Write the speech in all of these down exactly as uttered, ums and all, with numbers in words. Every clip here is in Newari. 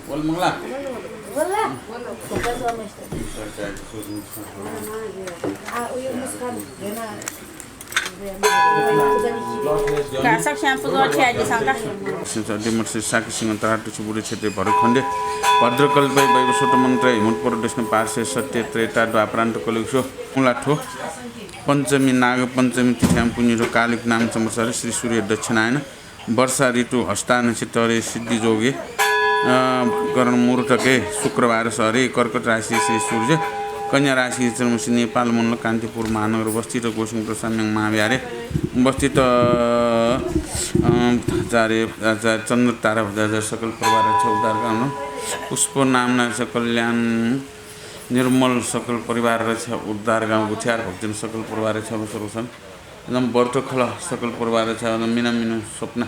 वल मंगला। का सकस्यां पुजा छ्याये जिं का। सिंह अध्यक्ष श्री शाक्य सिंह तराटुछि बुढे क्षेत्रीय भरखण्डे भद्रकल्पे वैवस्वत मन्त्रे हिमूतपर दक्षिण पार्श्वे सत्य त्रेता द्वापरान्त कलियुगसो मुलाठो पञ्चमी नाग पञ्चमी तिथ्यां पुण्यठो कालिक नाम संवत्सरे श्री सूर्य दक्षिणायन वर्षा ऋतु हस्ता नक्षत्रे सिद्धि जोगे, अ, करण मुहूर्तके शुक्रबार सरे कर्कट राशि श्री सूर्य, कन्या राशि चन्द्रमसी नेपाल मण्डल कान्तिपुर महानगर अवस्थित गोसिंह प्रसाद म्याङ महाविहारे अवस्थित, अ, आचार्य, आचार्य चन्द्र तारा भजाचार्य सकल परिवार रक्षा उद्धार कामना पुष्प नामना कल्याण निर्मल सकल परिवार रक्षा उद्धार गाउँ गुठियार भक्तजन सकल परिवार रक्षा सर्वसन एकदम बर्तखल सकल परिवार रक्षा मिना मिनु स्वप्ना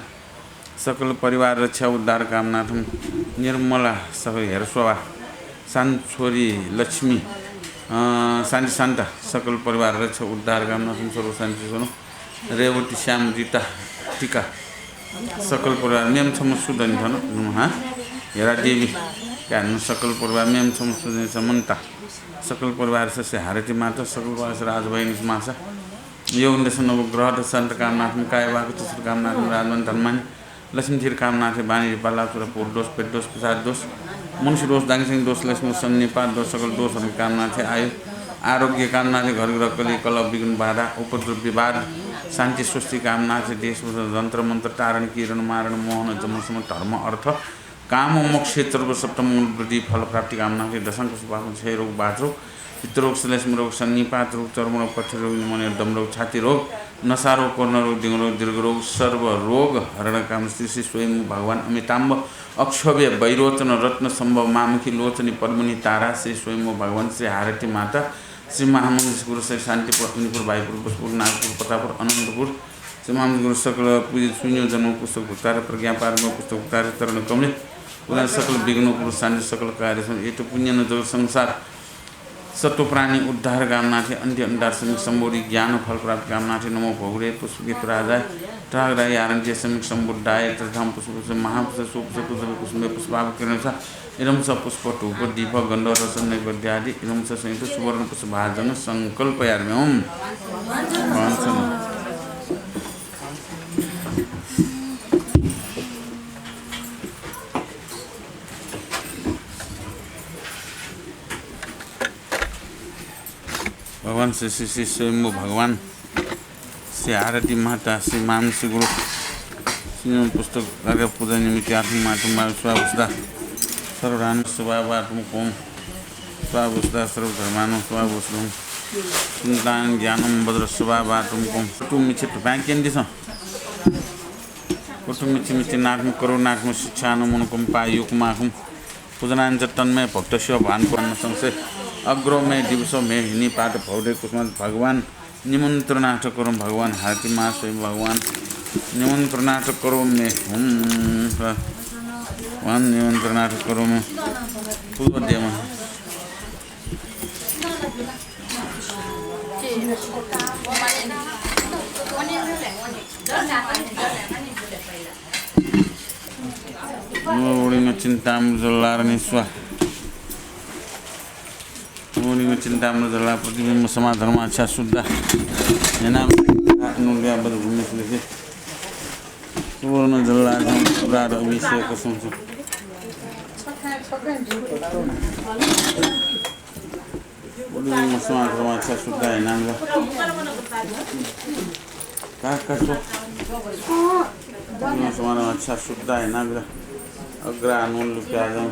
सकल परिवार रक्षा उद्धार कामनाथं निर्मला सकल हेरस्वभा शान्त छोरी लक्ष्मी, अ, शान्ति शान्ता सकल परिवार रक्षा उद्धार कामनाथं सर्व शान्ति स्वनु रेवती श्याम रिता टिका सकल परिवार मेम छम्ह सुदनि थन नुहा हेरा देवी कान सकल परिवार मेम छम्ह सुदनि समन्ता सकल परिवार सस्य हारती माता सकल परिवार राजभैन मासा यो उन्देश नवग्रह दशान्त कामनाथम काय वाक चतुर कामनाथम राजमान धनमान लक्ष्मी धीर कामनाथे बानी रिपाला चुरा पोर दोष पेट दोष पिशाच दोष मुंशी दोष दांगिसिंग दोष लक्ष्मी सन्निपात दोष सकल दोषहरूको कामनाथे आयु आरोग्य कामनाथे घर ग्रह कली कलह विघ्न बाधा उपद्रव विवाद शान्ति स्वस्ति कामनाथे देश यन्त्र मन्त्र तारण किरण मारण मोहन जमसम धर्म अर्थ काम मोक्ष सर्व सप्तम मूल वृद्धि फल प्राप्ति कामनाथे दशांक सुपाकम क्षय रोग बात रोग पित्त रोग श्लेष्म रोग सन्निपात रोग चर्म रोग पथरी रोग निमोनिया दम रोग छाती रोग नसा रोग कोरोना रोग दिङ रोग दीर्घ रोग सर्व रोग हरण काम श्री श्री स्वयं भगवान अमिताभ अक्षोभ्य वैरोचन रत्न सम्भव मामुखी लोचनी पद्मनी तारा श्री स्वयं भगवान श्री हारती माता श्री महामंगेश गुरु श्री शान्तिपुर अग्निपुर वायुपुर पुष्पुर नागपुर प्रतापपुर अनन्तपुर श्री महामंगेश गुरु सकल पूजित सुनियोजन पुस्तक भुक्तार प्रज्ञापार पुस्तक भुक्तार तरण कमले उदान सकल विघ्न पुरुष शान्ति सकल कार्य सम एत पुण्य न जगत संसार सत्व प्राणी उद्धार कामनाथे अन्त्य अन्धार समिक सम्बोधि ज्ञान फल प्राप्त कामनाथे नमो भगुरे पुष्पके राजाय तथागताय आरण्य समिक सम्बुद्धाय तथाम पुष्प पुष्प महापुष्प सुपुष्प पुष्प कुसुमे पुष्पाभ किरणसा इदम स पुष्प धूप दीप गन्ध रस नैवेद्यादि इदम स संयुक्त सुवर्ण पुष्प भाजन संकल्प यार्म्यम। भगवान श्री श्री श्री स्वयम्भू भगवान श्री हारती माता श्री मामसी गुरु श्री पुस्तक कार्य पूजा निमित्त आत्म मातुम बाल स्वावस्ता सर्वधान स्वावातुम कोम स्वावस्ता सर्वधर्मानु स्वावस्तुम चिंतान ज्ञानम वज्र स्वावातुम कोम कुटुम मिछि तुपां केंदिसँ कुटुम मिछि मिछि नाकुम करुणाकुम शिक्षानुमुनुकुम पायुकुमाकुम पूजनानि च तन्मय भक्तस्य भान पूर्ण संशय अग्रो मे दिवसो मे हिनी पाठ भौदे कुसुम भगवान निमन्त्रणार्थ करोम भगवान हारती मा स्वयं भगवान निमन्त्रणार्थ करोम मे हुम भगवान निमन्त्रणार्थ करोम पूर्व देव ऊर्मिं चिन्तामृतजलारण्यं स्वाहा। ऊर्मिं चिन्तामृतजला प्रतिबिम्ब समाधर्मा छ्या शुद्धा। येनामृता नुल्या बदभूमि सुदेशे। सुवर्ण जलाधं सुरार अभिषेक संसु। उलुमि मसमा धर्मा छ्या शुद्धा येनामृता। का, का, सो। उलुमि मसमा धर्मा छ्या शुद्धा येनामृता। अग्रा नून लुप्याजं।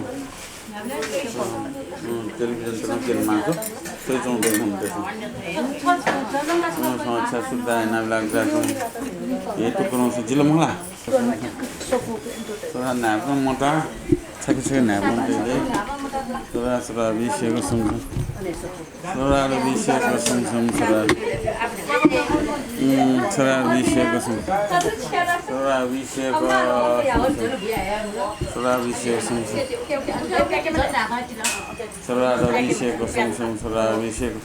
हम्म, टेलिभिजन त नकेन मांसु। सही चौं देखुन देखुन। उलुमि मसमा छ्या शुद्धा येनामृता अग्रा नून। ये तो करों से जिला मंगला। सरा न्हाय्‌पं मोटा, छखे छखे न्हाय्‌पं तइले। सरा सरा अभिषेक संसं। सरा अभिषेक संसं सरा। उम्, सरा अभिषेक संसं। सरा अभिषेक संसं। सरा अभिषेक संसं। सरा अभिषेक संसं सरा अभिषेक।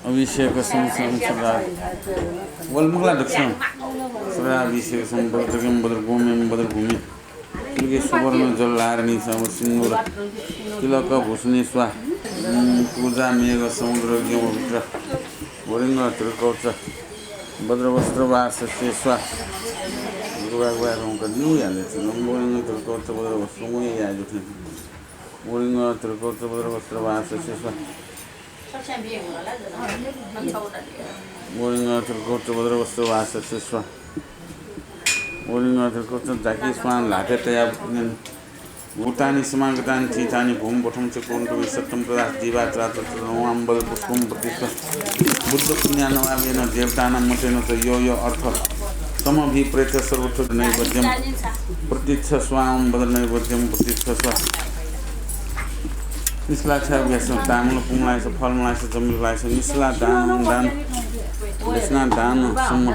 अभिषेक संसं सदा वल मुखला दक्षिण सदा अभिषेक संबद्र जगम बद्र गोमेम बद्र भूमि सुवर्ण जलधारिणी सम सिन्दूर तिलक भूषणे स्वाहा। ॐ पूजा मेघ समुद्र गयं पवित्र वरिंग त्रिकवच वज्रवस्त्र वाससे स्वाहा। गुरुवार गुरुवार उनका न्यू याले छ। ॐ वरिंग त्रिकवच वज्रवस्त्र मोय या जुथे। वरिंग त्रिकवच वज्रवस्त्र वाससे स्वाहा। वरिंग त्रिकवच वज्रवस्त्र वाससे स्वाहा। वरिंग त्रिकवच जाकी स्वां ल्हातय् तया भूतानि समागतानि तीर्थानि भूमि पथं च कुर्वन्तु मे सत्त्वं तदा दिवारात्रौ वां बल पुष्पं प्रतिष्ठ। बुद्ध पुण्यानुभावेन देवतानां मतेन च यो यो अर्थ समभिप्रेत्य सर्वत्र नैवेद्यं प्रतिष्ठ स्वां बल नैवेद्यं प्रतिष्ठ स्वाहा। मिसला छाय् ग्यास तामुल पुंलायस फलमलायस जमिलायस मिसला दान दान दक्षिणा दान सम्म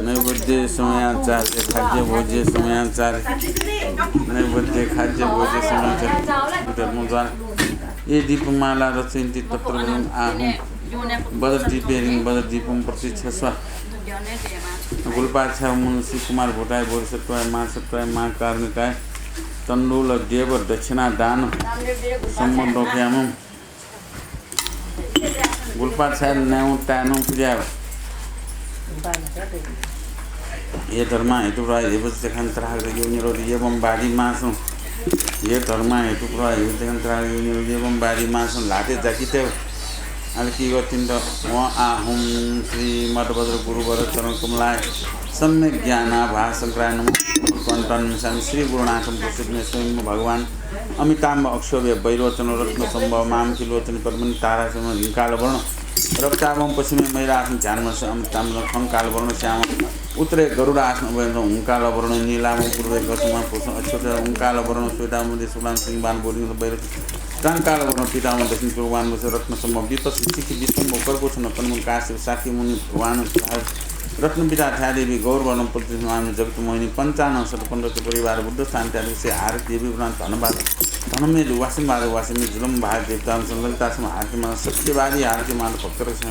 नैवेद्य समयाचार खाद्य भोज्य समयाचार नैवेद्य खाद्य भोज्य समयाचार धर्मद्वार ये दीपमाला रचयन्ति तत्र वयं आहुं बद दीपेरिं बद दीपं प्रतिष्ठ स्वाहा। गुलपाद छाय् मुन श्री कुमार भूताय बोधिसत्वाय महासत्वाय महाकारुणिकाय तण्डुल देव दक्षिणा दान सम्म दोकयामं गुलपाद छाय् नायं ताय् नं पुज्याः। ये धर्मा हेतुपुरा ये वज्रखान त्राग्र यो निरोध एवं बारी मासं। ये धर्मा हेतुपुरा ये वज्रखान त्राग्र यो निरोध एवं बारी मासं ल्हातय् जाकितय् आलकी गतिन्त वं आहुं श्री मठ वज्र गुरुवर चरण कमलाय सम्यक ज्ञानाभासंक्राय नमः। त्वन्तन श्री गुरुनाथं प्रसिद्ध स्वयं भगवान अमिताभ अक्षोभ्य वैरोचन रत्न संभव मामकी लोचन पद्मनि तारासम हिंकाल वर्ण रक्ताभं पश्चिमे मयूरासन ध्यानमनस अमृतामृत खंकाल वर्ण श्याम उत्तरे गरुडासन अभयंद्र हुंकाल वर्ण नीलाम पूर्वे गसम पुरुष अक्षोत हुंकाल वर्ण श्वेतामृत सुलाम सिंहवान बोधिंग वैर टांकाल वर्ण पीताम दक्षिण पूर्वान वस रत्न संभव विपस शिखि विश्वम्भव कर्कोचन कनमन काश्यप शाक्य मुनि भगवान रत्नपिता थाय् देवी गौरवर्णं प्रतिष्ठितमान जगत मोहिनी पञ्चानन शतपञ्च परिवार बुद्ध शान्ति आदि विषय हार देवी प्रधान धनबाद धनमेज वासिमबाद वासिमी जुलम भाग देवता संललिता सम हारती मान सत्यवादी हारती मान भक्त रक्षण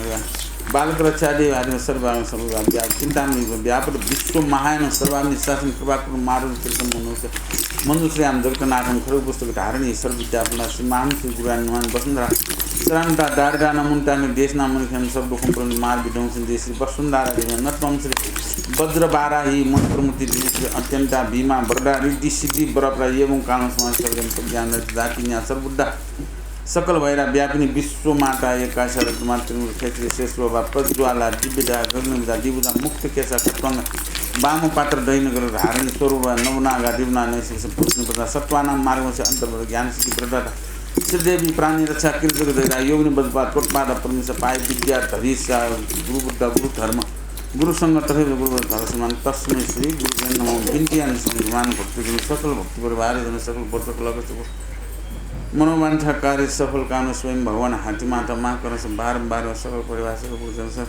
बालक रक्षा देवी आदि सर्व सर्व चिंतामणि व्यापक विश्व महायान सर्वामि शासन कृपा करुण मारुण कृष्ण मनुष्य मनुश्रेयां जगतनाथं खड्ग पुस्तक धारणी सर्व विद्या पूर्ण श्री महान श्री गुरुराज हनुमान वसुंधरा शरणता दारिद्रान मुनितानि देशना मनुष्यन सर्व दुःखं पूर्ण मार विध्वंसन दे श्री वसुंधरा देवी नत्वं श्री वज्रबाराही मंत्रमूर्ति दिने श्री अत्यंता भीमा वरदा रिद्धि सिद्धि बरपरा एवं कालं समाज सर्वजन प्रज्ञान जातिन्या सर्वबुद्धा सकल भैरा व्यापिनी विश्व माता एकाशा रत्नमात्रिमूल क्षेत्री श्रेष्ठ बाबा प्रज्वाला दिव्यदा गगनविदा दिवुदा मुक्त केशा खट्वांग वाम पात्र दैनगर धारणी स्वरूपा नवनागा दिवना नैशिष पुष्ण प्रदा सत्वानां मार्गवंश अंतर्गत ज्ञान सिद्धि प्रदाता श्रीदेवी प्राणी रक्षा कीर्तक दैदा योगिनी वज्रपाद कोटपाद परमेश्वर पाय विद्या धरीसा गुरु बुद्धा गुरु धर्म गुरु संघ तथा गुरु धर्म समान तस्मै श्री गुरुभ्यो नमः। बिन्तियान समान भक्तजन सकल भक्त परिवार जन सकल व्रत कलक मनोवांछा कार्य सफल कामना स्वयं भगवान हाथी माता महाकर्ण से बारम्बार सकल परिवार सकल पूजन से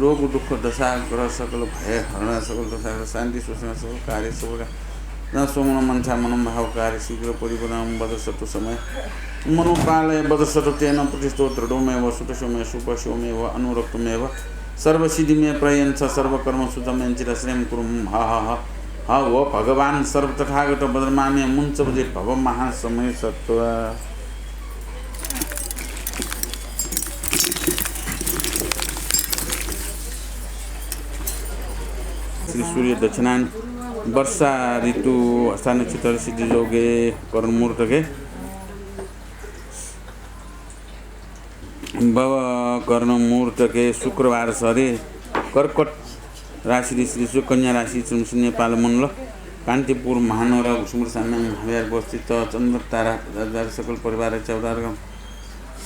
रोग दुःख दशाग्रह सकल भय हरण सकल दशाग्रह शान्ति शोषण सकल कार्य सफल न सोमन मंछा मनोभाव कार्य शीघ्र परिपूर्ण बद सतु समय मनोकालय बद सतु तेन प्रतिष्ठो दृढो मे व सुतशो मे सुपशो मे व अनुरक्तो मे व सर्वसिद्धि मे प्रयंछ सर्वकर्म सुजमयंचित श्रेम कुरुम ह ह ह। ह वो भगवान सर्व तथागत बज्रमामे मुञ्च बजे भव महासमय सत्व। श्री सूर्य दक्षिणान वर्षा ऋतु हस्ता नक्षत्र सिद्धि जोगे कर्ण मुहूर्तके भव कर्ण मुहूर्तके शुक्रवार सरे कर्कट राशि ऋषि ऋषि कन्या राशि चुमसी नेपाल मण्डल कान्तिपुर महानगर घुसमुर साम्याङ महाविहार अवस्थित चन्द्र तारा सकल परिवार चौदार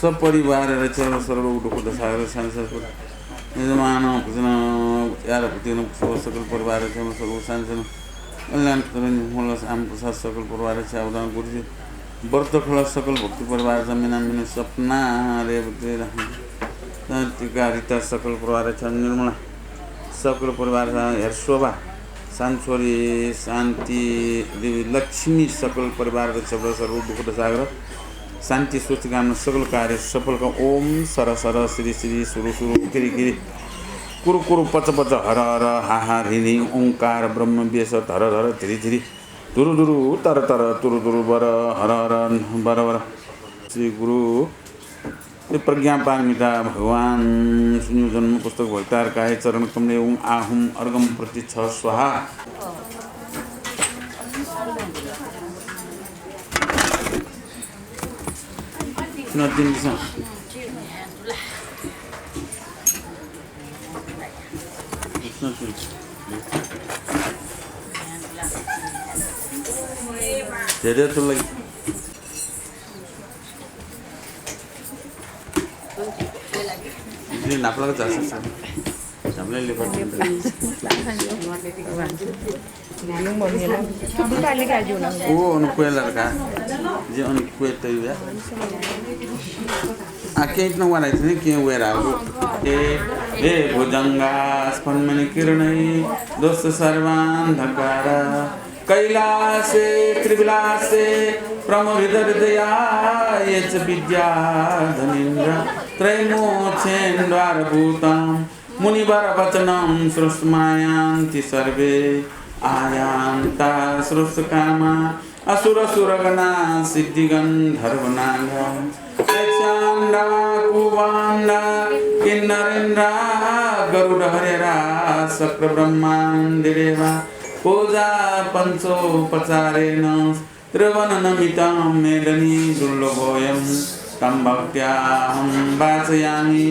सपरिवार रक्षा सर्व दुःख दशाग्रह शान्ति यजमान भुजन यार भुजन सकल परिवार रक्षा सर्व शान्ति कल्याण करण मूल आम प्रसाद सकल परिवार रक्षा उदान गुरुजी व्रत खल सकल भक्ति परिवार जमिना मिन सपना रेवती टीका रिता सकल परिवार रक्षा निर्मला सकल परिवार हेर शोभा शान्ति छोरी शान्ति देवी लक्ष्मी सकल परिवार रक्षा सर्व दुःख दशाग्रह शान्ति स्वस्ति कामना सकल कार्य सफल का। ओम सर सर श्री श्री सुरु सुरु किरि किरि कुरु कुरु पच पच हर हर हा हा ह्री ह्री ओंकार ब्रह्म बेस धर धर धिरि धिरि धुरु धुरु तर तर तुरु तुरु बर हर हर बर बर। श्री गुरु, यो प्रज्ञा पारमिता भगवान सुनियो जन्म पुस्तक भक्तार काय चरण कमले उं आहुम अर्गम प्रति छ स्वाहा। सुना दिन दिसा। धेरै तुला। जी, नापलाक जा सकता। नापलाक लिपा। ओ, अन क्वय् लात का। जि अन क्वय् तयु या। आ, केही नं वाला इतने के वेरा हो। ए, ए, भुजंगा स्फन्मनि किरणै दोष सर्वान्धकार। कैलासे त्रिविलासे प्रमुदित हृदया ये च विद्याधनेन्द्र त्रैमोक्षेन्द्वारभूतम्। मुनिवरवचनं श्रुत्वा यान्ति सर्वे आयान्ता श्रुत्कामा असुरसुरगणा सिद्धगन्धर्वनागा। यक्षाण्डा कुम्भाण्डा किन्नरेन्द्रा गरुडहरिहरा शक्रब्रह्मादिदेवा। पूजा पञ्चोपचारेण त्रिभुवननमितं मेदिनी दुर्लभोऽयं। तं भक्त्याहं वाचयामि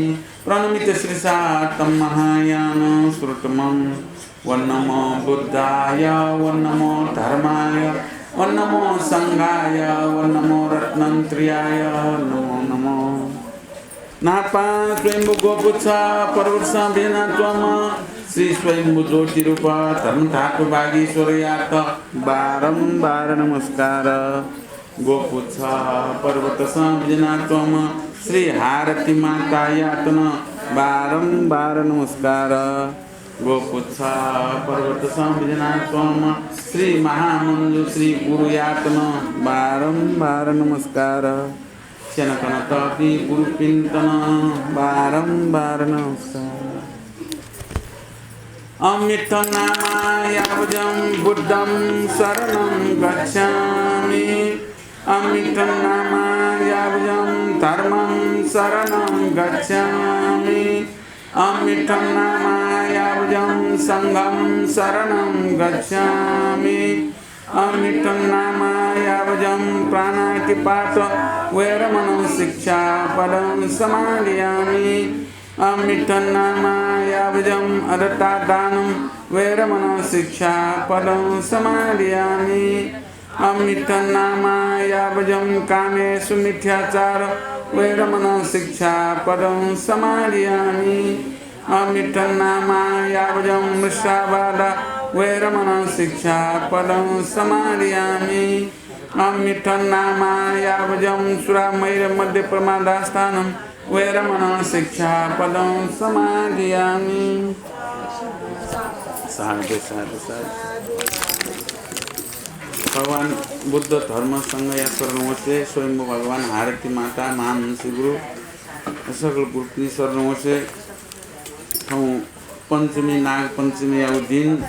प्रणमितशिरसा तं महायानसुरोत्तमम्। ॐ नमो बुद्धाय, ॐ नमो धर्माय, ॐ नमो संघाय, ॐ नमो रत्नत्रयाय नमो नमः। न्हापां स्वयम्भू गोपुच्छ पर्वतसं बिज्यानाच्वंम्ह श्री स्वयम्भू ज्योतिरूप धर्मधातु वागीश्वरयात बारम्बार नमस्कार। गोपुच्छ पर्वतसं बिज्यानाच्वंम्ह श्री हारती मातायात नं बारम्बार नमस्कार। गोपुच्छ पर्वतसं बिज्यानाच्वंम्ह श्री महामञ्जुश्री गुरुयात नं बारम्बार नमस्कार। स्यनाकनातःपिं गुरुपिन्त नं बारम्बार नमस्कार। अमित्थं नामा यावजं बुद्धं शरणं गच्छामि। अमित्थं नामा यावजं धर्मं शरणं गच्छामि। अमित्थं नामा यावजं संघं शरणं गच्छामि। अमित्थं नामा यावजं प्राणातिपात वेरमणं शिक्षापदं समादियामि। अमित्थं नामा यावजं अदत्तादानं वेरमणं शिक्षापदं समादियामि। अमित्थं नामा यावजं कामेसु मिथ्याचार वेरमणं शिक्षापदं समादियामि। अमित्थं नामा यावजं मृषावादा वेरमणं शिक्षापदं समादियामि। अमित्थं नामा यावजं सुरा मदिरा मद्यप प्रमादाष्ठानं वेरमणं शिक्षापदं समादियामि। साधु, साधु, साधु। भगवान बुद्ध धर्म संघया शरण वसे, स्वयम्भू भगवान हारती माता, महामञ्जुश्री गुरु, सकल गुरुपिनि शरण वसे। थौं पञ्चमी, नागपञ्चमीयागु दिन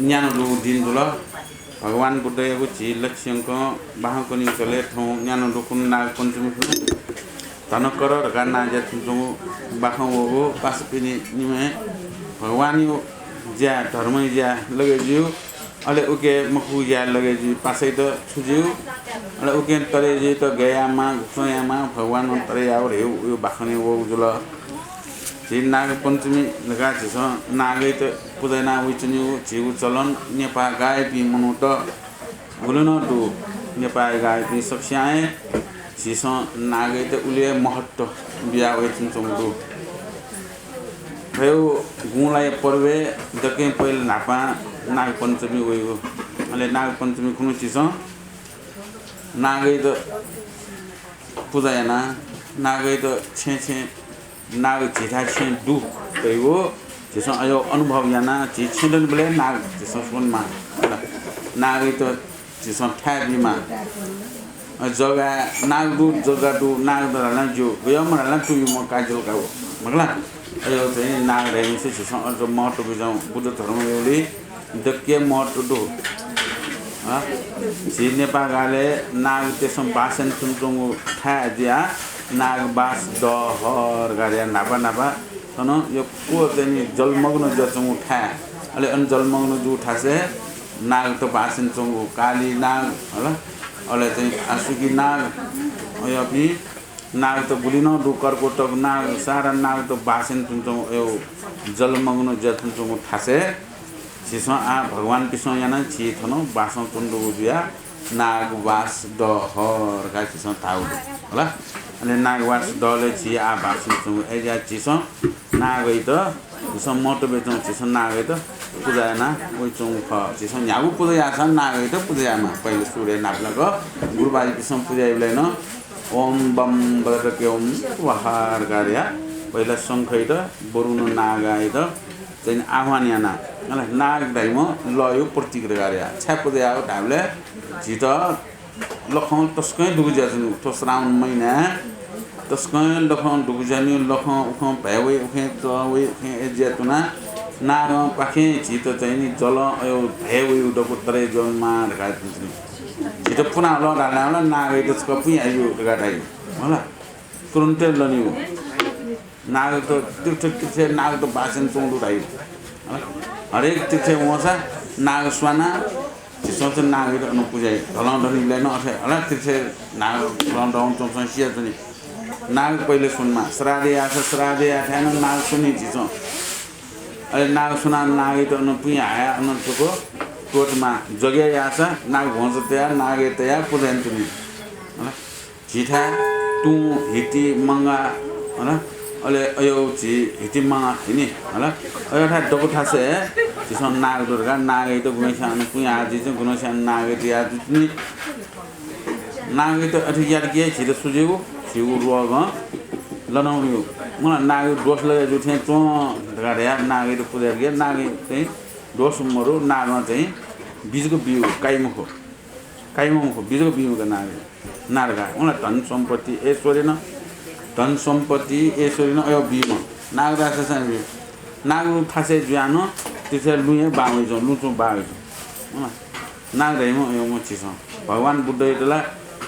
न्यान्हु दुगु दिन जुल। भगवान बुद्धयागु झी लक्ष्यंक बाखं कनीगु चले थौं न्यान्हु दुखुन्हु नागपञ्चमी खुन्हु धनकर धकाः नां जुयाच्वंगु बाखं वःगु पासापिनि निम्हय् भगवानयागु ज्या, धर्मया ज्या लगे जुइगु, अले उके मखुगु ज्या लगे जुइ पासायात छु जुइगु, अले उके तरे जुइत गय् यायेमाः, गुकथं यायेमाः, भगवानं तरे यायेगु धइगु बाखनय् वःगु जुल। झी नागपञ्चमी धकाः झीसं नागयात पुजा यानाः वइच्वनीगु झीगु चलन नेपाः गाःयापिं मनूत गुलि नं दु। नेपाः गाःयापिं सकसियां हे झीसं नागयात उलि हे महत्त्व बियाः वइच्वनाच्वंगु दु। थ्व गुँलाया पर्वय् दकलय् पहिला न्हापां नागपञ्चमी वइगु। अले नागपञ्चमी खुन्हु झीसं नागयात पुजा यानाः नागयात छेँय् छेँय् नाग झीथाय् छेँय् दु धइगु झीसं अय् अनुभव यानाः झी छेँय् दनिबलय् नाग झीसं स्वनेमाः। नागयात झीसं थाय् बीमाः। अ, जग्गा नाग दु, जग्गा दु, नाग दु धाल नं ज्यू, गय् मदु धाल नं तुयुम्ह काय् जुल का व। मखु ला? अय् चाहिँ नाग धइम्हसित झीसं अझ महत्त्व बिज्याहुँ। बुद्ध धर्मय् उलि दकलय् महत्त्व दु। अँ, झी नेपाः गालय् नागतय्सं बास यानाच्वंगु थाय् जुयाः नागबास डहर धकाः न्हापा न्हापा थन यक्व चाहिँ नि जलमग्न जुयाच्वंगु थाय्। अले अन जलमग्न जूगु थासय् नागत बास यानाच्वंगु काली नाग, हला, अले चाहिँ आसुकी नाग, अय्‌पिं नागत गुलि नं दु, कर्कोटक नाग, सारा नागत बास यानाच्वंगु अय् जलमग्न जुयाच्वंगु थासय् झीसं आः भगवानपिसं यानाः झी थन बासं च्वंगु जुयाः नागबास डहर धकाः झीसं धाःगु दु, हला। अले नागबास डहलय् झी आः बासं च्वंगु, अय्‌जुयाः झीसं नागयात झीसं महत्त्व बीच्वंगु, झीसं नागयात पुजा याना वइच्वंगु खः। झीसं न्ह्यागु पुजा याःसां नागयात पुजा यायेमाः। पहिले सुरुइ न्हापालाक गुरुबाजुपिसं पुजा याइबलय् नं ओम बम बदरके ओम स्वाहा धकाः धयाः पहिला शंखयात, बरु नं नागयात चाहिँ आह्वान याना, अले नाग धाइम्ह लःया प्रतीक धकाः धयाः। छाय् पुजा यायेगु धायेबलय् झीत लखं तसकं दुगु जुयाच्वनी। थ्व श्रावण महिनाय् तसकं लखं दुगु जुयाच्वनी, लखं उखं भ्याय् वइ, उखें तः वइ, उखें अय् जुयाच्वना। नागं पाखें झीत चाहिँ नि जलं अय् भ्याय् वइगु दक्व तरे जुइमाः धकाः झीत पुनाः लः धाःबलय् ला नागयात छकः पुँ याइगु धकाः धाइ, हला। तुरुन्तै लनीगु। नागत तीर्थ, तीर्थय् नागत बास यानाच्वंगु दु धाइ। हरेक तीर्थय् वंसा नाग स्वानाः झीसं चाहिँ नागयात अन पुजा याइ। धलं धनीबलय् नं अथे, हला, तीर्थय् नाग धलं धं च्वंसां सियाच्वनी। नाग पहिले स्वनेमाः। श्राद्ध याःसा श्राद्ध याःथाय् नं नाग स्वनी झीसं। अले नाग स्वनाः नागयात अन पुँ हायाः अन छकः त्वःतेमाः। जग्या याःसा नाग भ्वंचा तयाः नागया तयाः पुजा यानाच्वनी। हला। झीथाय् तुं, हिति, मंगा, हला, अले अय् झी हिति मंगा खनी, हला। अय् थाय् दक्व थासय् झीसं नाग दु धकाः नागयात गुम्हस्यां अन पुँ हायाः जुइ, गुम्हस्यां नागयात याः जुइ। नागयात अथे यात कि झीत सु जुइगु, झीगु रोगं लनं वइगु। मला नागयागु दोष लगे जू थें च्वं धकाः धयाः नागयात पुजा यात कि नागयात चाहिँ दोष मरु, नागं चाहिँ बिजक बीगु, काइ मखु। काइम्ह मखु, बिजक बीम्ह का नाग, नाग धकाः। उला धन सम्पत्ति ऐश्वर्य नं, धन सम्पत्ति ऐश्वर्य नं अय् बीम्ह। नागराज सां बी। नाग थासय् जुयाः नं तीर्थय् लुँया बां वइच्वं, लुँच्वं बां वइच्वं। उला नाग धाइम्ह अय्म्ह झीसं। भगवान बुद्धयात ला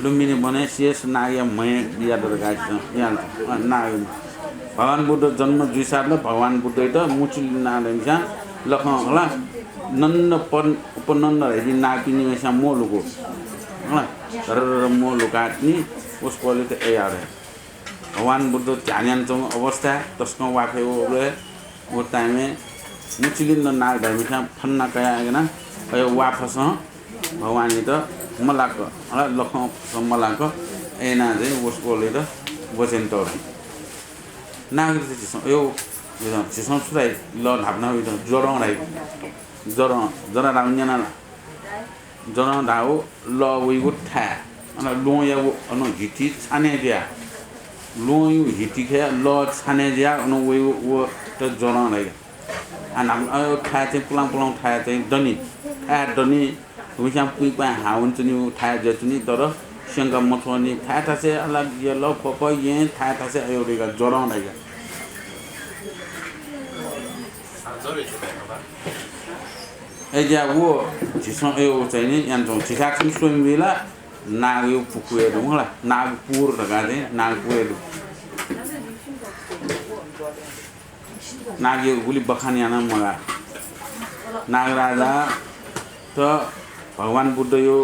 लुम्बिनी वनय् शेष नागया म्हय् बियादत धकाः झीसं यानाच्वं। उला नाग भगवान बुद्ध जन्म जुइसाथ ला भगवान बुद्धयात मुचुलि नाग धाइम्हस्यां लखं हला नन्द पन-, उपनन्द धाइपिं नागपिं निम्हस्यां म्वः लुकू। हला, धरधर म्वः लुकातिनि वसपोलयात अय्याः धया। भगवान बुद्ध ध्यान यानाच्वंगु अवस्थाय् तसकं वा फय् वःबलय् व time-य् मुचुलिन्द नाग धाइम्हस्यां फन्ना कयाः यानाः अय् वा फसं भगवानयात मलाक, हला, लखं फसं मलाक अय् यानाः चाहिँ वसपोलयात वचन तःधं। नागयात झीसं, अय्, झीसं छु धाइ, लः न्हापा न्हापा वइधं, ज्वरं धाइ। ज्वरं, ज्वरं धाःगु न्यना ला? ज्वरं धाःगु लः वइगु थाय्। अन ल्वहंयागु अन हिति छानय् जुयाः, ल्वहंयागु हितिखे लः छानय् जुयाः अन वइगु व त ज्वरं धाइ। आ, न्हापा, अ, थाय् चाहिँ पुलां पुलां थाय् चाहिँ दनि। थाय् दनि। गुम्हस्यां पुइपाँय् हाः वनाच्वनीगु थाय् जुयाच्वनी, तर स्यंका मछ्वःनि। थाय् थासय् अला यल ख्वप येँ, थाय् थासय् अय् वइका ज्वरं धाइका। अय् जुयाः व झीसं अय् चाहिँ नि यानाच्वं। झीथाय् स्वयम्भू ला नागयागु पुखू हे दु, हला, नागपुर धकाः चाहिँ नागपुर हे दु। नागयागु गुलि बखान याना मगाः। नागराजा त भगवान बुद्धयागु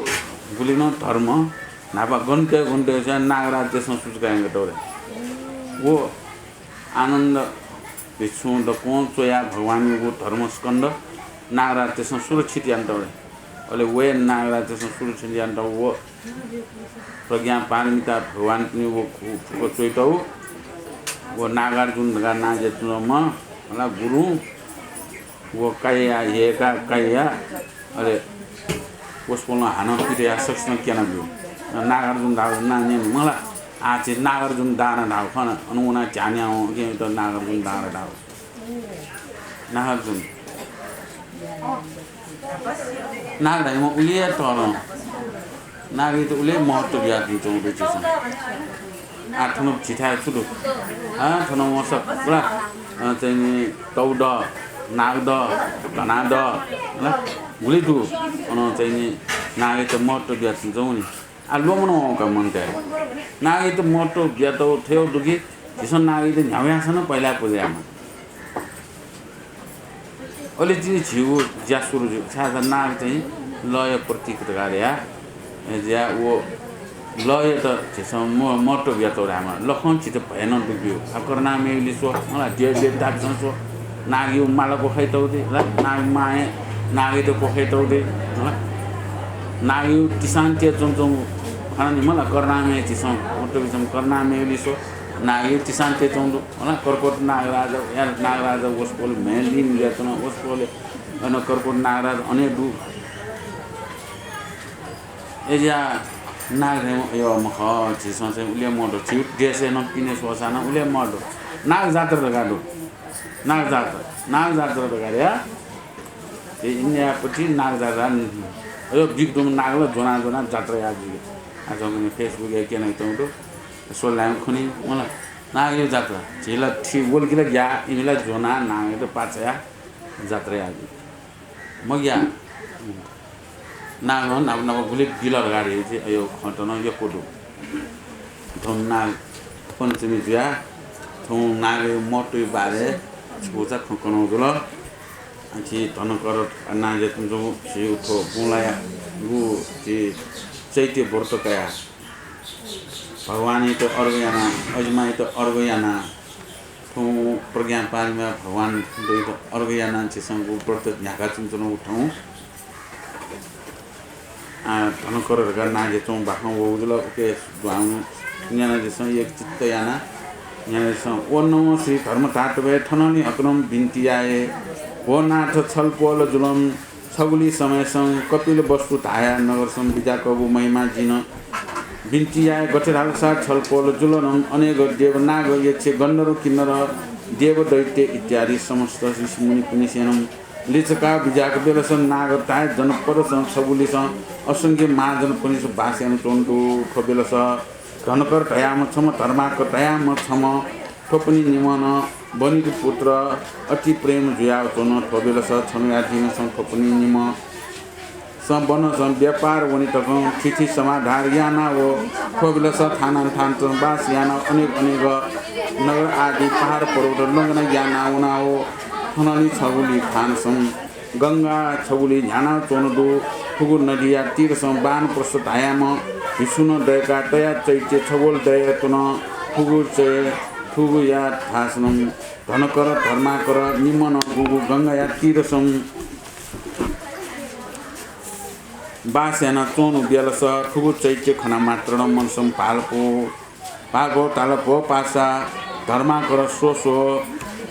गुलि नं धर्म न्हापा गन तये गन तये चाहिँ नागराज देशं सुचुका यानातःगु दु। व आनन्द भिक्षुं दक्वं च्वयाः भगवानयागु धर्मस्कन्ध नागराज देशं सुरक्षित यानातःगु दु। अले व हे नागराज देशं सुरक्षित यानातःगु व प्रज्ञा पारमिता भगवानपिनि व फु-, फुक्क च्वइतःगु व नागार्जुन धकाः नां जुयाच्वंम्ह हला गुरुं व काइया, हेका काइया, अले वसपोलं हानं पित याः सकसितं क्यनाब्यू। नागार्जुन धाःगु नां न्यने मला। आः झी नागार्जुन दाना धाःगु खँ, अन वनाः ध्यान याः वं, उकिं त नागार्जुन दाना धाःगु। नागार्जुन। नाग धाइम्ह उलि हे तःधं। नागयात उलि हे महत्त्व बियातःगु दु झीसं। आः थन झीथाय् छु दु? आः थन वंसा पुरा, अ, चाहिँ नि तौदह, नागदह, धनादह, हला, गुलि दु। अन चाहिँ नि नागयात महत्व बियाच्वंगु नि। आ, ल्वःमनं वंका मनूतय्। नागयात महत्व बियातःगु थ्व दु कि झीसं नागयात न्ह्यागु याःसां नं पहिला पुजा यायेमाः। अले चाहिँ झीगु ज्या सुरु जुइ। छाय्धाःसा नाग चाहिँ लःया प्रतीक धकाः धया। अय् जुयाः व लःयात झीसं म-, महत्व बियातःगु धायेमाः। लखं झीत भय नं दुब्यू। आ, करुणामय लिस्व, मला, देव देवतापिसं स्व। नागयागु माला क्वखाइतःगु दइ, ला, नागमांया नागयात क्वखाइतःगु दइ, ला। नागयागु तिसां तय् च्वंच्वंगु खना नि, मला, करुणामय झीसं, महत्व बियाच्वंगु करुणामय लिस्व, नागयागु तिसां तय् च्वंगु दु। अन कर्कोट नागराजा, या नागराजा वसपोल म्हें लिं जुयाच्वन, वसपोल अन कर्कोट नागराजा अन हे दु। अय् जुयाः नाग धायेमाः, अय् मखु, झीसं चाहिँ उलि हे महत्व, झीगु देशय् नं पिने स्वःसां नं उलि हे महत्व। नाग जात्रा धकाः दु। नाग जात्रा, नाग जात्रा धकाः धया। ए, इन्डियापट्टि नाग जात्रा, अय् बिग डुम नाग ला ज्वना ज्वना जात्रा याः जुइ। आ, झीसं Facebook-य् क्यनातःगु दु। सोलाय् खनी, मला, नागयागु जात्रा। झी ला थि वल कि ला ग्याः, इमि ला ज्वनाः नागयात पाछायाः जात्रा याः जुइ। मग्या। नागं नाप नाप गुलि बिल धकाः धइगु चाहिँ अय् खँत नं यक्व दु। थौं नाग पञ्चमी जुयाः थौं नागयागु महत्वया बारे छुचा खँ कनागु जुल। अथे धनकर नागयात जु छि थ्व बुंलाया गु छि चैत्य व्रत कयाः भगवानयात अर्घ यानाः, अजिमायात अर्घ यानाः, थौं प्रज्ञा पारमिता भगवान बुद्धयात अर्घ यानाः झीसं गु व्रत न्ह्याकाच्वनाच्वनागु थौं, आ, धनकर धकाः नां जुयाच्वंगु बाखं वःगु जुल। उके दुहां न्यनाः झीसं एक चित्त यानाः न्यनाः झीसं, ओं नमो श्री धर्मधातवे, थनंलि हाकनं बिन्ति याये। भो नाथ, छलपोल जुलं छगुलि समयसं कपिलवस्तु धाया नगरसं बिज्याकःगु महिमा जिं बिन्ति याये। गथे धालसा छलपोल जुलनं अनेक देव, नाग, यक्ष, गन्धर्व, किन्नर, देव, दैत्य इत्यादि समस्त ऋषि मुनिपिनिसेनं लिचकाः बिज्याक बेलस नाग धाये जनपदसं छगुलिसं असंख्य महाजनपनिस बास यानाच्वंगु दु। थ्व बेलस धनकर धयाम्ह छम्ह, धर्माकर धयाम्ह छम्ह, थ्वपनि निम्हं वणिक पुत्र अति प्रेम जुयाच्वन। थ्व बेलस छन्हुया दिनसं थ्वपनि निम्हं सं वनसं व्यापार वनेतकं थिथि समाधार यानाव थ्व बेलस थानां थानसं बास यानाव अनेक अनेक नगर आदि पहाड पर्वत लंघन यानाव वनाव थनंलि छगुलि थानसं गंगा छगुलि न्ह्यानाच्वंगु दु। थुगु नदिया तीरसं वानप्रस्थ धायाम्ह भिक्षुनं दय्काः तया चैत्य छगोल दय् त्वन। थुगु चै-, थुगुया थासनं धनकर, धर्माकर निम्हं गुगु गंगाया तीरसं बास यानाच्वंगु बेलस थुगु चैत्य खना मात्रनं मनसं भालपो भागवत धाल, भो पासा धर्माकर, स्व स्व,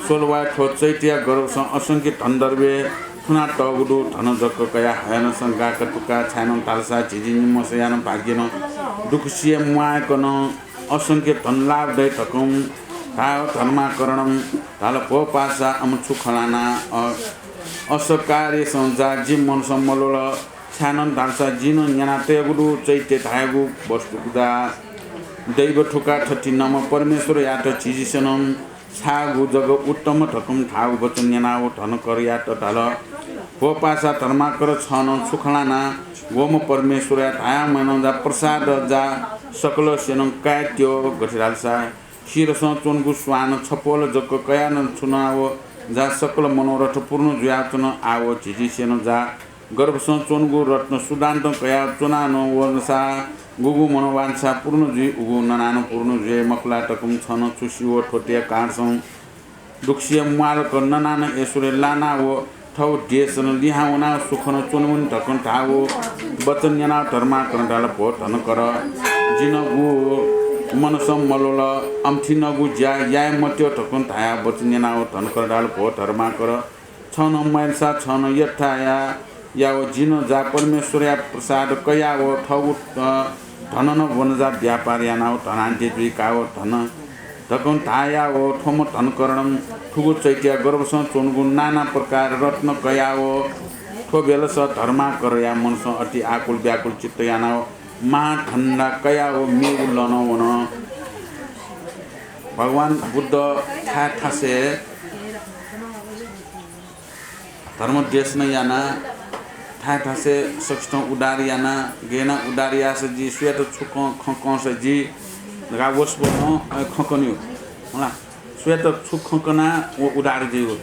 स्वल वा, थ्व चैत्यया गर्भसं असंख्य धनद्रव्य थुनातःगु दु। धन जक कयाः हयानसं गाका तुका, छाय्नं धालसा झिझी निम्हसयानं भाग्यनं दुःखसिया म्वाय्कनं असंख्य धनलाभ दइ धकं धाः। धर्माकरणं धाल, भो पासा, अम छु खँ ल्हाना, अ, असकार्यसं जा, जि मनसं मल्वल। छाय्नं धालसा जिं नं न्यनातयागु दु, चैत्य धायेगु वस्तु कुजा दैव थुका थथिंम्ह परमेश्वरयात झिझीसनं छाःगु जक उत्तम धकं धाःगु वचन न्यनाव धनकरयात धाल, भो पासा धर्माकर, छं नं छु खँ ल्हाना, वम्ह परमेश्वरया धायाम्हनं जा प्रसाद जा सकलसेनं काय्त्यो। गथे धालसा शिरसं च्वंगु स्वान छपोल जक कयाः नं छुनाव जा सकल मनोरथ पूर्ण जुयाच्वन। आव झिझीसेनं जा गर्भसं च्वंगु रत्न सुदान्तं कयाः च्वनानं वनसा गुगु मनोवांछा पूर्ण जुइ, उगु ननानं पूर्ण जुइ मखुला धकं छं छु सिव। थ्वतया कारणसं दुःखसिया म्वालक ननानं ऐश्वर्य लानाव थव देशनं लिहां वनाव सुखनं च्वनेवनी धकं धाःगु वचन न्यनाव धर्माकरण धाल, भो धनकर, जिं नं गु मनसं मल्वल, अम्थिनगु ज्या याये मत्यो धकं धायाव वचन न्यनाव धनकर धाल, भो धर्माकर, छं नं मयालसा छं नं यथाया याव। जिं नं जा परमेश्वरया प्रसाद कयाव थःगु, अ, धननं वनजा व्यापार यानाव धनाढ्य जुइकाव धन धकं धायाव थ्वम्ह धनकरणं थुगु चैत्यया गर्भसं च्वंगु नाना प्रकार रत्न कयाव थ्व बेलस धर्माकरया मनसं अति आकुल व्याकुल चित्त यानाव महाधनला कयाव मेगु लनं वन। भगवान बुद्ध थाय् थासय् धर्म देशना यानाः थाय् थासय् सकसितं उद्धार याना, गय् याना उद्धार याःसा जि, सुयात छु खँ, खँ कंसा जि धकाः वसपोलं, अ, खँ कन्यु। होला, सुयात छु खँ कनाः व उद्धार जुइगु।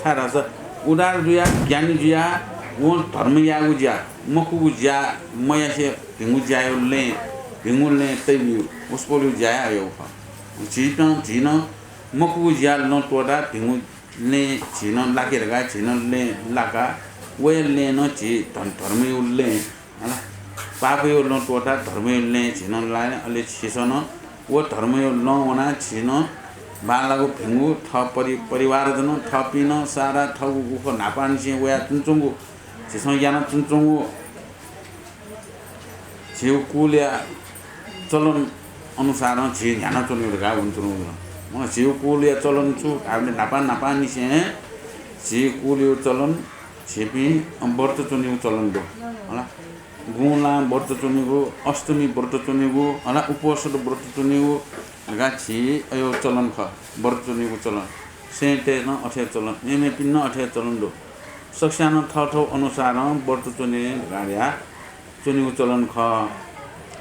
छाय्धाःसा उद्धार जुयाः, ज्ञानी जुयाः, वं धर्म यायेगु ज्या, मखुगु ज्या मयासे भिंगु ज्याया लँय्, भिंगु लँय् तइब्यू, वसपोलया ज्या हे अय् खः। झीपिं, झी नं मखुगु ज्या लँ त्वःताः भिंगु लँय् झी नं लाके धकाः झी नं लँय् लाकाः वया लँय् नं झी धन-, धर्मया लँय्, हला, पापया लँ त्वःताः धर्मया लँय् झी नं लाये, अले झीसं नं व धर्मया लँ वनाः झी नं बांलाःगु भिंगु थः परि-, परिवारजन, थःपिं नं सारा थःगु उखः न्हापांनिसें वयाच्वनाच्वंगु, झीसं यानाच्वनाच्वंगु झीगु कुलया चलन अनुसारं झी न्ह्यानाच्वनेगु धकाः वनाच्वनागु दु। अँ, झीगु कुलया चलन छु धाःबलय् न्हापा न्हापांनिसें झीगु कुलया चलन झीपिं व्रत च्वनेगु चलन दु। हला, गुंलां व्रत च्वनेगु, अष्टमी व्रत च्वनेगु, हला, उपवास व्रत च्वनेगु धकाः झी अय् चलन खः, व्रत च्वनेगु चलन। सेंतय्‌सं अथे चलन, मेमेपिं नं अथे चलन दु। सकस्यां नं थःथः अनुसारं व्रत च्वने धकाः च्वनेगु चलन खः।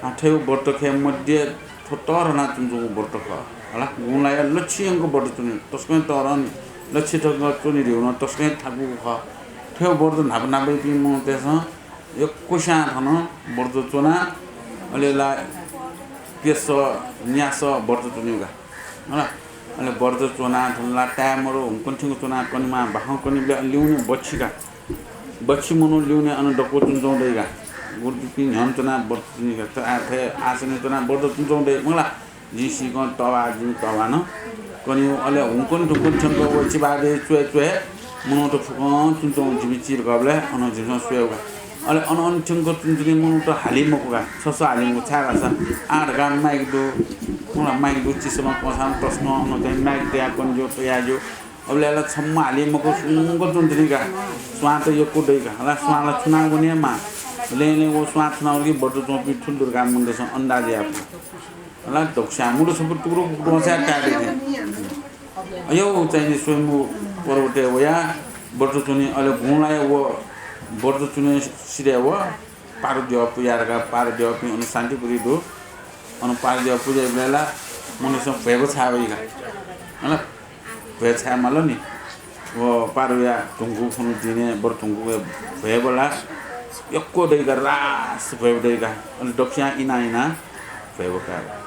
आ, थ्व व्रतखय् मध्ये थ्व तःधंगु च्वंगु व्रत खः। हला, गुंलाया लच्छि यंक व्रत च्वने, तसकं तःधंगु, लच्छि तक च्वने धइगु नं तसकं थाकुगु खः। थ्व व्रत न्हापा न्हापायापिं मनूतय्‌सं यक्वस्यां थन व्रत च्वनाः अले ला प्यसः न्यासः व्रत च्वनेगु का। हला, अले व्रत च्वनाः थन ला ताये मरु, हुंकन थ्यंक च्वनाः कनेमाः, बाखं कनेबलय् ल्यूने बच्छि का। बच्छि मनू ल्यूने अन दक्व च्वनाच्वंगु दइ का। गुरुपिं न्ह्यःने च्वनाः व्रत च्वनी का। त आ थथे आसनय् च्वनाः व्रत च्वनाच्वंगु दइ। मला, जिं सीकं तःबा, जिं तःबा नं कनेगु। अले हुंकन थुंकन थ्यंक व चिबादय् च्वय् च्वय् मनूत फुक्कं च्वनाच्वंगु जिमि चिधंकःबलय् अन जिमिसं स्वयेगु का। अले अन अन थ्यंक च्वनाच्वनी मनूत हाली मखु का, छसः हाली मखु, छाय्धाःसा आः धकाः माइक दु, मला, माइक दु, चिसलं कंसां तसकं अन चाहिँ माइक तयाः कने ज्यू, तयाः ज्यू। अबलय् ला छम्ह हाली मखु, सुंक च्वनाच्वनी का। स्वां त यक्व दइ का। हला, स्वां ला छुनाः वने माः। लँय् लँय् व स्वां छुनाः वल कि व्रत च्वंपिं थुलि दु धकाः मनूतय्‌सं अन्दाज याये फु। हला, दक्वस्यां मुलु छपु टुक्रो कुकुर वंसाया ताये दइ थें। अय् चाहिँ नि स्वयम्भू पर्वतय् वयाः व्रत च्वनी, अले गुंलाया व व्रत च्वने सिधय् व पारद्यः पुजा धकाः पारद्यःपिं अन शान्तिपुरी दु। अन पारद्यः पुजा याइबलय् ला मनूतय्‌सं भ्वय्‌बः छाये वइ का। हला, भ्वय् छाये माल नि। व पारुया धुंकूगु खुन्हु दिनय् बरु धुंकूगु भ्वय्‌बः ला यक्व दइ का, रास भ्वय्‌बः दइ का। अले दक्वस्यां इनाः इनाः भ्वय्‌बः काये।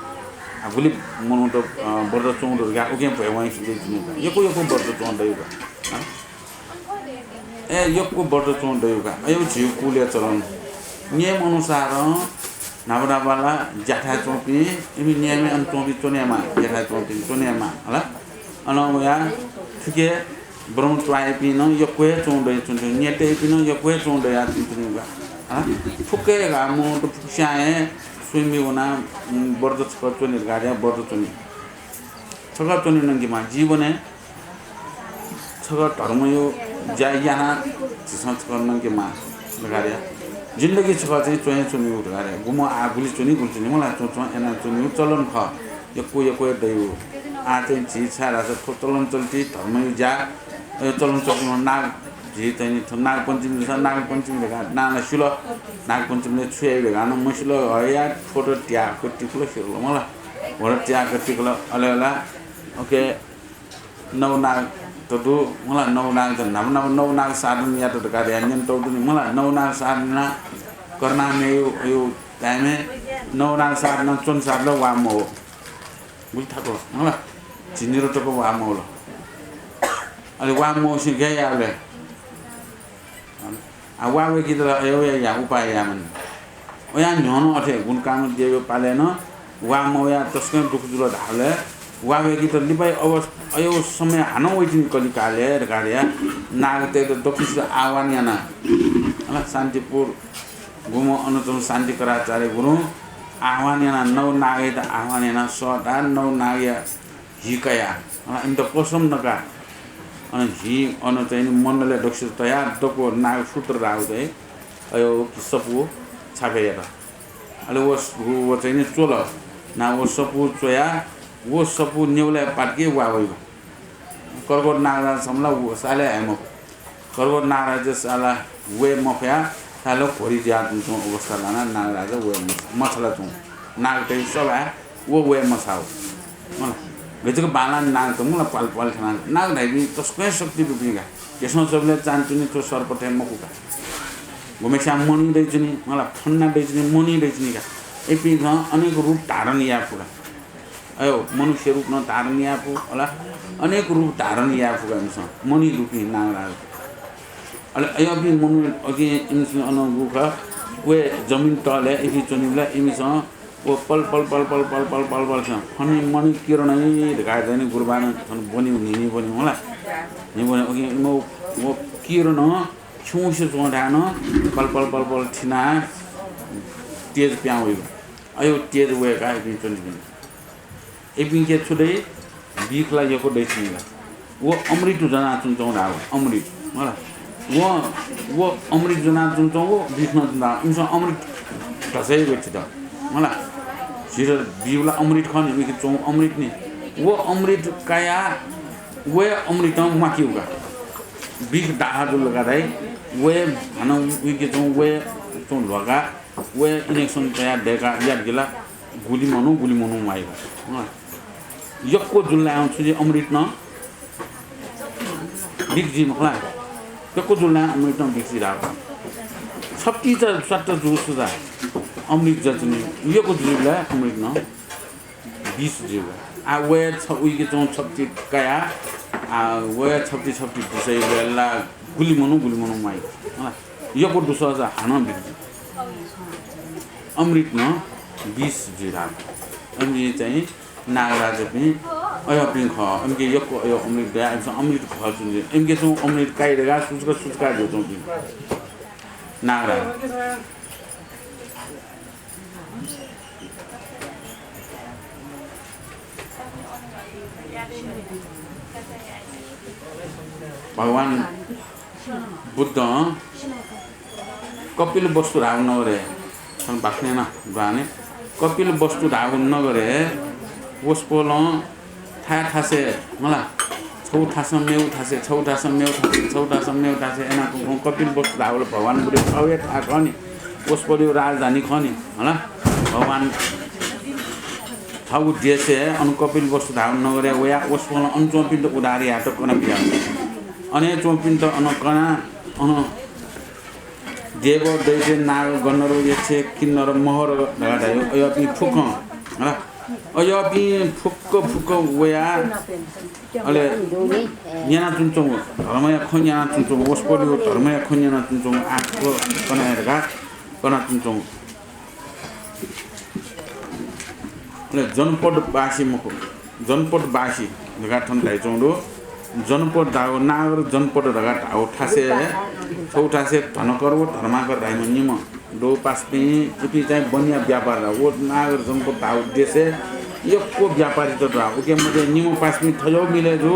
आ, गुलि मनूत, अ, व्रत च्वंगु दु धकाः उकिं भ्वय् वंसे दइ का। यक्व यक्व व्रत च्वंगु दइ का। हँ? ए, यक्व व्रत च्वंगु दइ का। अय् झीगु कुलया चलन। नियम अनुसारं न्हापा न्हापा ला ज्याथाय् च्वंपिं, इमि नियमय् अन च्वंपिं च्वनेमाः, ज्याथाय् च्वंपिं च्वनेमाः, हला? अन वयाः थुके ब्रह्मच्वाइपिं नं यक्व हे च्वंगु दइ च्वंच्वं, न्यतय्‌पिं नं यक्व हे च्वंगु दयाः च्वंच्वंगु का। हला? फुक्क हे का, मनूत फुक्कस्यां हे स्वयम्भू वनाः, उम्, व्रत छकः च्वने धकाः व्रत च्वनी। छकः च्वने नंकेमाः। जीवनय् छकः धर्मया ज्या यानाः झीसं छकः नंकेमाः धकाः। जिन्दगी छकः चाहिँ च्वने च्वनेगु धकाः। गुम्ह आः गुलि च्वनी, गुलि च्वनी, मला, च्वं च्वं यानाः च्वनेगु चलन खः। यक्व यक्व हे दइगु। आः चाहिँ झी छाय् धाःसा थ्व चलन चल्ति धर्मया ज्या, अ, चलन चल्ति नाग, झी चाहिँ नि थ्व नागपञ्चमी जूसा नागपञ्चमी धकाः नां ला सिल। नागपञ्चमीलय् छु याइ धकाः नं मसिल। हया थ्व त त्याक तिकल सिल, मला। व त त्याक तिकल, अले ला, OK, नवनाग त दु, मला, नवनाग त न्हापा न्हापा नवनाग साधन यात धकाः धयाः न्यने तौ दु नि, मला, नवनाग साधन यानाः करुणामयया, या time-य् नवनाग साधन च्वने साधन ला वा मवः। गुलि थाकु, मला, झिंनिदँ तक वा मवल। अले वा मवःसे गय् याये ले? आ, वा वय्‌केत ला अय् वया उपाय यायेमानि। वया न्ह्यः नं अथे गुणकामदेवया पालय् नं वा मवयाः तसकं दुःख जुल धाःबलय् वा वय्‌केत लिपाया अवस्था, अय् समय हानं वइतिनि कलिकालय् धकाः धयाः नागतय्‌त दक्वसित आह्वान यानाः, हला, शान्तिपुर गुम्ह अनचन शान्तिकराचार्य गुरुं आह्वान यानाः नवनागयात आह्वान यानाः सःताः नवनागया हि कयाः, हला, इमित कसम नकाः, अन हि अन चाहिँ नि मण्डलय् दक्वसित तयाः दक्व नागसूत्र धाःगु चाहिँ अय् कि सफू छापय् यात। अले व, व चाहिँ नि च्वल। ना व सफू च्वयाः व सफू न्यंबलय् पातिके वा वइगु। कर्कट नागराज छम्ह ला व साले हे मखु। कर्कट नागराज साला वये मफयाः ताल घोरी जुयाच्वंगु अवस्था लानाः नागराज वये मछाः। मछालाच्वंगु नागतय् सभाय् व वये मछाः। मला, गथे बांलाः नागत मला प्वाल प्वाल खनाः नागतय्‌पिं तसकं शक्ति दुपिं का। झीसं स्वःबलय् चान्हय् च्वनी थ्व सर्प थें मखु का। गुम्हेस्यां मणि दइच्वनी, मला, फन्ना दइच्वनी, मणि दइच्वनी का। इपिं नं अनेक रूप धारण याये फु का। अयो, मनुष्य रूप नं धारण याये फु, अला, अनेक रूप धारण याये फु का इमिसं, मणि दुपिं नागराज। अले अय्‌पिं मनू अकिं इमिसं अन गुखः व जमिन तलय् इपिं च्वनीबलय् इमिसं व पल पल पल पल पल पल पल पल छं फनि मणि किरण हे धकाः चाहिँ नि गुरुबानं छन ब्वनी न्हिनी ब्वनी होला। न्हिब्वनी अकिं इमो व किरण खिउँसे च्वं धायेनं पल पल पल पल थिनाः तेज पिहां वइगु। अयो तेज वय्‌काः इपिं च्वनीपिं। इपिंके छु दइ? बिख ला यक्व दइच्वनी ला। व अमृत ज्वनाच्वंच्वं धाःगु, अमृत। मला। व, व अमृत ज्वनाच्वंच्वं, व बिख नं ज्वना। इमिसं अमृत धसय् गच्छित। मला। झीत बीगु ला अमृत खः नि, उइके च्वंगु अमृत नि। व अमृत कायाः व अमृतं म्वाकीगु का। बिख दाहा जुल का धाइ। व हानं उइके च्वंगु व च्वंगु ल्ह्वकाः व injection तयाः दय्‌काः यात कि ला गुलि मनू, गुलि मनू म्वाइ का। अँ। यक्व जुल धायेवं छु जुइ अमृत नं बिख जुइ मखु ला। यक्व जुल धायेवं अमृत नं बिख जुइ धाःगु। छप्ति चा स्वात्त जूसा अमृत जुइ नि। यक्व जुइबलय् अमृत नं बिख जुइ का। आ, व छ-, उइके च्वंगु छप्ति कायाः, आ, व छप्ति छप्ति दुसय् ला गुलि मनू, गुलि मनू म्वाइ। अँ। यक्व दुसा हानं बिख जुइ। अमृत नं बिख जुइ धाःगु। अय्‌पिं चाहिँ नागराजपिं अय्‌पिं खः। इमिके यक्व अय् अमृत दयाः इमिसं अमृत खः च्वनी। इमिके च्वंगु अमृत काइ धकाः सुचुका सुचुका जुयाच्वंपिं नागराज। भगवान बुद्धं कपिलवस्तु धाःगु नगरय्, थन बाखनय् नं दुहाने, कपिलवस्तु धाःगु नगरय् वसपोलं थाय् थासय्, मला, छगू थासं मेगु थासय्, छगू थासं मेगु थासय्, छगू थासं मेगु थासय् यानाच्वंगु कपिलवस्तु धाःगु ला भगवान बुद्धया थःगु हे थाय् खः नि, वसपोलया राजधानी खः नि, मला। भगवान थःगु देशय् अन कपिलवस्तु धाःगु नगरय् वयाः वसपोलं अन च्वंपिन्त उद्धार यायेत कना बियाः। अन हे च्वंपिन्त अन कनाः अन देव, दैत्य, नाग, गन्धर्व, यक्ष, किन्नर, महर धकाः धाइ, अय्‌पिं फुक्कं, हला। अय्‌पिं फुक्क फुक्क वयाः अले न्यनाच्वंच्वंगु, धर्मया खँ न्यनाच्वंच्वंगु, वसपोलया धर्मया खँ न्यनाच्वंच्वंगु आः थ्व कना हे धकाः कनाच्वंच्वंगु। अले जनपदवासी मखु, जनपदवासी धकाः थन धाइच्वंगु दु। जनपद धाःगु नागर जनपद धकाः धाःगु थासय्, छगू थासय् धनकर व धर्माकर धाइम्ह निम्ह दु पासापिं, इपिं चाहिँ वनया व्यापार याः। व नागर जनपद धाःगु देशय् यक्व व्यापारीत दु। उके मध्ये निम्ह पासापिं थज्याःगु मिले जू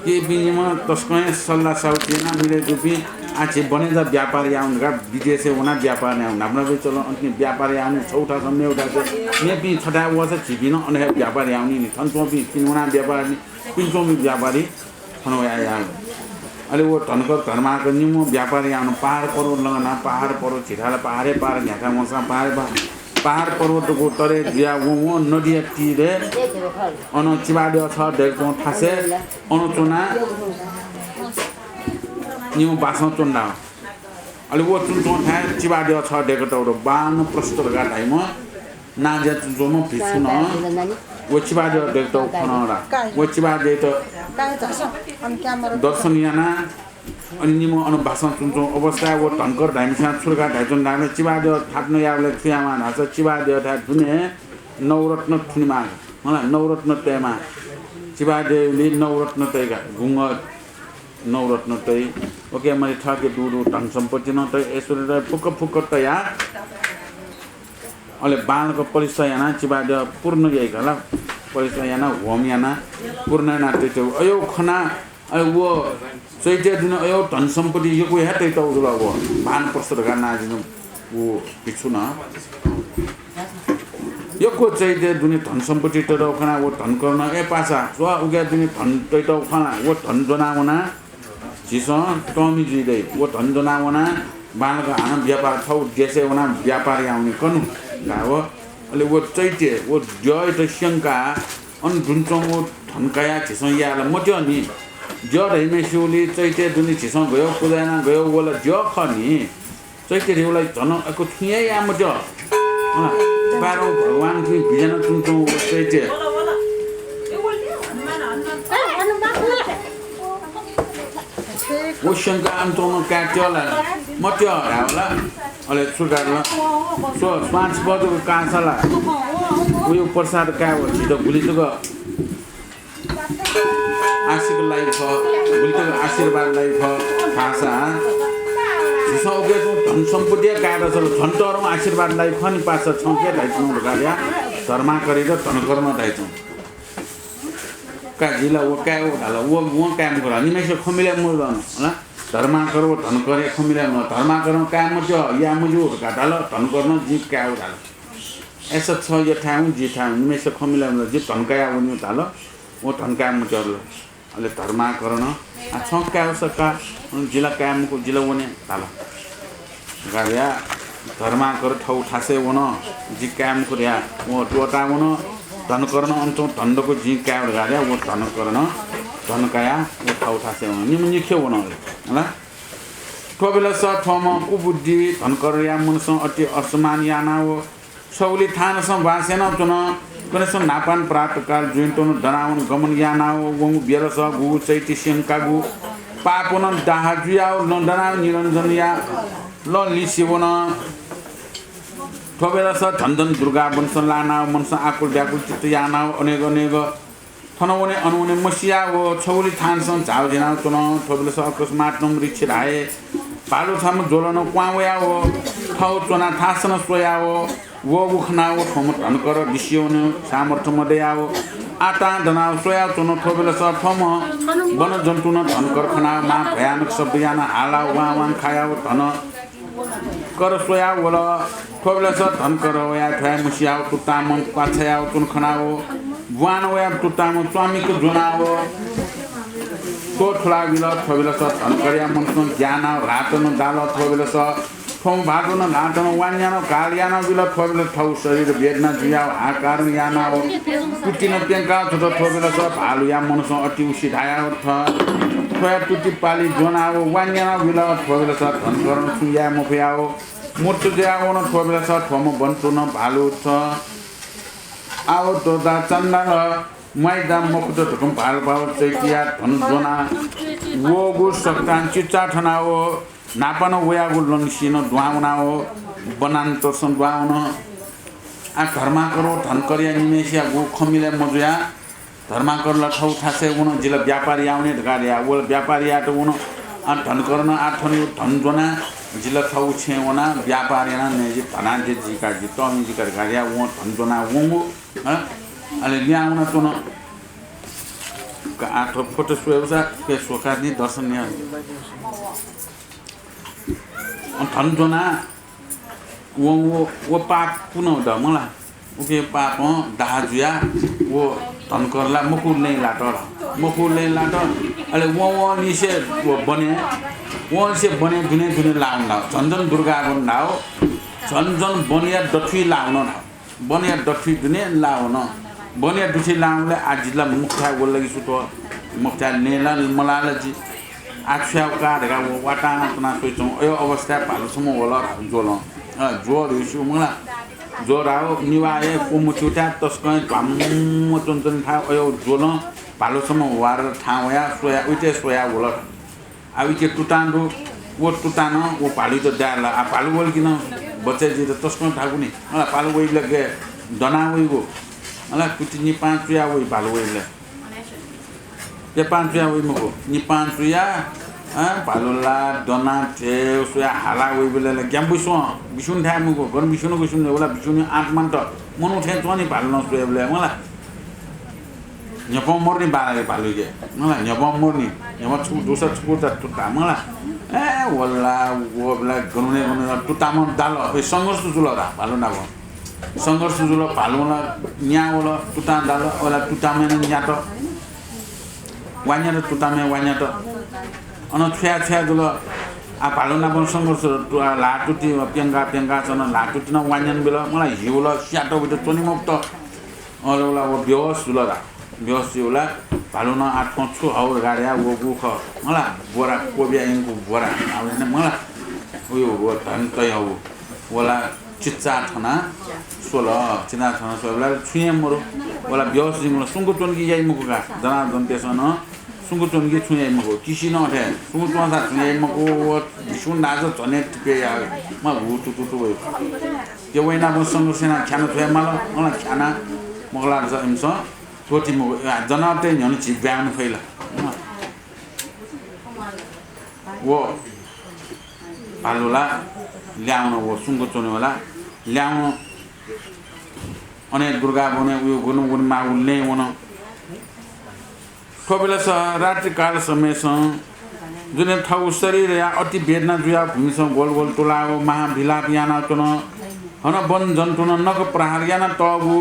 कि इपिं निम्ह तसकं हे सल्लाह साउति यानाः मिले जूपिं आः झी वनय् जा व्यापार याये वने धकाः विदेशय् वनाः व्यापार याये वने। न्हापा न्हापा चलन अन व्यापार याये वने, छगू थासं मेगु थासय्, मेपिं छथाय् वःसा झीपिं नं अन हे व्यापार याये वने नि। थन च्वंपिं पिने वनाः व्यापार नि, पिने च्वंपिं व्यापारी थन वयाः याः। अले व धनकर धर्माकर निम्ह व्यापार याः वने, पहाड पर्वत लंघनाः, पहाड पर्वत झीथाय् ला पहाडय् पहाड, न्ह्याथाय् वंसां पहाडय् पहाड, पहाड पर्वतया तरे जुयाः वं वं नदीया तीरय् अन चिबाद्यः छगः दय्‌कतःगु थासय् अन च्वनाः निम्ह बासं च्वन धाः। अले व च्वंच्वंथाय् चिबाद्यः छगः दय्‌कतःगु दु। वानप्रस्थ धकाः धाइम्ह नांजाःया च्वंच्वंम्ह भिक्षुं व चिबाद्यः दय्‌कतःगु खन ला। व चिबाद्यःयात दर्शन यानाः अन निम्ह अन बासं च्वंच्वंगु अवस्थाय् व धनकर धाइम्हस्यां छु धकाः धाइच्वन धाःसा चिबाद्यः थापना यायेबलय् छु यायेमाः धाःसा चिबाद्यःथाय् दुने नवरत्न थुनेमाः। मला, नवरत्न तयेमाः। चिबाद्यःया उलि नवरत्न तइ का, गुंगः नवरत्न तइ, उके मध्ये थःके दुगु धन सम्पत्ति नं तइ, ऐश्वर्य तइ, फुक्क फुक्क तयाः अले बांलाक पलिस्था यानाः चिबाद्यः पूर्ण याइ का ला, पलिस्था यानाः होम यानाः पूर्ण यानाः तइतःगु। अय् खनाः अले व चैत्य दुने अय् धन सम्पत्ति यक्व हे तइतःगु जुल। व वानप्रस्थ धकाः नां जुयाच्वंम्ह व भिक्षुं यक्व चैत्य दुने धन सम्पत्ति तइतःगु खनाः व धनकरं, ए पासा, स्व, उके दुने धन तइतःगु खनाः व धन ज्वनाः वनाः झीसं तःमि जुइ दइ। व धन ज्वनाः वनाः बांलाक हानं व्यापार, थःगु देशय् वनाः व्यापार याः वने कनु धाः व। अले व चैत्य, व द्यःयात स्यंकाः अन दुने च्वंगु धन कयाः झीसं याये ला मत्यः नि। द्यः धइम्हय्सिगुलिं चैत्य दुने झीसं गय् पुजा यानाः गय् वल द्यः खः नि। चैत्य धइगु ला झन अक्व छुं हे याये मत्यः। अँ, बाह्रौँ भगवान थुइ बिज्यानाच्वंगु व चैत्य। व स्यंकाः अन च्वंम्ह काय् त्यः ला? मत्यः धायेवं ला। अले छु धाल? स्व, स्वांछि बज्रको कासा ला? वयागु प्रसाद कायेवं झीत गुलि जक आशिक लाइ खः, गुलि जक आशीर्वाद लाइ खः धाःसा झीसं उके तुं धन सम्पत्ति हे काये दत ला, झन तःधंगु आशीर्वाद लाइ खः नि पासा, छं के धाइच्वनागु धकाः धया, धर्माकरयात धनकरं धाइच्वन। का जि ला व काये व धाल, व, वं काये मखु धाल, निम्हय्सित खँ मिले मजू ला? धर्माकर व धनकरया खँ मिले मजू। धर्माकरं काये मत्यः, याये मज्यू धकाः धाल, धनकरं जिं काये व धाल। अय्सा छ यथाय् हुँ, जि यथाय् हुँ, निम्हय्सित खँ मिले मजू, जि धन कयाः वने धाल, व धन काये मत्यः धाल। अले धर्माकरं, आ, छं काये वसा का, जि ला काये मखु, जि ला वने धाल। धर्माकर थःगु थासय् वन, जि काये मखु धयाः व त्वःता वन। धनकरं अन च्वंगु धन दक्व जिं काये व धकाः धयाः व धनकरं धन कयाः व थःगु थासय् वन। निम्ह निखे वन अले, हला। थ्व बेलस थ्वम्ह कुबुद्धि धनकरया मनसं अति असम्मान यानाव छगुलि थानसं बास यानाव च्वन। कन्हय्सं न्हापां प्रातःकाल जुइन तुं दनावन गमन यानाव वंगु बेलस गुगु चैत्य स्यंकागु पापं दाहा जुयाव लँ दनाव निरञ्जनया लँ लिसे वन। थ्व बेलस झन झन दुर्गा वनसं लानाव मनसं आकुल व्याकुल चित्त यानाव अनेक अनेक थन वने अन वने मसियाव छगुलि थानसं झाव झिनाव च्वन। थ्व बेलस अकस्मात नं ऋक्षराज भालु छम्ह ज्वलं क्वहां वयाव थव च्वनाव थासं स्वयाव वःगु खनाव थ्वम्ह धनकर लिसे वनेगु सामर्थ्य मदयाव आतां दनाव स्वयाव च्वन। थ्व बेलस थ्वम्ह वनजन्तुं धनकर खनाव महा भयानक शब्द यानाव हालाव वां वां खायाव धन कर स्वयाव वल। थ्व बेलस धनकर वयाव थ्वयां मसियाव तुतामं क्वाछायाव च्वंगु खनाव ब्वां वयाव तुतामं च्वामिक ज्वनाव थ्व थुलाव बिल। थ्व बेलस धनकरया मनसं ग्यानाव ल्हातं दाल। थ्व बेलस थ्वम्ह भालुं ल्हातं वां यानाव गाल यानाव बिल। थ्व बेलस थव शरीर वेदना जुयाव हाहाकार यानाव तुतिं प्यंकाव छ्वत। थ्व बेलस भालुया मनसं अति उसिधायाव थ्वया तुति पालि ज्वनाव वां यानाव बिल। थ्व बेलस धनकरं छुं याये मफयाव मृत्यु जुयाव वन। थ्व बेलस थ्वम्ह वनजन्तुं भालुत आव दोदा चण्डाल म्वाइदा मखुत धकं भालपाव चैत्यया धन ज्वनाव वःगु सकतां चिचा थनाव न्हापां नं वयागु लँनिसें नं दुहां वनाव वनान्तरसं दुहां वन। आ धर्माकर व धनकरया निम्हय्सियागु खँ मिले मजुयाः धर्माकर ला थव थासय् वन, जि ला व्यापार यावने धकाः धयाः व ला व्यापार यायेत वन। आ धनकरं आ थनयागु धन ज्वनाः जि ला थव छेँय् वनाः व्यापार यानाः नये जि धनाढ्य जुइ का, जि तःमि जुइ का धकाः धयाः वं धन ज्वनाः वंगु। हँ? अले लिहां वनाच्वन। का आ थ्व फोटो स्वयेबसा के स्वकाः नि दर्शन याः। अँ, धन ज्वनाः वं व, व पाप पुनः द मला। उके पापं दाहा जुयाः व धनकर ला मखु लँय् लात। मखु लँय् लात। अले वं वंनिसें व वनय्, वंनिसें वनय् दुने दुने लाः वन धाः। झन झन दुर्गा वन धाः। झन झन वनया दथुइ लाः वन धाः। वनया दथुइ दुने लाः वन। वनया दथुइ लाः वंबलय् आ जि ला मुक्थाय् वल ला कि सुथ, मुक्थाय् नये ला मलाः ला जि। आ छु याये का धकाः व वातां च्वनाः स्वयाच्वन। अय् अवस्थाय् भालु छम्ह वल ज्वलं। अ, ज्वर हुइसु मला। ज्वर आव निभाः हे क्वमच्यूथाय् तसकं ध्वाम्म च्वनाच्वनीथाय् अय् ज्वलं भालु छम्ह वार थाहां वयाः स्वयाः उइत स्वयाः वल। आ, उइके तुतां दु, व तुतां नं व भालुइत दाये लाः। आ, भालु वल कि नं बचय् जुइत तसकं धाःगु नि। अला, भालु वइबलय् गय् दनाः वइगु। अला, तुति निपां चुयाः वइ भालु वइबलय्। पेपां चुयाः वइ मखु, निपां चुयाः, अँ, भालु ला दनाः थें स्वयाः हालाः वइबलय् ला ग्यानाः बिस्युं, बिस्युं धाये मखु, गन बिस्युं नं बिस्युं धाये, व ला बिस्युंया आत्मा त मनू थें च्वं नि भालु नं स्वयेबलय्, मला। न्ह्यपं मरु नि बांलाक भालुइके। मला, न्ह्यपं मरु नि। न्ह्यपं छुं दुसा छुं चा तुता, मला। ए, वला, वबला, गनुने, गनुने, तुतामं दाल। ए, संघर्ष जुल रा, भालु नाप। संघर्ष जुल, भालुं ला न्यावल, तुतां दाल, वला, तुतामं नं न्यात। वा न्यात, तुतामं वा न्यात। अन छुया छुया जुल। आ, भालुनापं संघर्ष तु-, आ, ल्हातुति प्यंका प्यंका च्वन, ल्हातुति नं वान्यन बिल, मला हिउल, स्यात बित च्वने मफुत। अले व बेहोस जुल ला, बेहोस जुल ला, भालुनं आ थ्वं छु हौ गाड्या वःगु खः, मला बोरा, क्वबिया यंकु बोरा, आ, व नं मला, उयो, व धन तयागु, व ला चिच्चा थना स्वल, चिच्चा थना स्वल ला, छुं याइ मरु, व ला बेहोस जुइम्ह ला, सुंक च्वन कि याइ मखु का, जनाजन्तेसं नं सुंक च्वन कि छुं याइ मखु, किसि नं अथे, सुंक च्वंसा छुं याइ मखु, व भिसुं नाज झने तिपे या, मा हु तुतुतु वइ। त्यो वइनापं संघर्ष याना ख्याना छ्वये माल, अन ख्याना मखु ला इमिसं त्वःति मखु, आ, जनावरतय् न्ह्यःने झी ब्वाँय् वने फइ ला। व भालु ला ल्याहां वन, व सुंक च्वने व ला ल्याहां वन। अन हे दुर्गा वनय् उयो गुण गुण माःगु लँय् वन। थ्व बेलस रात्रिकाल समयसं जुने थःगु शरीरया अति वेदना जुयाः भूमिसं गोल गोल तुलाव महाविलाप यानाच्वन। हन वन जन्तुनं नख प्रहार यानातःगु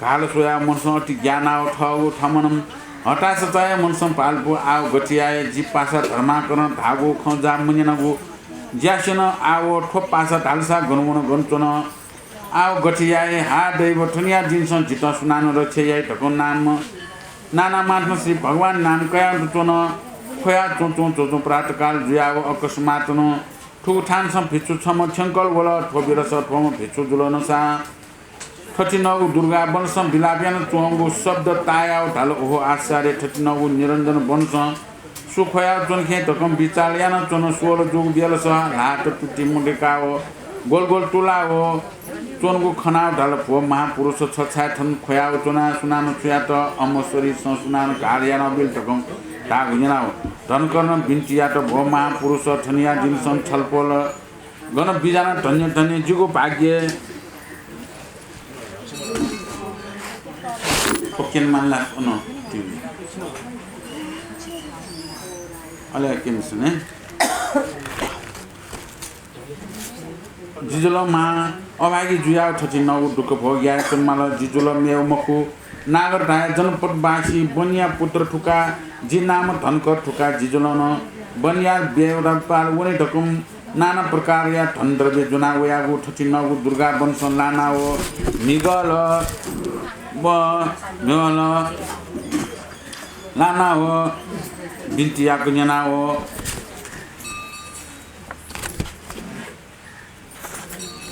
घाल स्वयाव मनसं अति ग्यानाव थःगु थमनं हताश चायाः मनसं पाल्पु आव गथे याये, जि पासा धर्माकरं धाःगु खँ जा मन्यनागु ज्यासेनं आव थ्व पासा धालसा गन वन गन च्वन। आव गथे याये, हा दैव, थनिया दिनसं जितः सुनानं रक्षा याइ धकं नाम नाना माथं श्री भगवान नाम कयाव च्वन। ख्वया च्वं च्वं च्वं च्वं प्रातःकाल जुयाव अकस्मातनं थुगु थानसं भिक्षु छम्ह थ्यंकल वल। थ्व बेलस थ्वम्ह भिक्षु जुल नसा थथिनगु दुर्गा वनसं विलाप यानाच्वंगु शब्द तायाव धाल, ओहो आश्चर्य, थथिनगु निरञ्जन वनसं सु ख्वयाव च्वनखे धकं बिचाल यानाच्वन। स्वल जूगु बेलस ल्हात तुति मुंकेकाव गोल गोल तुलाव च्वंगु खनाव धाल, भो महापुरुष, छ छाय् थन ख्वयाव च्वना, सुनानं छुयात अम्म शरीरसं सुनानं घाल यानाबिल धकं धाःगु न्यनाव धनकरनं बिन्ति यात, भो महापुरुष, थनिया दिनसं छलपोल गन बिजाना धन्य धन्य जिगु भाग्य। ओकेन मानला अन तिमी। अले केन सुने। जिजुलं मां अभागी जुयाव थथिनगु दुःख भोग याये च्वनेमाल। जिजुलं मेव मखु, नागर धाये जनपदवासी बनिया पुत्र थुका, जि नाम धनकर थुका। जिजुलं नं बनिया बेवदापाल वने धकं नाना प्रकारया धनद्रव्य ज्वना वयागु थथिनगु दुर्गा वनसं लानाव म्हिगल व म्हिगल लानाव बिन्ति याक न्यनाव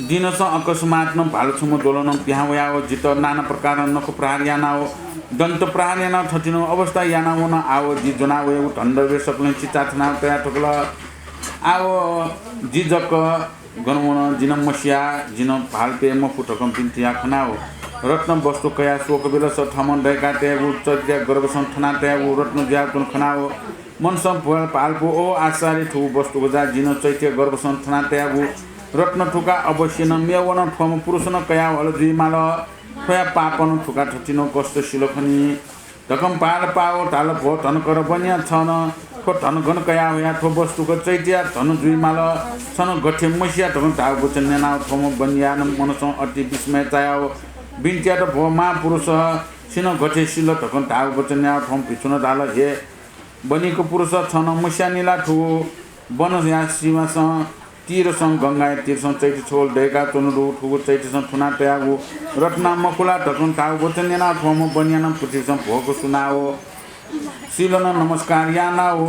दिनसं अकस्मातनं भालु छम्ह ज्वलनं पिहां वयाव जितः नाना प्रकारं नख प्रहार यानाव दन्त प्रहार यानाव थथिनं अवस्था यानाव वन। आव जि ज्वना वयागु धनद्रव्य सकलें चिचा थनाव तया थकल। आव जि जक गन वन, जिनं मसिया, जिनं भालपे मफु धकं बिन्ति याः खनाव रत्न वस्तु कयाः स्वक बेलस थमं दय्का तयागु चैत्या गर्भसं थना तयागु रत्न जुयाव च्वन खनाव मनसं भ्वय् भालपु, ओ आश्चर्य, थुगु वस्तु गजा जिनं चैत्य गर्भसं थना तयागु रत्न थुका अवश्य नं मेव नं थ्वम्ह पुरुषनं कयाव हल जुइमाल। थ्वया पापनं थुका थथिनं कष्ट सिल खनी धकं भालपाव धाल, भो धनकर बनिया, छनं थ्व धन गन कयाव हया, थ्व वस्तुक चैत्या धन जुइमाल, छनं गथे मसिया धकं धाःगु वचन न्यनाव थ्वम्ह बनियानं मनसं अति विस्मय चायाव बिन्ति यात, भो महापुरुष, छिनं गथे सिल धकं धाःगु वचन न्यनाव थ्वम्ह भिक्षुनं धाल, हे बनिक पुरुष, छनं मस्यानि ला थुगु वनया सीमासं तीरसं गंगाया तीरसं चैत्य छगू दय्का च्वंगु दु, थुगु चैत्यसं थुना तयागु रत्ना मखु ला धकं धाःगु वचन न्यनाव थ्वम्ह बनियानं पृथ्वीसं भ्वक सुनाव सिलनं नमस्कार यानाव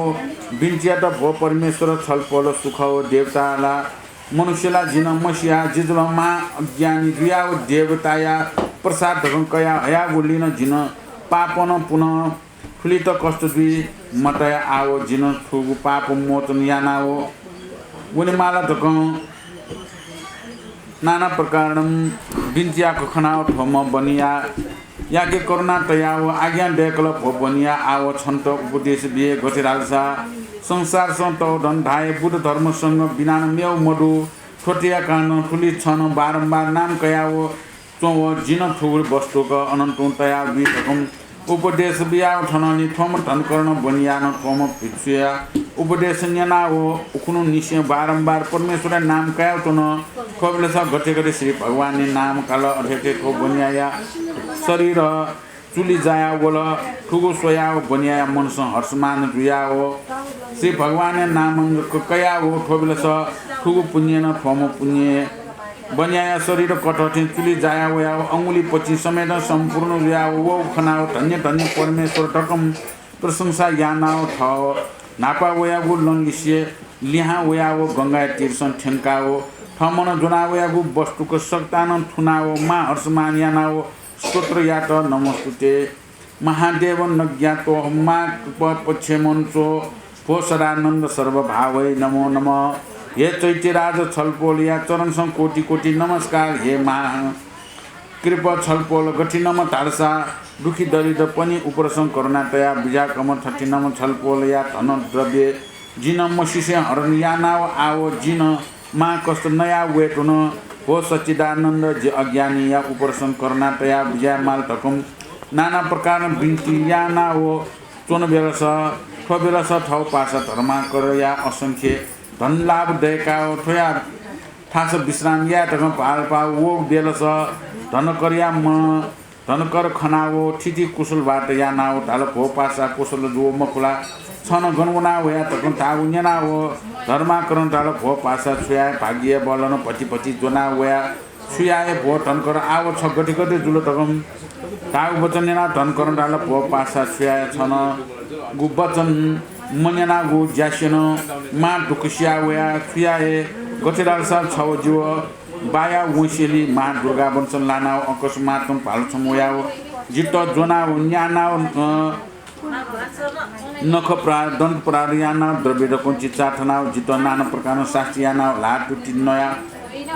बिन्ति यात, भो परमेश्वर, छलपोल सुख व देवता ला मनुष्य ला जिनं मसिया, जिजुलं महा अज्ञानी जुयाव देवताया प्रसाद धकं कयाव हयागुलिनं जिनं पापनं पुनं थुलित कष्ट जुइ मतया आव जिनं थुगु पाप मोचन यानाव वनेमाल धकं नाना प्रकारं बिन्ति याक खनाव थ्वम्ह बनियायाके करुणा तयाव आज्ञा दय्कल, भो बनिया, आव छन्त उपदेश बिये, गथे धालसा संसारसं तःधं धाये बुद्ध धर्म संघ बिनानं मेव मदु। थ्वतया कारणं थुलि छनं बारम्बार नाम कयाव च्वंव जिनं थुगु वस्तुक अनन्तुं तयाव बी धकं उपदेश बियाव थनंलि थ्वम्ह धनकरनं बनियानं थ्वम्ह भिक्षुया उपदेश न्यनाव उखुन्हुनिसें बारम्बार परमेश्वरया नाम कयाव च्वन। थ्व बेलस गथे गथे श्री भगवानया नाम काल, अथे अथे थ्व बनियाया शरीर चुलि जायाः वल। थुगु स्वयाः बनियाया मनसं हर्षमान जुयाः श्री भगवानया नामं क-, कयाः थ्व बेलस थुगु पुण्यनं थ्वम्ह पुण्य बनियाया शरीर कथं थें चुलि जायाः वयाः अंगुलिपचिं समेत सम्पूर्ण जुयाः वःगु खनाः धन्य धन्य परमेश्वर धकं प्रशंसा यानाः थः न्हापा वयागु लंलिसे लिहां वयाः गंगाया तीरसं थ्यंकाः थःम्हं ज्वनाः वयागु वस्तुक सकतानं थुनाः मां हर्षमान यानाः स्तोत्रयात नमोस्तुते। महादेव नज्ञातोहं मां कृपा पक्षे मनुचो भो सदानन्द सर्वभावै नमो नमः। हे चैत्यराज छलपोलया चरणसं कोटि कोटि नमस्कार। हे महा कृपा छलपोल गथिनम्ह धालसा दुखी दरिद्र पनि उपरसं करुणा तया बुझाकम्ह थथिनम्ह छलपोलया धन द्रव्य जिं मसिसें हरण यानाव आव जिं मां कष्ट नया वये धुन। भो सच्चिदानन्द जि अज्ञानीया उपरसं करुणा तया बुझाये माल धकं नाना प्रकारं बिन्ति यानाव च्वन बेलस थ्व बेलस थव पासा धर्माकरया असंख्य धन लाभ दयकाव थ्वया थास विश्राम याये धकं भालपा वःगु बेलस धनकरया मन धनकर खनाव थिथि कुशल बात यानाव धाल, भो पासा कुशल जुव मखु ला? छन गन वना वया धकं धाव न्यनाव धर्माकरं धाल, भो पासा छु याये भाग्य बलन भति भति ज्वना वया छु याये भो धनकर आव छ गथे गथे जुल धकं धाव वचन न्यनाव धनकरं धाल, भो पासा छु याये छन गु वचन मन्यनागु ज्यासेनं मां दुःख सिया वया छु याये गथे धालसा छव जिव बाया वंसेंलि मां दुर्गा वंशं लानाव अकस्मातं भालु छम्ह वयाव जित ज्वनाव न्यानाव, अ, नख प्रहार, दण्ड प्रहार यानाव द्रव्य दक्वं चिचा थनाव जित नाना प्रकारं शास्ति यानाव ल्हाः तुति नया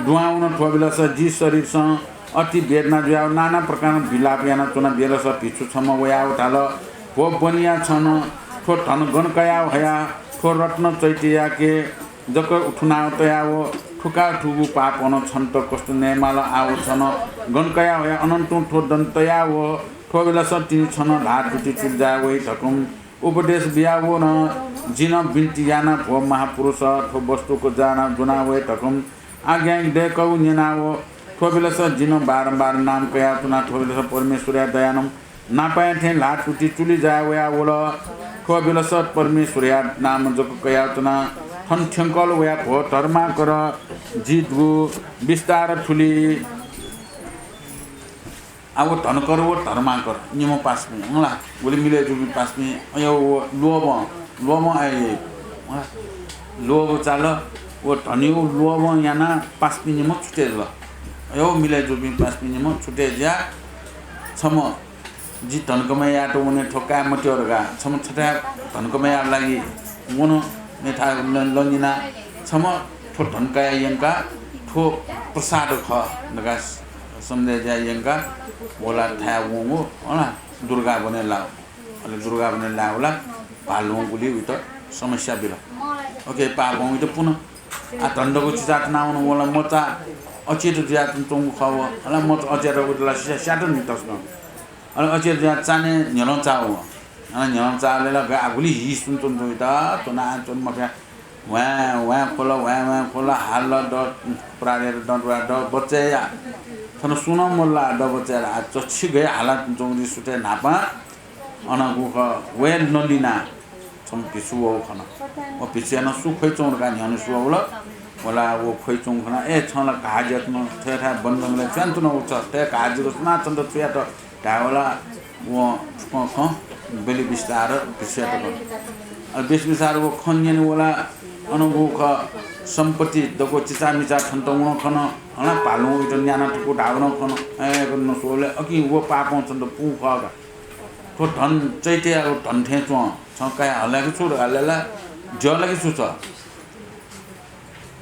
दुहां वन। थ्व बेलस जि शरीरसं अति वेदना जुयाव नाना प्रकारं विलाप याना च्वना बेलस भिक्षु छम्ह वयाव धाल, भो बनिया छन थ्व धन गन कयाव हया? थ्व रत्न चैत्ययाके जक उथुनाव तयाव थुका थुगु पाप अन छन्त कष्ट नयेमाल आव छन गन कयाव हया? अनन्तुं थ्व दन तयाव थ्व बेलस तिनि छन ल्हाः तुति चुलि जाये वइ धकं उपदेश बियाव नं जिं बिन्ति याना, भो महापुरुष थ्व वस्तुक जाना ज्वना वये धकं आज्ञा दयकव न्यनाव थ्व बेलस जिं बारम्बार नाम कयाव च्वना। थ्व बेलस परमेश्वरया दयानं नापाया थें ल्हाः तुति चुलि जाये वया वल। थ्व बेलस परमेश्वरया नाम जक कयाव च्वना थन थ्यंकल वया, भो धर्माकर जि दुगु विस्तार थुलि। आ व धनकर व धर्माकर निम्ह पासापिं हला, गुलि मिले जूपिं पासापिं, अय् व लोभं, लोभं अय् हला, लोभ चाल, व धनयु लोभं याना पासापिं निम्ह छुटे जुल। अय् व मिले जूपिं पासापिं निम्ह छुटे जुया छम्ह जि धन कमाइ यायेत वने थ्व काये मत्यः धकाः छम्ह छथाय् धन कमाइ यायेत लागि वन मेथाय् लं-, लंगिना छम्ह थ्व धन काया यंका थ्व प्रसाद खः धकाः सम्झे ज्या यंका वला थाय् वंगु हला दुर्गा बने लाव। अले दुर्गा बने लाव ला भालुं गुलि उइत समस्या बिल। OK, पापं उइत पुन आ धन दक्व चिचा थनावन वला मचा अचेत जुया च्वंगु खः व। हला मचा अचेत उइत ला स्या-, स्यात नि तसकं। अले अचेत जुया चाने न्ह्यलं चाव। अले न्ह्यलं चाले ला गा गुलि हि सुन च्वन च्वंगु त, च्वना च्वन मफया। वाँय्, वाँय् खोल, वाँय्, वाँय् खोल, हाल द, प्रारेर द, द, द, बच्चय् या। थन सुनं मल्ला द बच्चय् ला, आ चछि गय् हाला च्वंगु सुते न्हापां। अन गुख वये नलिना। छम्ह भिक्षु वःगु खन। व भिक्षुया नं सु ख्वइच्वंगु धकाः न्ह्यःने स्वः वल। वला व ख्वइच्वंगु खना, ए, छं ला घाः ज्यातुन, थ्वयाथाय् वन जंगलय् च्वयातुन व छ, थ्वया घाः जिगु सुनां छन्त छु यात धायेवला व थुकं खँ बेलि बिस्तार भिक्षुयात खन। अले बेस बिस्तार व खँ न्यने वला अन गुख सम्पत्ति दक्व चिचामिचा छन्त वन खन, हला भालुं उइत न्याना थुकु धावन खन, ए, नस्वले अकिं व पापं छन्त पुं खः का। थ्व धन चैत्ययागु धन थें च्वं। छं काय् हलाय्‌के छु धकाः लय्‌ला, द्यः ला कि छु छ?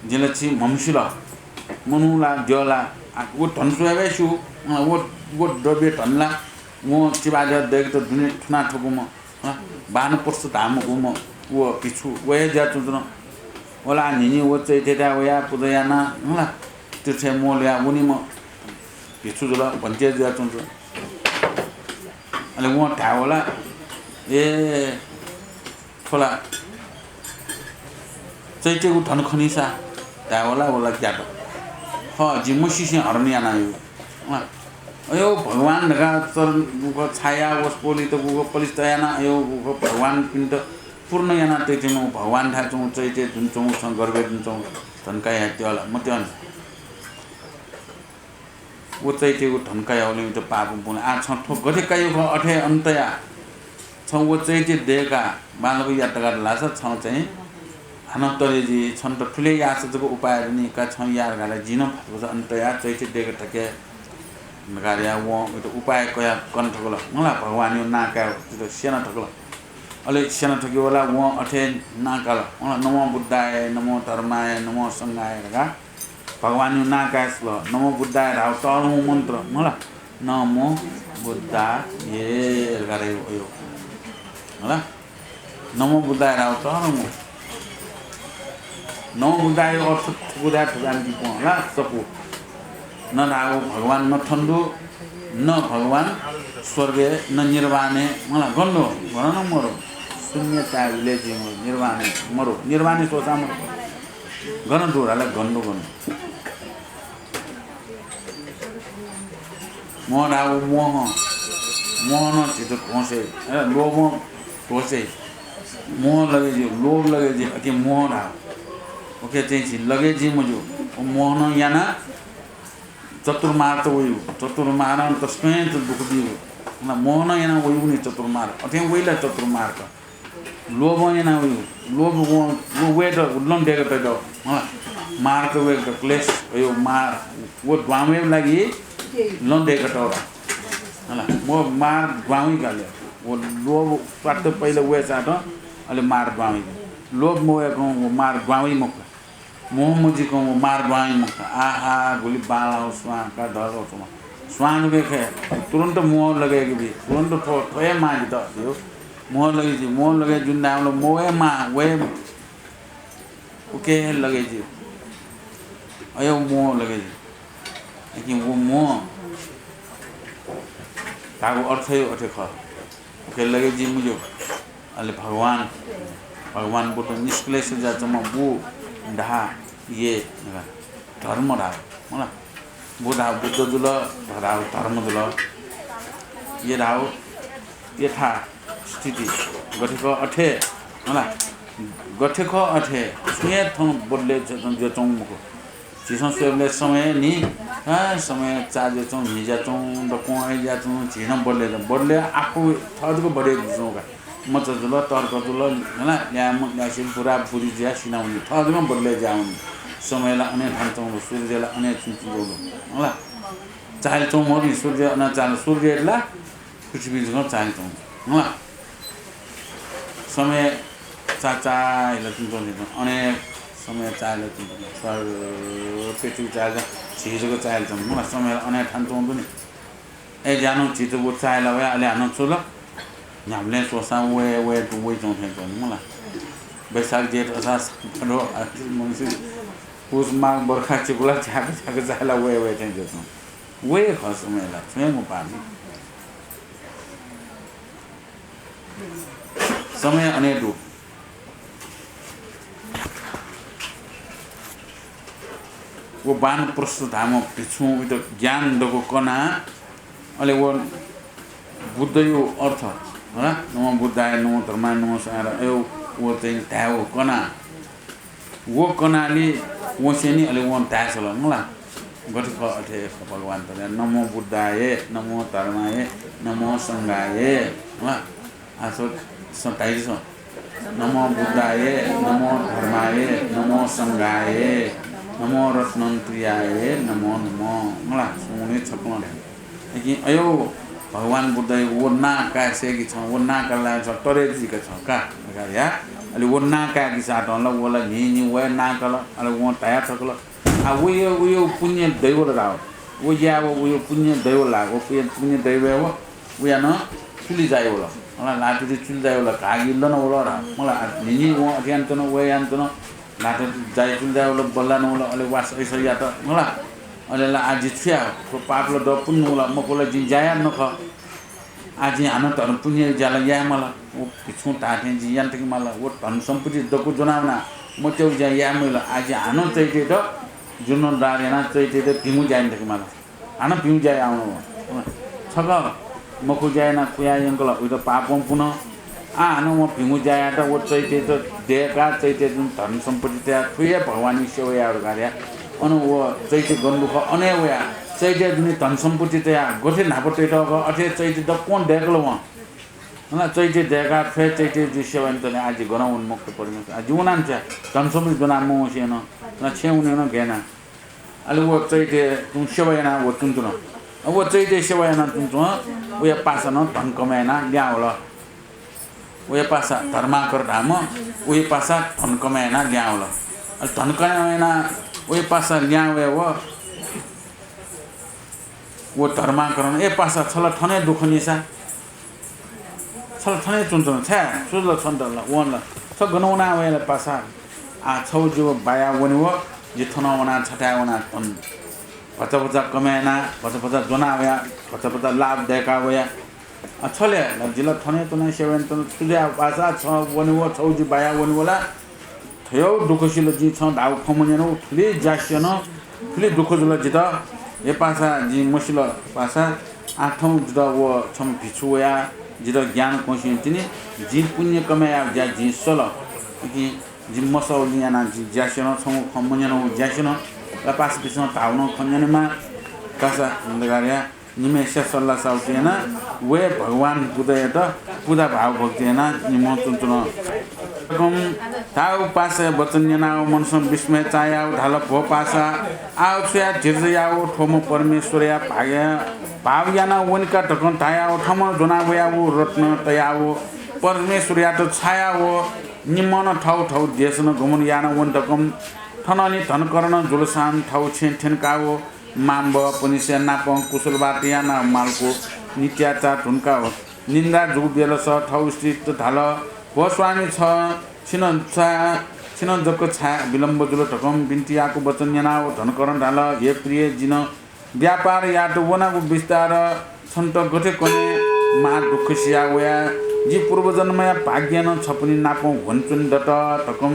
जिं ला छि म्हमसिल। मनू ला द्यः ला, आ, व धन स्वयाबलय् स्यू, अँ, व, व द्रव्य धन ला, वं चिबाद्यः दय्‌केत दुने थुना थकूम्ह, अँ, वानप्रस्थ धाःम्ह गुम्ह, व भिक्षु, व हे जुयाच्वंच्वन। व ला न्हिन्हि व चैत्यथाय् वयाः पुजा यानाः, अँ ला, तीर्थय् म्वः ल्हुयाः वनीम्ह भिक्षु जुल, भन्ते जुयाच्वंच्वन। अले वं धायेवला, ए, थ्व ला चैत्यगु धन खनी सा धायेवला, व ला ग्यात। खः, जिं मसिसें हरण यानागु। अँ, अयो भगवान धकाः चरण गुक छाया वसपोलित गुक पलिस्था याना अयो गुक भगवानपिन्त पूर्ण याना तइथें भगवान थाय् च्वंगु चैत्य जुन च्वंगु छं गर्भय् जुन च्वंगु धन काया त्यला मत्यन। व चैत्यगु धन काया वलिमित पाप बुन। आ छं थ्व गथे कायु खः अथे अन्तया। छं व चैत्य देका बांलाक यात धकाः धाःसा छं चाहिँ हानं तरे जी, छन्त थुले याःसा जक उपाय दनि का, छं यार गाला जिं नं फतफत अन्तया चैत्य देका थके धकाः या वं उपाय कया कन थकल। मला भगवानयो नां काया स्यन थकल। अले स्यन थके वला वं अथे नां काल। मला नमो बुद्धाय, नमो धर्माय, नमो संघाय धकाः भगवानयो नां काया सल। नमो बुद्धाय धाउ तःधंगु मन्त्र। मला नमो बुद्धाय धकाः धाइ अयो। मला नमो बुद्धाय धाउ तःधंगु। नमो बुद्धाय अर्थ थुगु धाये थुगु आनि कि पं ला सपु। न धाउ भगवान न थन दु, न भगवान स्वर्गय्, न निर्वाणय्, मला गन दु, गन नं मरु। शून्यताय् उले जिं मरु, निर्वाणय् मरु, निर्वाणय् स्वःसा मरु। गन दु धाल, गन दु, गन दु। मोह धाउ मोह, मोहनं झीत ध्वंसे, अ, लोभं ध्वंसे, मोह लगे ज्यू, लोभ लगे ज्यू, अथे मोह धाउ। उके चाहिँ झी लगे ज्यू मज्यू। व मोहनं याना चतुर्मार त वयु, चतुर्मारं तसकं त दुःख बियु। मला मोहनं याना वयु नि चतुर्मार, अथे वइला चतुर्मार त। लोभं याना वयु, लोभ व, व वयेत लँ देकत दु। मला मार त वयेत क्लेश, अयो मार, व द्वांवय् लागि लँ देकत दु। मला व मार द्वांवय् गाले, व लोभ स्वार्थ पहिला वय् सात, अले मार द्वांवय्। लोभ मवय्कं व मार द्वांवय् मखु। मोह मजिकं व मार द्वांवय् मखु। आहा, गुलि बांलाउ स्वां का धल व स्वां। स्वां दुके खय्, तुरुन्त मोह लगे कि बी, तुरुन्त थ्व, थ्व हे मां जितः यो। मोह लगे जि, मोह लगे जुन धायेवल मोह हे मां, व हे उके हे लगे जि। अयो मोह लगे जि। लेकिन व मोह धागु अर्थ हे अथे खः। उके लगे जि मज्यू। अले भगवान, भगवान बुद्ध निष्क्लेश जुयाच्वंम्ह बु धाये धर्म धाउ। मला बु धाउ बुद्ध जुल, ध धाउ धर्म जुल। ये धाउ यथास्थिति गथे खः अथे, मला गथे खः अथे, छुं हे थौं बदले जुयाच्वंगु मखु। झीसं स्वयेबलय् समय नि, अँ, समय चाःज्याच्वं, न्हिज्याच्वं, दक्वं अय्ज्याच्वं, झी नं बदले, बदले आखु थः जक बदले जुल का। मचा जुल, तर्क जुल, हला, ल्याय्म्ह ल्यासें बुरा बुरी जुयाः सिनावनी, थः जक बदले ज्यावनी। समय ला अने थान च्वंगु, सूर्य ला अने च्वंगु, हला। चाःहिला च्वं मखु नि, सूर्य अन चाःहिला, सूर्य ला पृथ्वी जक चाःहिला च्वं, हला। समय चा, चाःहिला च्वं, अने समय चाःहिला च्वं, सर पृथ्वी चाःहिला, झी जक चाःहिला च्वं, हला। समय ला अने थान च्वं दु नि। अय्ज्यानं झीत व चाःहिला वया, अले हानं छु ल? न्ह्याबलें स्वःसां वये, वये, वइच्वं थें च्वं नि मला। बैशाख, जेठ, असार, भाद्र, आश्विन, मंसिर, पुस, माघ, बर्खा, चिकुला, झ्याक, झ्याक चाःहिला वये, वये थें च्वं। वये खः समय ला, छुं हे मपाः नि। समय अने दु। व वानप्रस्थ धाःम्ह भिक्षुं वइत ज्ञान दक्व कना, अले व बुद्धयो अर्थ, हला, नमो बुद्धाय, नमो धर्माय, नमो संघाय, अयो व चाहिँ धायेव कना। व कनालि वंसेंनि अले वं धाये सल मला। गथे खः अथे खः भगवान धर्म, नमो बुद्धाय, नमो धर्माय, नमो संघाय। हला, आ, स-, स-, धाइदिसँ। नमो बुद्धाय, नमो धर्माय, नमो संघाय, नमो रत्नत्रयाय, नमो नमो। मला, सुने छकलं धाइ। लेकिन अयो भगवान बुद्धयो व नां काये सय्‌कि छं, व नां काये लाय् छं, तरे जुइक छं का, धकाः या। अले व नां काय्‌कि सातं ला, व ला न्हिं न्हिं वया नां काल, अले वं धया थकल। आ, वयो, वयो पुण्य दइवल धाव। व याव, वयो पुण्य दइवल ला, व पुण्य, पुण्य दइवय् व, वया नं चुलि जाइवल। मला ल्हातुति चुलि जाइवल, घागि लन वल धाव। मला न्हिं न्हिं वं अथे यानाच्वन, व यानाच्वन। ल्हातुति जाइचुलि जाइवल, बल्ला नवल, अले वास ऐसा यात। मला अले ला आः जि छु याये? थ्व पाप ला दःपुन्नु वल, मखु ला जिं ज्या याये नखः। आः जिं हानं धर्म पुण्य ज्या ला याये माल। व भिक्षुं धाःथें जिं याना थके माल। व धन सम्पत्ति दक्व ज्वनावना मत्यःगु ज्या याये मजिल। आः जिं हानं चैत्ययात जीर्णोद्धार यानाः चैत्ययात भिंगु ज्या याना थके माल। हानं भिंगु ज्या याये माल। छकः मखु ज्या यानाः कुया यंकल, उइत पापं पुन। आः हानं वं भिंगु ज्या यात, व चैत्ययात दय्काः चैत्यया जुन धन सम्पत्ति तयाः थ्व हे भगवानया सेवा याये धकाः धया। अन व चैत्य गन दु खः, अन हे वयाः चैत्यया जुन धन सम्पत्ति तयाः गथे न्हापा तयेत खः, अथे चैत्य दक्वं दय्कल वं। अन चैत्य दय्काः थ्व हे चैत्यया जि सेवा यानातले आः जि गनं वने मखुत परमेश्वर, आः जि वनानि छु याये, धन सम्पत्ति ज्वनाः मवंसे नं, अन छेँय् वने नं घ्याये याना। अले व चैत्यया तुं सेवा यानाः व च्वनाच्वन। व चैत्यया सेवा यानाः च्वनाच्वनाः वया पासा नं धन कमय् यानाः लिहां वल। वया पासा धर्माकर धाःम्ह, वया पासा धन कमय् यानाः लिहां वल। अले धन कमय् यानाः वया पासा लिहां वया व, व धर्माकरं, ए पासा, छ ला थन हे दु खनि सा। छ ला थन हे च्वनाच्वन, छाय्, छु जुल छन्त ला, वं ला, छ गन वनाः वया ला पासा? आः छगू जि व बाया वने व, जि थनं वनाः छथाय् वनाः थन भचा भचा कमय् यानाः, भचा भचा ज्वनाः वया, भचा भचा लाभ दय्काः वया। आः छ ले, ला जि ला थन हे च्वनाः सेवा यानातन, छु जुया पासा, छ वने व, छगू जि बाया वने व ला? थ्व हे दुःख सिल जिं छं धाःगु खँ मन्यन, व थुलि ज्या स्यन, थुलि दुःख जुल जितः। हे पासा, जिं मसिल पासा, आः थौं जितः व छम्ह भिक्षु वयाः जितः ज्ञान कंसे तिनि, जिं पुण्य कमय् याःगु ज्या जिं सल। उकिं जिं मसःगु जिं यानाः जिं ज्या स्यन, छंगु खँ मन्यन व ज्या स्यन। ला पासापिसं धाःगु नं खँ न्यनेमाः। पासा, धकाः धया निम्हय्सिया सल्लाह साहुति यानाः वये भगवान बुद्धयात पुजा भावभक्ति यानाः निम्हं च्वनाच्वन। धाःगु पासाया वचन न्यनाः व मनसं विस्मय चायाः व धाल, भो पासा, आः छु याये धीरज याः व थ्वम्ह परमेश्वरया भाग्य, भाव यानाः वने का धकं धायाः व थमं ज्वनाः वयाः व रत्न तयाः व परमेश्वरयात छायाः व निम्हं नं थःगु थःगु देशं गमन यानाः वने धकं थनंलि धनकरं जुलसां थःगु छेँय् थ्यंकाः व मांबौपनिसें नापं कुशल बात यानाः मालको नीत्याचार धुंकाः निद्रा जूगु बेलस थःगु स्त्रीत धाल, भो स्वामी, छ छिनं छाय्, छिनं जक छाय् विलम्ब जुल धकं बिन्ति याःगु वचन न्यनाः व धनकरं धाल, हे प्रिय, जिं व्यापार यायेत वनागु विस्तार छन्त गथे कने? महा दुःख सिया वया। जि पूर्वजन्मया भाग्यं छपनि नापं ह्वनाच्वने दत धकं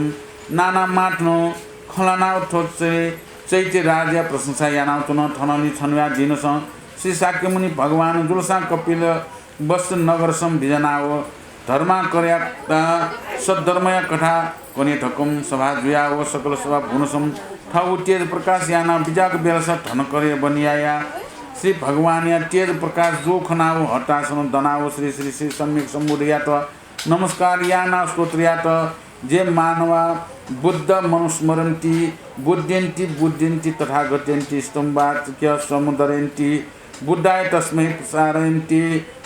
नाना मां थन खँ ल्हानाः थ्व चै-, चैत्य राजया प्रशंसा यानाच्वन। थनंलि छन्हुया दिनसं श्री शाक्यमुनि भगवान जुलसां कपिलवस्तु नगरसं बिज्यानाः व धर्माकरयात सद्धर्मया कथा कने धकं सभा जुयाः व सकल सभा भुनसं थःगु तेज प्रकाश यानाः बिज्याःगु बेलस धनकरया वनयाया श्री भगवानया तेज प्रकाश जूगु खनाः व हतासनं दनाः व श्री श्री श्री सम्यक सम्बुद्धयात नमस्कार यानाः स्तोत्र यात, जे मानवा बुद्धमनुस्मरन्ति, बुद्ध्यन्ति, बुद्ध्यन्ति, तथागतन्ति, स्तम्भवाचक्यसमुद्धरन्ति, बुद्धाय तस्मै प्रसारयन्ति,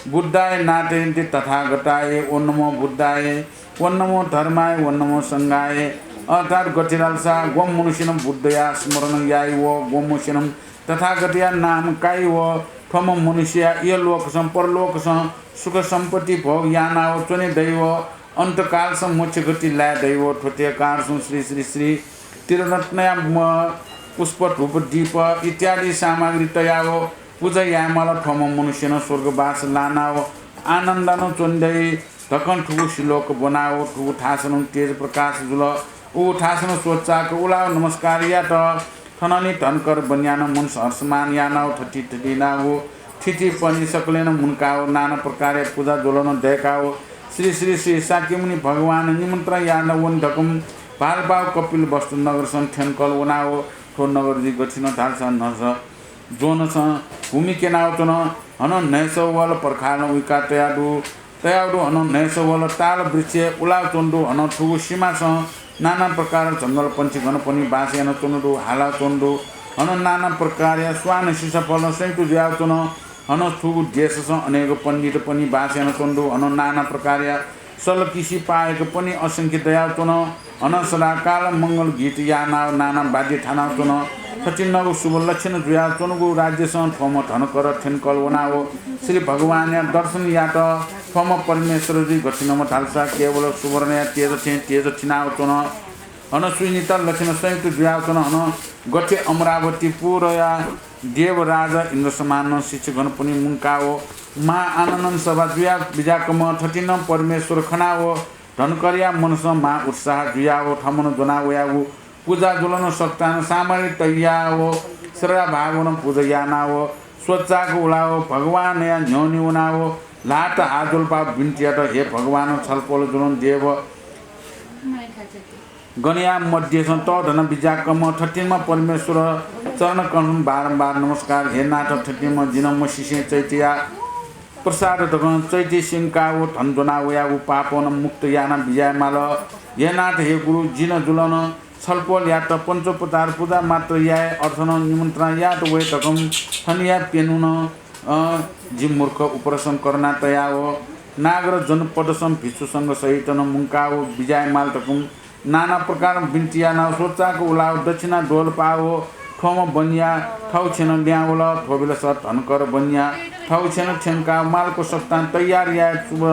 बुद्धाय नाटयन्ति, तथागताय, ओं नमो बुद्धाय, ओं नमो धर्माय, ओं नमो संघाय। अर्थात् गथे धालसा, ग्वम्ह मनुष्यनं बुद्धया स्मरण याइ व ग्वम्ह मनुष्यनं तथागतया नाम काइ व थ्वम्ह मनुष्यया इहलोकसं परलोकसं सुख सम्पत्ति भोग यानाः व च्वने दइ व अन्तकालसं मोक्ष गति लाये दइ व थ्वते कालसं श्री श्री श्री त्रिरत्नया म-, पुष्प धूप दीप इत्यादि सामग्री तयाः व पुजा यायेमाल। थ्वम्ह मनुष्यनं स्वर्गवास लानाः व आनन्दनं च्वने दइ धकं थुगु श्लोक ब्वनाः व थुगु थासनं तेज प्रकाश जुल। उ थासनं स्वचाक उलाव नमस्कार यात। थनंलि धनकर वनयानं मनसं हर्षमान यानाः व थथि थथि नाः व थिथि पनि सकलेनं मुंकाः व नाना प्रकारया पुजा ज्वलनं दय्काः व श्री श्री श्री शाक्यमुनि भगवान निमन्त्रण यानाः वने धकं भालपाव कपिलवस्तु नगरसं थ्यंकल वनाः व थ्व नगर जुइ गथिनं धालसा न्हस ज्वनसं भूमि क्यनावच्वन। हनं न्हय्सः वल पर्खालं उइका तयादु, तयादु हनं न्हय्सः वल ताल वृक्षय् उलावच्वंदु। हनं थुगु सिमासं नाना प्रकार जंगल पंक्षी गणपनि बास यानाच्वंदु, हालाच्वंदु। हनं नाना प्रकारया स्वान सिसफलं संयुक्त जुयावच्वन। हनं थुगु देशसं अनेक पण्डितपनि बास यानाच्वंदु। हनं नाना प्रकारया सल किसि पायकपनि असंख्य दयावच्वन। हनं सदाकाल मंगल गीत यानाव नाना वाद्य थानावच्वन। थथिंगु शुभ लक्षण जुयाच्वंगु राज्यसं थ्वम्ह धनकर थ्यंकल वनाव श्री भगवानया दर्शन यात। थ्वम्ह परमेश्वर जुइ गथिनं धालसा केवल सुवर्णया तेज थें तेज थिनावच्वन। हनं सुइनिता लक्षण संयुक्त जुयावच्वन। हनं गथे अमरावती पुरया देवराज इन्द्र समानं शिष्यगणपनि मुंकाव महा आनन्दन सभा जुया बिज्याकम्ह थथिंगु परमेश्वर खनाव धनकरया मनसं महा उत्साह जुयाव थमनं ज्वना वयागु पुजा ज्वलनं सकतानं सामग्री तयाव श्रद्धाभावनं पुजा यानाव स्वचाक उलाव भगवानया न्ह्यःने वनाव ल्हात हात जोलपाव बिन्ति यात, हे भगवान छलपोल जुलं देव गणया मध्येसं तःधन बिज्याकम्ह थथिंम्ह परमेश्वर चरण कमलसं बारम्बार नमस्कार। हे नाथ, थथिंम्ह जिं मसिसें चैत्यया प्रसाद धकं चैत्य सिंकाव धन ज्वना वयागु पापं मुक्त याना बिज्यायेमाल। हे नाथ, हे गुरु, जिं जुलं छलपोलयात पञ्चोपचार पूजा मात्र याये अर्थनं निमन्त्रणा यात वये धकं थनया प्यन्हुनं, अ, जि मूर्ख उपरसं करुणा तयाव नागर जनपदसं भिक्षु संघ सहितनं मुंकाव बिज्यायेमाल धकं नाना प्रकारं बिन्ति यानाव स्वचाक उलाव दक्षिणा दोलपाव थ्वम्ह बनिया थौछेँनं ल्यावल। थ्वबेलस धनकर बनिया थौछेँनं थ्यंकाव मालको सस्तां तयार याये चुब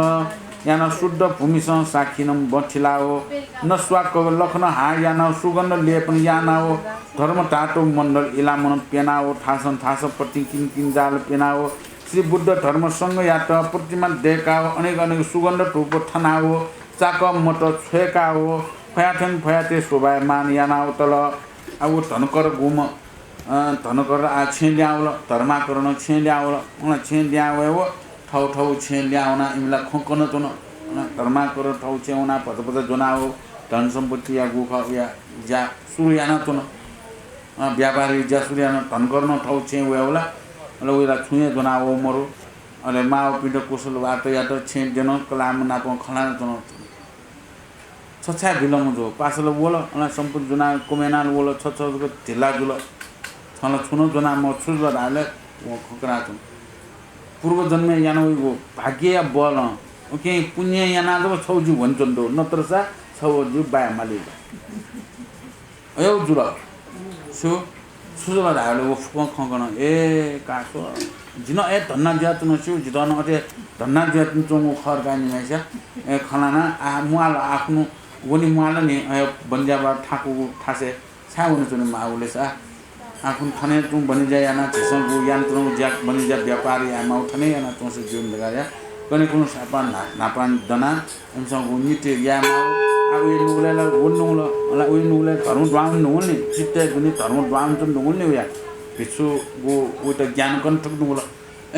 यानाव शुद्ध भूमिसं साखीनं बथिलाव नस्वाक लखनं हा यानाव सुगन्ध लेपन यानाव धर्मधातु मण्डल इलामनं प्यनाव थासं थासं पतिं किंकिंजाल प्यनाव श्री बुद्ध धर्म संघयात प्रतिमा दय्काव अनेक अनेक सुगन्ध धूप थनाव चाकः मत छ्वय्काव फयाथें फयाथें शोभायमान यानाव तल। आ व धनकर गुम्ह, अ, धनकर आ छेँ ल्यावल, धर्माकरनं छेँ ल्यावल। उला छेँ ल्यावय्व थौ थौ छेँ ल्यावना इमिला खँ कन च्वन। उला धर्माकर थौ छेँ वना भचा भचा ज्वनाव धन सम्पत्तिया गुखः उया ज्या सुरु याना च्वन। अ, व्यापारी ज्या सुरु याना धनकरनं थौ छेँ वय्वला। अले उइला छुं हे ज्वनाव मरु। अले मावपिन्त कुशल वार्ता यात, छेँ द्यन, कलाःम्ह नापं खँ ल्हाना च्वन। छ छाय् विलम्ब जू? पासाला वल, अला सम्पत्ति ज्वना कुम्हय्नाल वल, छ छ जक ढिला जुल। छं ला छुं नं ज्वना मरु, छु जुल धाःबलय् वं खँ कना च्वन। पूर्व जन्मय् याना वइगु भाग्यया बलं, उकिं पुण्य याना जक छगू जि ह्वने च्वने दु, नत्रसा छगू जि बाया माली। अय् जुल। छु, छु जुल धाःबलय् व फुक्कं खँ कन। ए कासो, जिं नं ए धन्दा जुयाच्वना छु, जितः नं अथे धन्दा जुयाच्वंगु खः धकाः निम्हय्सिया ए खँ ल्हाना आ म्वाल, आखुन्हु वने म्वाल नि, अय् बन्ज्याबा थाकुगु थासय् छाय् वने च्वने माःगु ले सा? आखुन्हु थन हे तुं बनिज्या याना झीसं गु यानाच्वनागु ज्या बनिज्या व्यापार यायेमाःगु थन हे यानाच्वंसे ज्यू नि धकाः या। कन्हय् खुन्हु सापां न्हा-, न्हापां दना इमिसं गु नीति यायेमाःगु। आ उइ नुगलय् ला वने धुंकल, अला उइ नुगलय् धर्म दुहां वने धुंकल नि, चित्तय् दुने धर्म दुहां वने च्वने धुंकल नि उया। भिक्षुगु उइत ज्ञान कने थुइके धुंकल।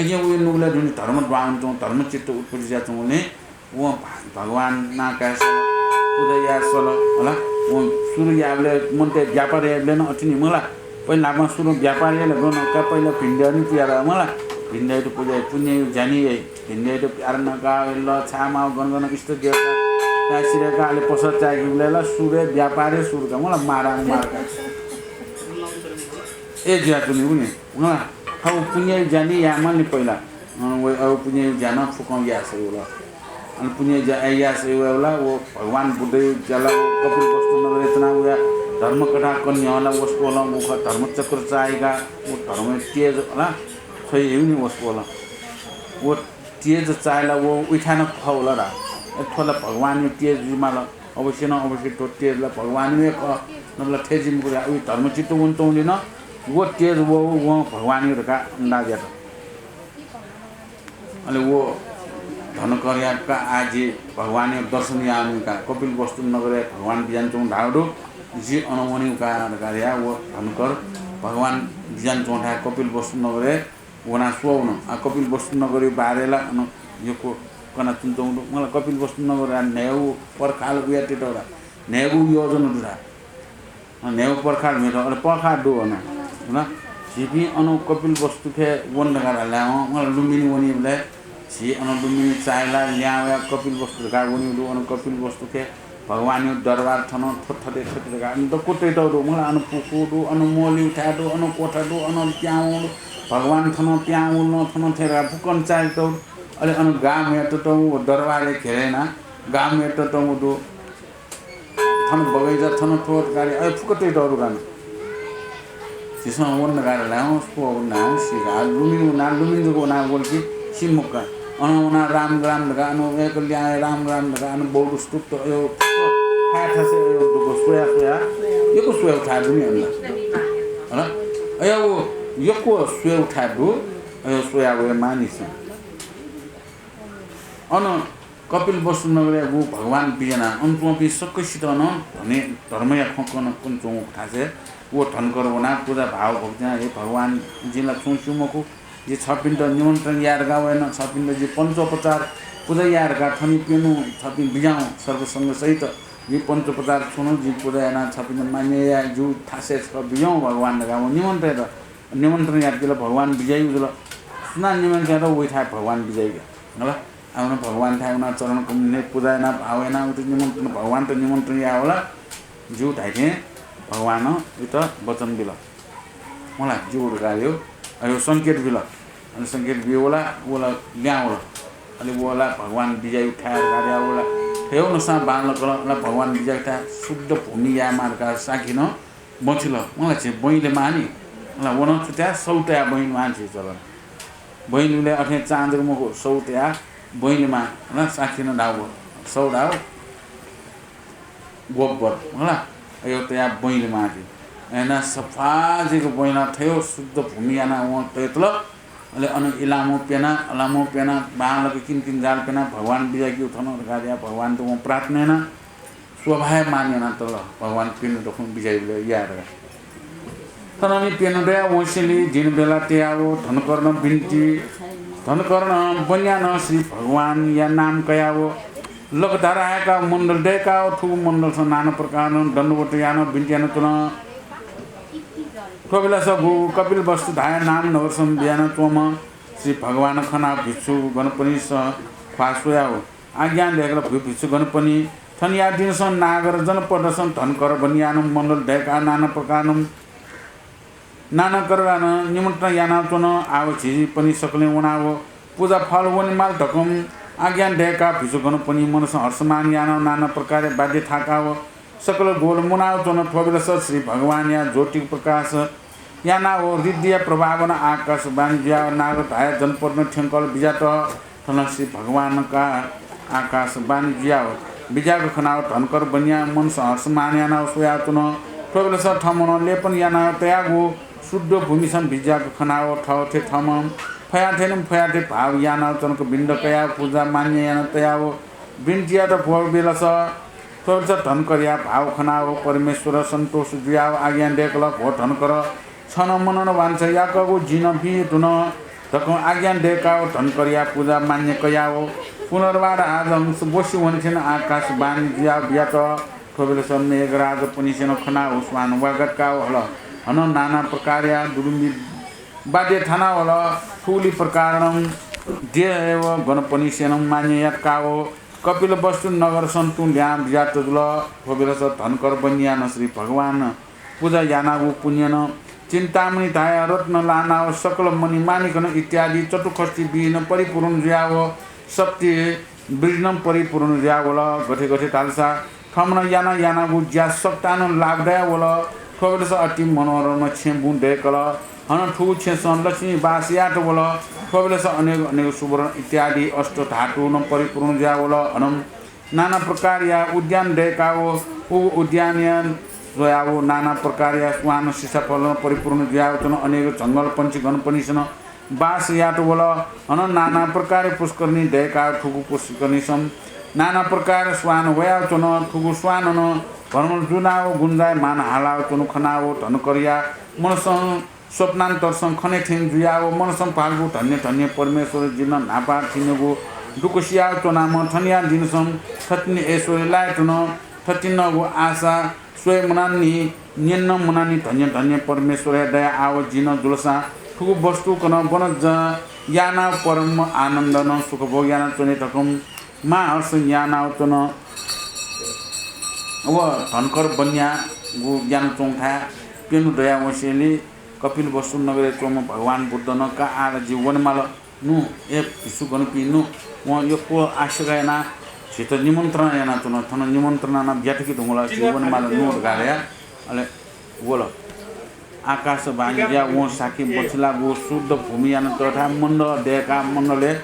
अकिं उइ नुगलय् दुने धर्म दुहां वने च्वं, धर्म चित्त उत्पत्ति जुयाच्वंगुलिं वं भा-, भगवान नां काये सल, पूजा याये सल, हला। वं सुरु यायेबलय् मनूतय् व्यापार यायेबलय् नं अथे नि मला। पहिला न्हापां सुरु व्यापार यायेबलय् गन का, पहिला भिंद्यःयात पुजा यात मला। भिंद्यःयात पुजा याइ, पुण्य ज्या नि याइ। भिंद्यःयात आरण्यक, ल, छाय् माःगु गन गन इष्ट देवता, का सिरय् का, अले पसः चाय्केबलय् ला सुरु हे व्यापार हे सुरु का मला, मारां मार का। ए जुयाच्वनी उनि। मला, थ्व पुण्य ज्या नि यायेमाल नि पहिला। अन व, अ, पुण्य ज्या नं फुक्कं याये सइ वल। अन पुण्य ज्या, अ, याये सइ वयेबलय् व भगवान बुद्धया ज्या ला व कपिलवस्तु नगरय् च्वनाः वया धर्मकथा कने न्ह्यः ला वसपोलं व खः धर्मचक्र चाय्काः व धर्मया तेज ला छ्वये हइगु नि वसपोलं। व तेज चाय् ला व उइथाय् नं खः वल रा। ए, थ्व ला भगवानया तेज जुइमाल। अवश्य नं अवश्य थ्व तेज ला भगवानया हे खः। नबलय् थथे जुइ मखु धकाः उइ धर्मचित्त वने च्वंगुलिं नं व तेज व, वं भगवानया धकाः अन्दाज यात। अले व धनकरया का आः जि भगवानया दर्शन याये वनी का, कपिलवस्तु नगरय् भगवान बिज्यानाच्वंगु धाःगु दु, जि अन वनी का धकाः धयाः व धनकर भगवान बिज्यानाच्वंथाय् कपिलवस्तु नगरय् वनाः स्वः वन। आ, कपिलवस्तु नगरया बारे ला अन यक्व कनाच्वनाच्वंगु दु। मला कपिलवस्तु नगर आ न्हय्गू पर्खाल उया तयेत रा, न्हय्गू योजना दु रा। अ, न्हय्गू पर्खाल म्हेत, अले पर्खाल दु अन। हला, झीपिं अन कपिलवस्तुखे वन धकाः धाःबलय्, अ, मला लुम्बिनी वनीबलय् झी अन लुम्बिनी चाय् ला ल्याहां वयाः कपिलवस्तु धकाः वनीगु दु। अन कपिलवस्तुखे भगवानया दरबार थन थथे थथे धकाः अन दक्व तयातःगु दु। मला अन पुखू दु, अन मोलय् थाय् दु, अन कोठा दु, अन प्याहां वंगु दु। भगवान थन प्याहां वंगु नं थन थथे धकाः फुक्कं चाय् तःगु दु। अले अन गामय् ततःगु व दरबारय् घेरे यानाः गामय् ततःगु दु। थन बगैँचा, थन थ्व धकाः, अले फुक्क तयातःगु दु का। झीसं वन धकाः धाःबलय्, अँ, स्वः वन धाःबलय्, अँ, सी का। लुम्बिनी वनाः, लुम्बिनी जक वनाः वल कि सी मखु का। अन वनाः राम राम धकाः, अन एक ल्याहां राम राम धकाः, अन बौद्ध स्तूप त, अयो, थाय् थासय् अयो दुगु स्वया स्वया, यक्व स्वयागु थाय् दु नि अन ला। हला? अयो, यक्व स्वयागु थाय् दु, अयो, स्वया वये माःनिसें। अन कपिलवस्तु नगरय् व भगवान बिज्यानाः अन च्वंपिं सकसितं नं धने-, धर्मया खँ कन, कने च्वंगु थासय् व धनकर वनाः पूजा भाव भक्ति यानाः, हे भगवान, जिं ला छुं स्यू मखु, जि छपिन्त निमन्त्रण याये धकाः वयाना, छपिन्त जि पञ्चोपचार पुजा याये धकाः थनि प्यन्हु छपिं बिज्याहुँ सर्वसंग सहित। जि पञ्चोपचार छुनु, जि पुजा याना छपिन्त मान्य याये ज्यू थासय् छकः बिज्याहुँ भगवान धकाः वं निमन्त्रण यात। निमन्त्रण यात कि ला भगवान बिज्याइगु जुल। सुनां निमन्त्रण यात वइथाय् भगवान बिज्याइगु। हला, आः नं भगवानथाय् वनाः चरण कमलय् पुजा यानाः भाव यानाः उइत निमन्त्रण, भगवानत निमन्त्रण याः वल। ज्यू धाइथें भगवानं उइत वचन बिल। मला, ज्यू धकाः यो, अयो संकेत बिल। अले संकेत बियो वला, वला ल्याहां वल। अले वला भगवान बिज्याइगु थाय् धकाः ल्याहां वला। थ्व हे नसां बांलाक ला भगवान बिज्याइगु थाय् शुद्ध भूमि यायेमाः धकाः साखी नं बँचिल। मला, झी बँइले माः नि। मला, व नं छु तयाः, सौ तयाः बँइले माः झी चलन। बँइले अथें चां जक मखु, सौ तयाः बँइले माः। मला, साखी नं धाउ, सौ धाउ। गोबर, हला, अयो तयाः बँइले माः झी। अय्‌नं सफा जुइक बँइला थयो शुद्ध भूमि यानाः वं तयेतल। अले अन इलामं प्यना, अलामं प्यना, बांलाक किंकिंजाल प्यना, भगवान बिज्याइगु थन धकाः धयाः भगवानत वं प्रार्थना याना, शोभायमान यानातल। भगवान प्यन्हु दखुं बिज्याइबलय् याये धकाः। थनंलि प्यन्हु दयाः वंसेंलि दिनबेला तयाव धनकरनं बिन्ति, धनकरनं बन्यानं श्री भगवानया नाम कयाव लकधारा हाय्‌काव मण्डल दय्‌काव थुगु मण्डलसं नाना प्रकारनं दण्डवत यानाव बिन्ति यानाच्वन। थ्व बेलास गु कपिलवस्तु धाये नाम नगरसं बिज्यानाच्वंम्ह श्री भगवान खनाव भिक्षुगणपनिस ख्वाः स्वयाव आज्ञा दय्‌कल, भु भिक्षुगणपनि, थनिया दिनसं नागर जनपदसं धनकर बन्यानं मण्डल दय्‌काव नाना प्रकारनं नाना प्रकारनं निमन्त्रण यानाच्वन। आव झीपनि सकलें वनाव पुजा फल वनेमाल धकं आज्ञा दय्‌काव भिक्षुगणपनि मनसं हर्षमान यानाव नाना प्रकारया वाद्य थाकाव सकल गोल मुनाव च्वन। थ्व बेलास श्री भगवानया ज्योतिक प्रकाश यानाव रिद्धिया प्रभावनं आकाशवाणी जुयाव नागर धाये जनपदनं थ्यंकल बिज्यात। थन श्री भगवानका आकाशवाणी जुयाव बिज्याक खनाव धनकर बन्या मनसं हर्षमान यानाव स्वयाव च्वन। थ्व बेलास थमनं लेपन यानाव तयागु शुद्ध भूमिसं बिज्याक खनाव थःथे थमं फयाथें फयाथें भाव यानाव चनक बिन्द कयाव पुजा मान्य यानाव तयाव बिन्ति यात। भ्व बेलास थ्व बेलास धनकरया भाव खनाव परमेश्वर सन्तोष जुयाव आज्ञा दय्‌कल, भ्व धनकर, छन मनन वाञ्छा याकगु जिं बी धुन धकं आज्ञा दय्‌काव धनकरया पुजा मान्य कयाव पुनर्वार हाजंस ब्वसि वनेथें आकाशवाणी जुयाव बिज्यात। थ्व बेलास मेघराजपनिसेनं खनाव स्वान वागत काव हल। हनं नाना प्रकारया दुरुम्बी वाद्य थानाव हल। थुलि प्रकारनं देव गणपनिसेनं मान्य यात काव कपिलवस्तु नगरसं तुं ल्याहां बिज्यात जुल। थ्व बेलास धनकर बन्यानं श्री भगवान पुजा यानागु पुण्यनं चिन्तामणि धाये रत्न लानाव सकल मणिमाणिकनं इत्यादि चतुःषष्टि विधिनं परिपूर्ण जुयाव सप्ति वृद्धिनं परिपूर्ण जुयावल। गथे गथे धालसा थमनं याना यानागु ज्या सकतानं लाभ दयावल। थ्व बेलास अति मनोरम छेँ बुँ दय्‌कल। हनं थुगु छेँसं लक्ष्मी वास यात वल। थ्व बेलास अनेक अनेक सुवर्ण इत्यादि अष्ट धातुनं परिपूर्ण जुयावल। हनं नाना प्रकारया उद्यान दय्‌काव उगु उद्यानया स्वयाव नाना प्रकारया स्वान सिसाफलं परिपूर्ण जुयाव च्वन। अनेक जंगल पंक्षी गणपनिसेनं वास यात वल। हनं नाना प्रकारया पुष्करणी दय्‌काव थुगु पुष्करणीसं नाना प्रकारया स्वान वयाव च्वन। थुगु स्वाननं भ्रमण जुनाव गुंजायमान हालाव च्वनु खनाव धनकरया मनसं स्वप्नान्तरसं खने थें जुयाव मनसं भालगु धन्य धन्य परमेश्वर, जिं न्हापा थिनेगु दुःख सियाव च्वनाम्ह थनिया दिनसं थथिन ऐश्वर्य लाये धुन, थथिनगु आशा स्वये मनानि, न्यने मनानि। धन्य धन्य परमेश्वरया दया आव जिं जुलसां थुगु वस्तु कन वन ज-, यानाव परम आनन्दनं सुखभोग यानाच्वने धकं महाहर्ष यानाव च्वन। व धनकर बन्यागु यानाच्वंथाय् प्यन्हु दयावंसेंलि कपिलवस्तु नगरय् च्वंम्ह भगवान बुद्धनं का आः ला जि वनेमाल। नु, ए भिक्षुगणपिं नु, वं यक्व आशा यानाः झीत निमन्त्रणा यानाच्वन। थन निमन्त्रणा नं बियाथके धुंकल, झी वनेमाल नु धकाः धयाः अले वल। आकाशवाणी जुयाः वं साखी बछिलाःगु शुद्ध भूमि यानातःथाय् मण्डल दय्‌काः मण्डलय्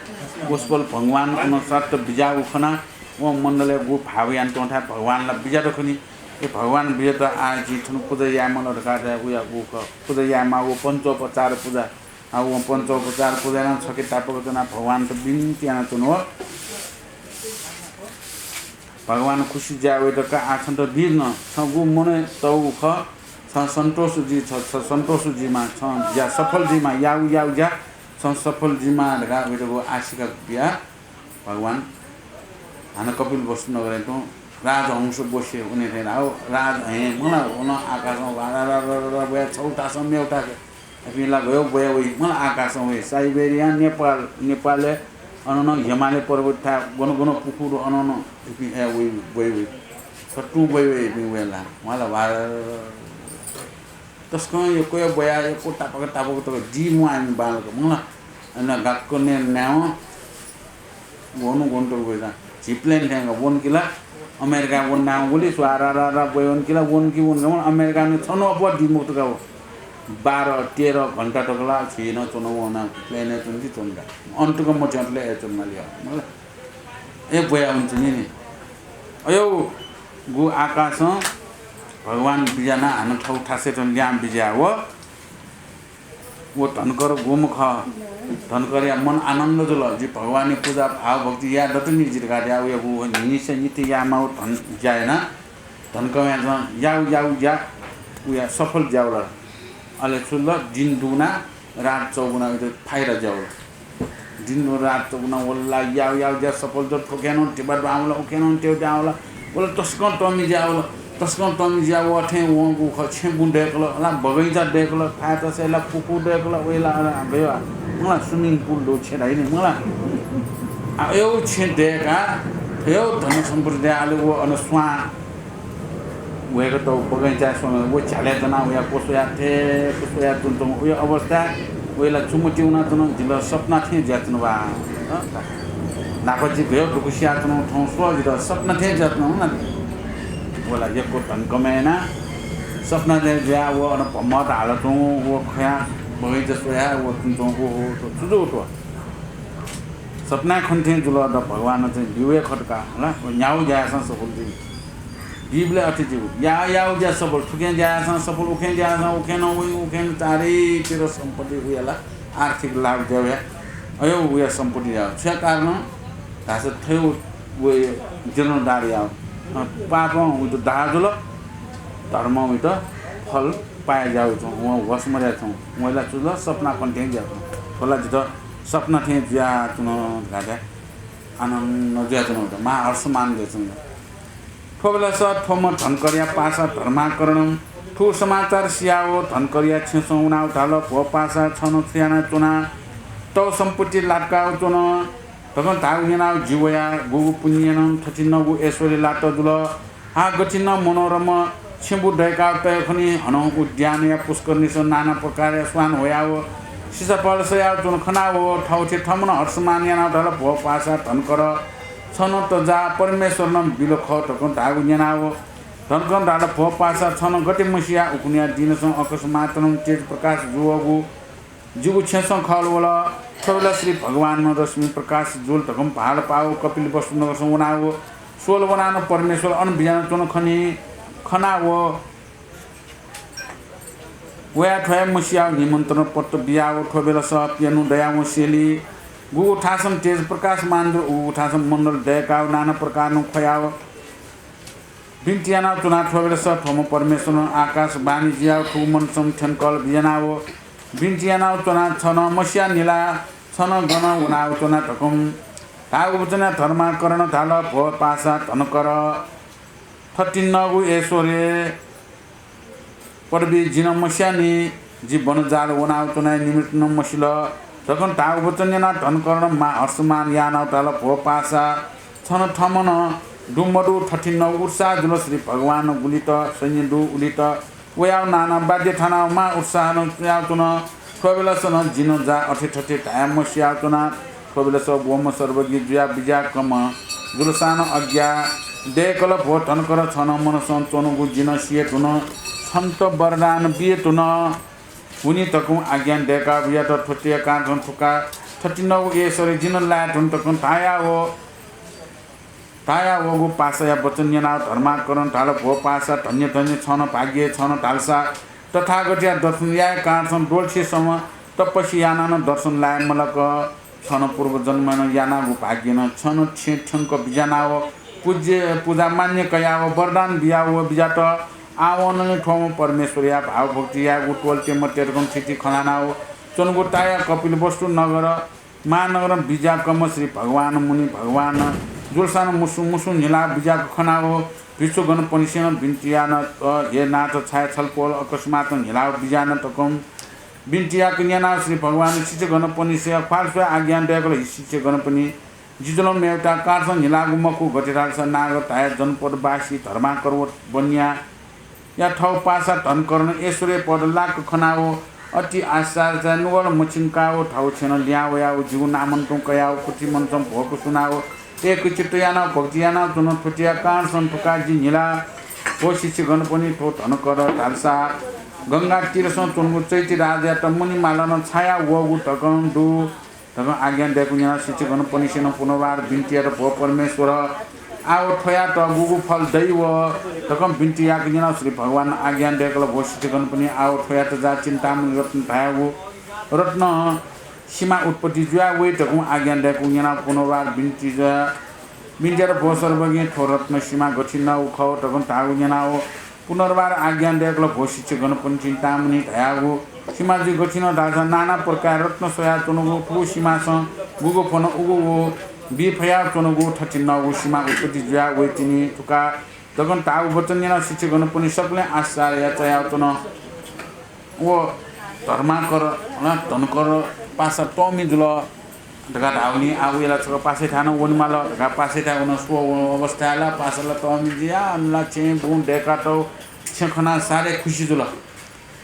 वसपोल भगवान अन सत्त बिज्याःगु खनाः वं मण्डलय् गु भाव यानातःथाय् भगवानला बिज्यात खनी। ए भगवान बिज्यात, आः जिं थन पुजा यायेमाल धकाः धयाः वयागु खः। पुजा यायेमाःगु पञ्चोपचार पुजा। आः वं पञ्चोपचार पुजा यानाः छखे तापाक च्वनाः भगवानत बिन्ति यानाच्वन। भगवान खुसी जुयाः वयात का, आः छन्त बिज्यात, छं गु मनय् तःगु खः, छं सन्तोष जुइ, छ, छ सन्तोष जुइमाः, छं ज्या सफल जुइमाः, याःगु याःगु ज्या छं सफल जुइमा धकाः उइत गु आशिका बिया भगवान हानं कपिलवस्तु नगरय् तुं राजहंस बसे उन्हें थें धाव राज हे मला वन आकाशं वारा रा रा रा रा बया छौ थासं मेउ थासं। अपिं ला गयो बया वइ मला आकाशं वइ। साइबेरिया, नेपाल, नेपालय् अनन हिमालय पर्वत थाय् गन गन पुखुर अनन इपिं ए वइ बइ वइ। सत्तुं बइ वइ इपिं वयला मला वारा तसकं यक्व बया यक्व तापाक तापाक तक दी म्वाइमि बालक मला। अन गाक्क ने नाव वनु गन्तव्य वइदा झी plane थेंगा वन किला अमेरिका वन नाव गुली स्वारा रा रा बय वन किला वन कि वन गमन अमेरिका ने छन अप दिमुक्त का वो। बाह्र तेह्र घण्टा तक ला छिन चुन वना plane तुन कि चुन का। अन्तक मच्यातले ए चुन मालिया मला। ए बया उन चुनि नि। अयो गु आकाशं भगवान बिजाना हानं थौ थासे तुन ल्याम बिजा वो। वो धनकर गुम्ह खः। धनकरया मन आनन्द जुल। जि भगवानया पूजा भावभक्ति याये दत नि जि धकाः याःगु व न्हिनिसे नित्य यायेमाःगु धन ज्या याना। धनकरया जं याउ याउ ज्या उया सफल ज्याउल। अले छु ल दिन दुगुना रात चौगुना उइत फाइदा ज्याउल। दिन दुगुना रात चौगुना वल्ला याउ याउ ज्या सफल जुल। थुखेनं धिबा द्वांवल उखेनं तेउ द्वांवल। वल तसकं तमि ज्या वल। तसकं तमि ज्या व थें वंगु खः। छेँ बुँ दय्कल, ला बगैँचा दय्कल, फाय् तसय् ला पुखू दय्कल, वय्ला अला गयो आ। मला swimming pool दु छेँ धाइ नि, मला। आ, अयो छेँ दय्का, अयो धन सम्पत्ति दय्का, अले व अन स्वां वय्कत बगैँचाय् स्वां, व झ्यालय् तना, वया क्वस्वया थें, क्वस्वया तुन्तुं, वया अवस्था, वय्ला चुमति उना तुन, जिल सपना थें ज्या तुन बा। न्हापा जि गयो दुःख सिया तुन, थौं स्व, जिल सपना थें ज्या तुन, उना। वला यक्व धन कमाय् याना, सपना थें ज्या, व अन भम्मत हालत हुँ, व खया, बगैँचा स्वया, व तुन्तुं, ओहो, थ्व छु जू थ्व? सपनाय् खन थें जुल द भगवान चाहिँ लिउ हे खतका, होला? व न्याउ ज्याय्सां सफल जुइ। बीबलय् अथे जिउ। या, याउ ज्या सफल, थुखें ज्याय्सां सफल, उखें ज्याय्सां, उखें नं वइ, उखें चारैतिर सम्पत्ति उयाला आर्थिक लाभ ज्या वया। अयो उया सम्पत्ति ज्या। छुया कारण धाःसा थयो व जीर्णोद्धार याउ। अ, पापं उइत दाह जुल, धर्मं उइत फल पाये ज्या वइ छौं। व होस मर्या छौं। वयला चुल सपना खन थें ज्या छौं। होला जित सपना थें जुयाच्वन धकाः धाये। आनन्द जुयाच्वन, महाहर्षमान जुयाच्वन। थ्वबेलस थ्वम्ह धनकरया पासा धर्माकरणं थ्व समाचार सियाव धनकरया छेँसं वनाव धाल, भो पासा, छन छु यानाच्वना? तव सम्पत्ति लातकाव च्वन धकं धाःगु न्यनाव जि वया। गुगु पुण्य यानाव थथिंनगु ऐश्वर्य लात जुल। हा गथिंनं मनोरम छेँबु दय्काव तये खनी। हनं उद्यानया पुष्करणीस नाना प्रकारया स्वान ह्वयाव सिसाफल सयाव च्वन खनाव थःथे थमनं हर्षमान यानाव धाल, भो पासा धनकर, छन तजा परमेश्वरनं बिल खः धकं धाःगु न्यनाव धनकरं धाल, भो पासा, छन गथे मसिया उखुन्हुया दिनसं अकस्मातनं तेज प्रकाश जुवःगु जिगु छेँसं खल वल। थ्वबेला श्री भगवानं रश्मि प्रकाश जुल धकं भालपाव कपिलवस्तु नगरसं वनाव स्वल वनानं परमेश्वर अन बिज्यानाच्वन खनी। खनाव वया थ्वया मसियाव निमन्त्रण पत्र बियाव थ्वबेलस प्यन्हु दयाव स्यली। गुगु थासं तेज प्रकाशमान जुल, उगु थासं मण्डल दय्काव नाना प्रकारनं ख्वयाव बिन्ति यानाव च्वना। थ्वबेलस थ्वम्ह परमेश्वरनं आकाशवाणी जुयाव थुगु मनसं थ्यंकल बिज्यानाव बिन्ति यानाव च्वना, छन मसिया निला, छन गन वनाव च्वना धकं धाःगु वचनया धर्माकरणं धाल, भो पासा धनकर, थथिंनगु ऐश्वर्य पदवी जिं मसियानि, जि बनजाल वनाव च्वनाया निमित्तं नं मसिल धकं धाःगु वचन न्यनाव धनकरनं महाहर्षमान यानाव धाल, भो पासा, छन थमनं दु मदु थथिंनगु उत्साह जुल। श्री भगवान गुलित सैन्य दु उलित वयाव नाना वाद्य थानाव महाउत्साहनं च्वयाव च्वन। थ्वबेलस नं जिं जा अथे थथे धाये मसियाव च्वना। थ्वबेलस वम्ह सर्वज्ञ जुया बिज्याकम्ह जुलसानं आज्ञा दय्कल, भो धनकर, छन मनसं च्वंगु जिं सिये धुन, छन्त वरदान बिये धुन। हुनि धकं आज्ञा दय्काव बिज्यात। थ्वतेया कारणसं थुका थथिंनगु ऐश्वर्य जिं लाये धुन धकं धायाव धायावःगु पासाया वचन न्यनाव धर्माकरणं धाल, भो पासा, धन्य धन्य छन भाग्य छन धालसा तथागतया दर्शन याये कारणसं द्वलसे सम तपस्या यानानं दर्शन लाये मलक। छन पूर्वजन्मय् यानागु भाग्यनं छन छेँ थ्यंक बिज्यानाव पूज्य पुजा मान्य कयाव वरदान बियाव बिज्यात। आवंलि थ्वम्ह परमेश्वरया भावभक्ति यायेगु त्वःते मते धकं थिति खनानाव च्वंगु ताया कपिलवस्तु नगर महानगरं बिज्याकम्ह श्री भगवान मुनि भगवान जुलसानं मुसु मुसु न्हिलाः बिज्याक खनाव भिक्षुगणपनिसेनं बिन्ति यान, अ, हे नाथ, छाय् छलपोल अकस्मात न्हिलाः बिज्यान धकं बिन्ति याक न्यनाव श्री भगवान शिष्यगणपनिसे ख्वाल स्वयाः आज्ञा दयकल, हे शिष्यगणपनि, जि जुलं मेवता कालसं न्हिलाःगु मखु, गथे धालसा नाग धाये जनपदवासी धर्माकर व बन्या या थव पासा धनकरण ऐश्वर्य पद लाक खनाव अति आश्चर्य नुगल मछिंकाव थव छेँनं लिहां वयाव जिगु नामं तुं कयाव कुथिमंचं भोक सुनाव एकचित्त यानाव भक्ति यानाव च्वन। थुकिया कारणसं थुका जि न्हिलाः व शिष्यगणपनि थ्व धनकर धालसा गंगा तीरसं च्वंगु चैती राजायात मणिमालानं छाया वःगु धकं दु धकं आज्ञा दयकूगु न्यनाव शिष्यगणपनिसेनं पुनर्वार बिन्ति यात, भो परमेश्वर, आव थ्वयात गुगु फल दइ व धकं बिन्ति याकूगु न्यनाव श्री भगवानं आज्ञा दयकल, भो शिष्यगणपनि, आव थ्वयात जा चिन्तामणि रत्न धायागु रत्नं सिमा उत्पत्ति जुया वइ धकं आज्ञा दयकूगु न्यनाव पुनर्वार बिन्ति जुया बिन्ति यात, भो सर्वज्ञ, थ्व रत्न सिमा गथिनं व खव धकं धाःगु न्यनाव पुनर्वार आज्ञा दयकल, भो शिष्यगणपनि, चिन्तामणि धायागु सिमा जुइ गथिनं धालसा नाना प्रकार रत्न स्वयाच्वनागु थुगु सिमासं गुगु फ्वन उगु व बी फयाच्वनागु थथिनंगु सिमा उत्पत्ति जुया वइतिनि धकं धाःगु वचन न्यनाव शिष्यगणपनि सकलें आश्चर्य याचायाव च्वन। व धर्माकर, अन धनकर पासा तःमि जुल धकाः धाःगुलिं आः वया ला छकः पासायाथाय् नं वनेमाल धकाः पासायाथाय् वनाव स्वःगु अवस्थाय् ला पासा ला तःमि जुयाः अन ला छेँय् बुँ दय्कातःगु छेँ खनाः साह्रै खुसि जुल।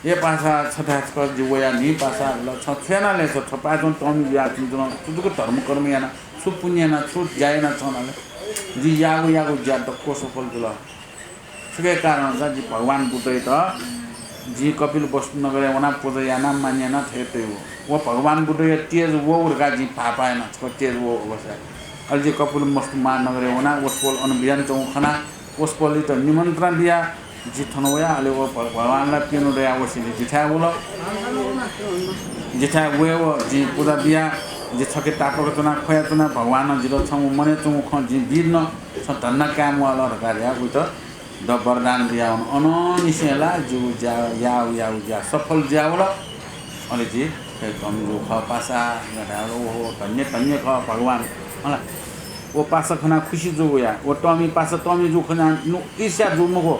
ए पासा, छथाय् छकः जि वया नि पासा, ल छ छु याना ले, छ थपाय्‌च्वं तःमि जुयाच्वंगु जुल, छु जक धर्मकर्म याना, छु पुण्य याना, छु ज्या याना छं ला ले, जि याःगु याःगु ज्या दक्व सफल जुल। थुकिया कारणं जि भगवान बुद्धयात जि कपिलवस्तु नगरय् वनाः पूजा यानाः मान्यना थथे तयागु। व भगवान बुद्धया तेज वःगु धकाः जिं भाःपा याना, छकः तेज वःगु अवस्थाय्। अले जि कपिलवस्तु महानगरय् वनाः वसपोल अन बिज्यानाच्वंगु खनाः वसपोलयात निमन्त्रणा बियाः जि थन वया। अले व भ-, भगवान ला प्यन्हु दयाः वसेंलि जिथाय् वल। जिथाय् वयेव जिं पूजा बियाः जि छखे तापाक च्वनाः ख्वयाच्वना, भगवानं जितः छंगु मनय् च्वंगु खँ जिं बी धुन, छं धन्दा काये म्वाल धकाः धयाः वयात द वरदान बियावन। अनंनिसें ला जिगु ज्या, याःगु याःगु ज्या सफल जुयावल। अले जि हे धन्य जूगु खः पासा धकाः धाल। ओहो, धन्य धन्य खः भगवान। हला, व पासा खनाः खुसि जूगु या, व तःमि पासा तःमि जूगु खनाः नु-, ईर्ष्या जू मखु।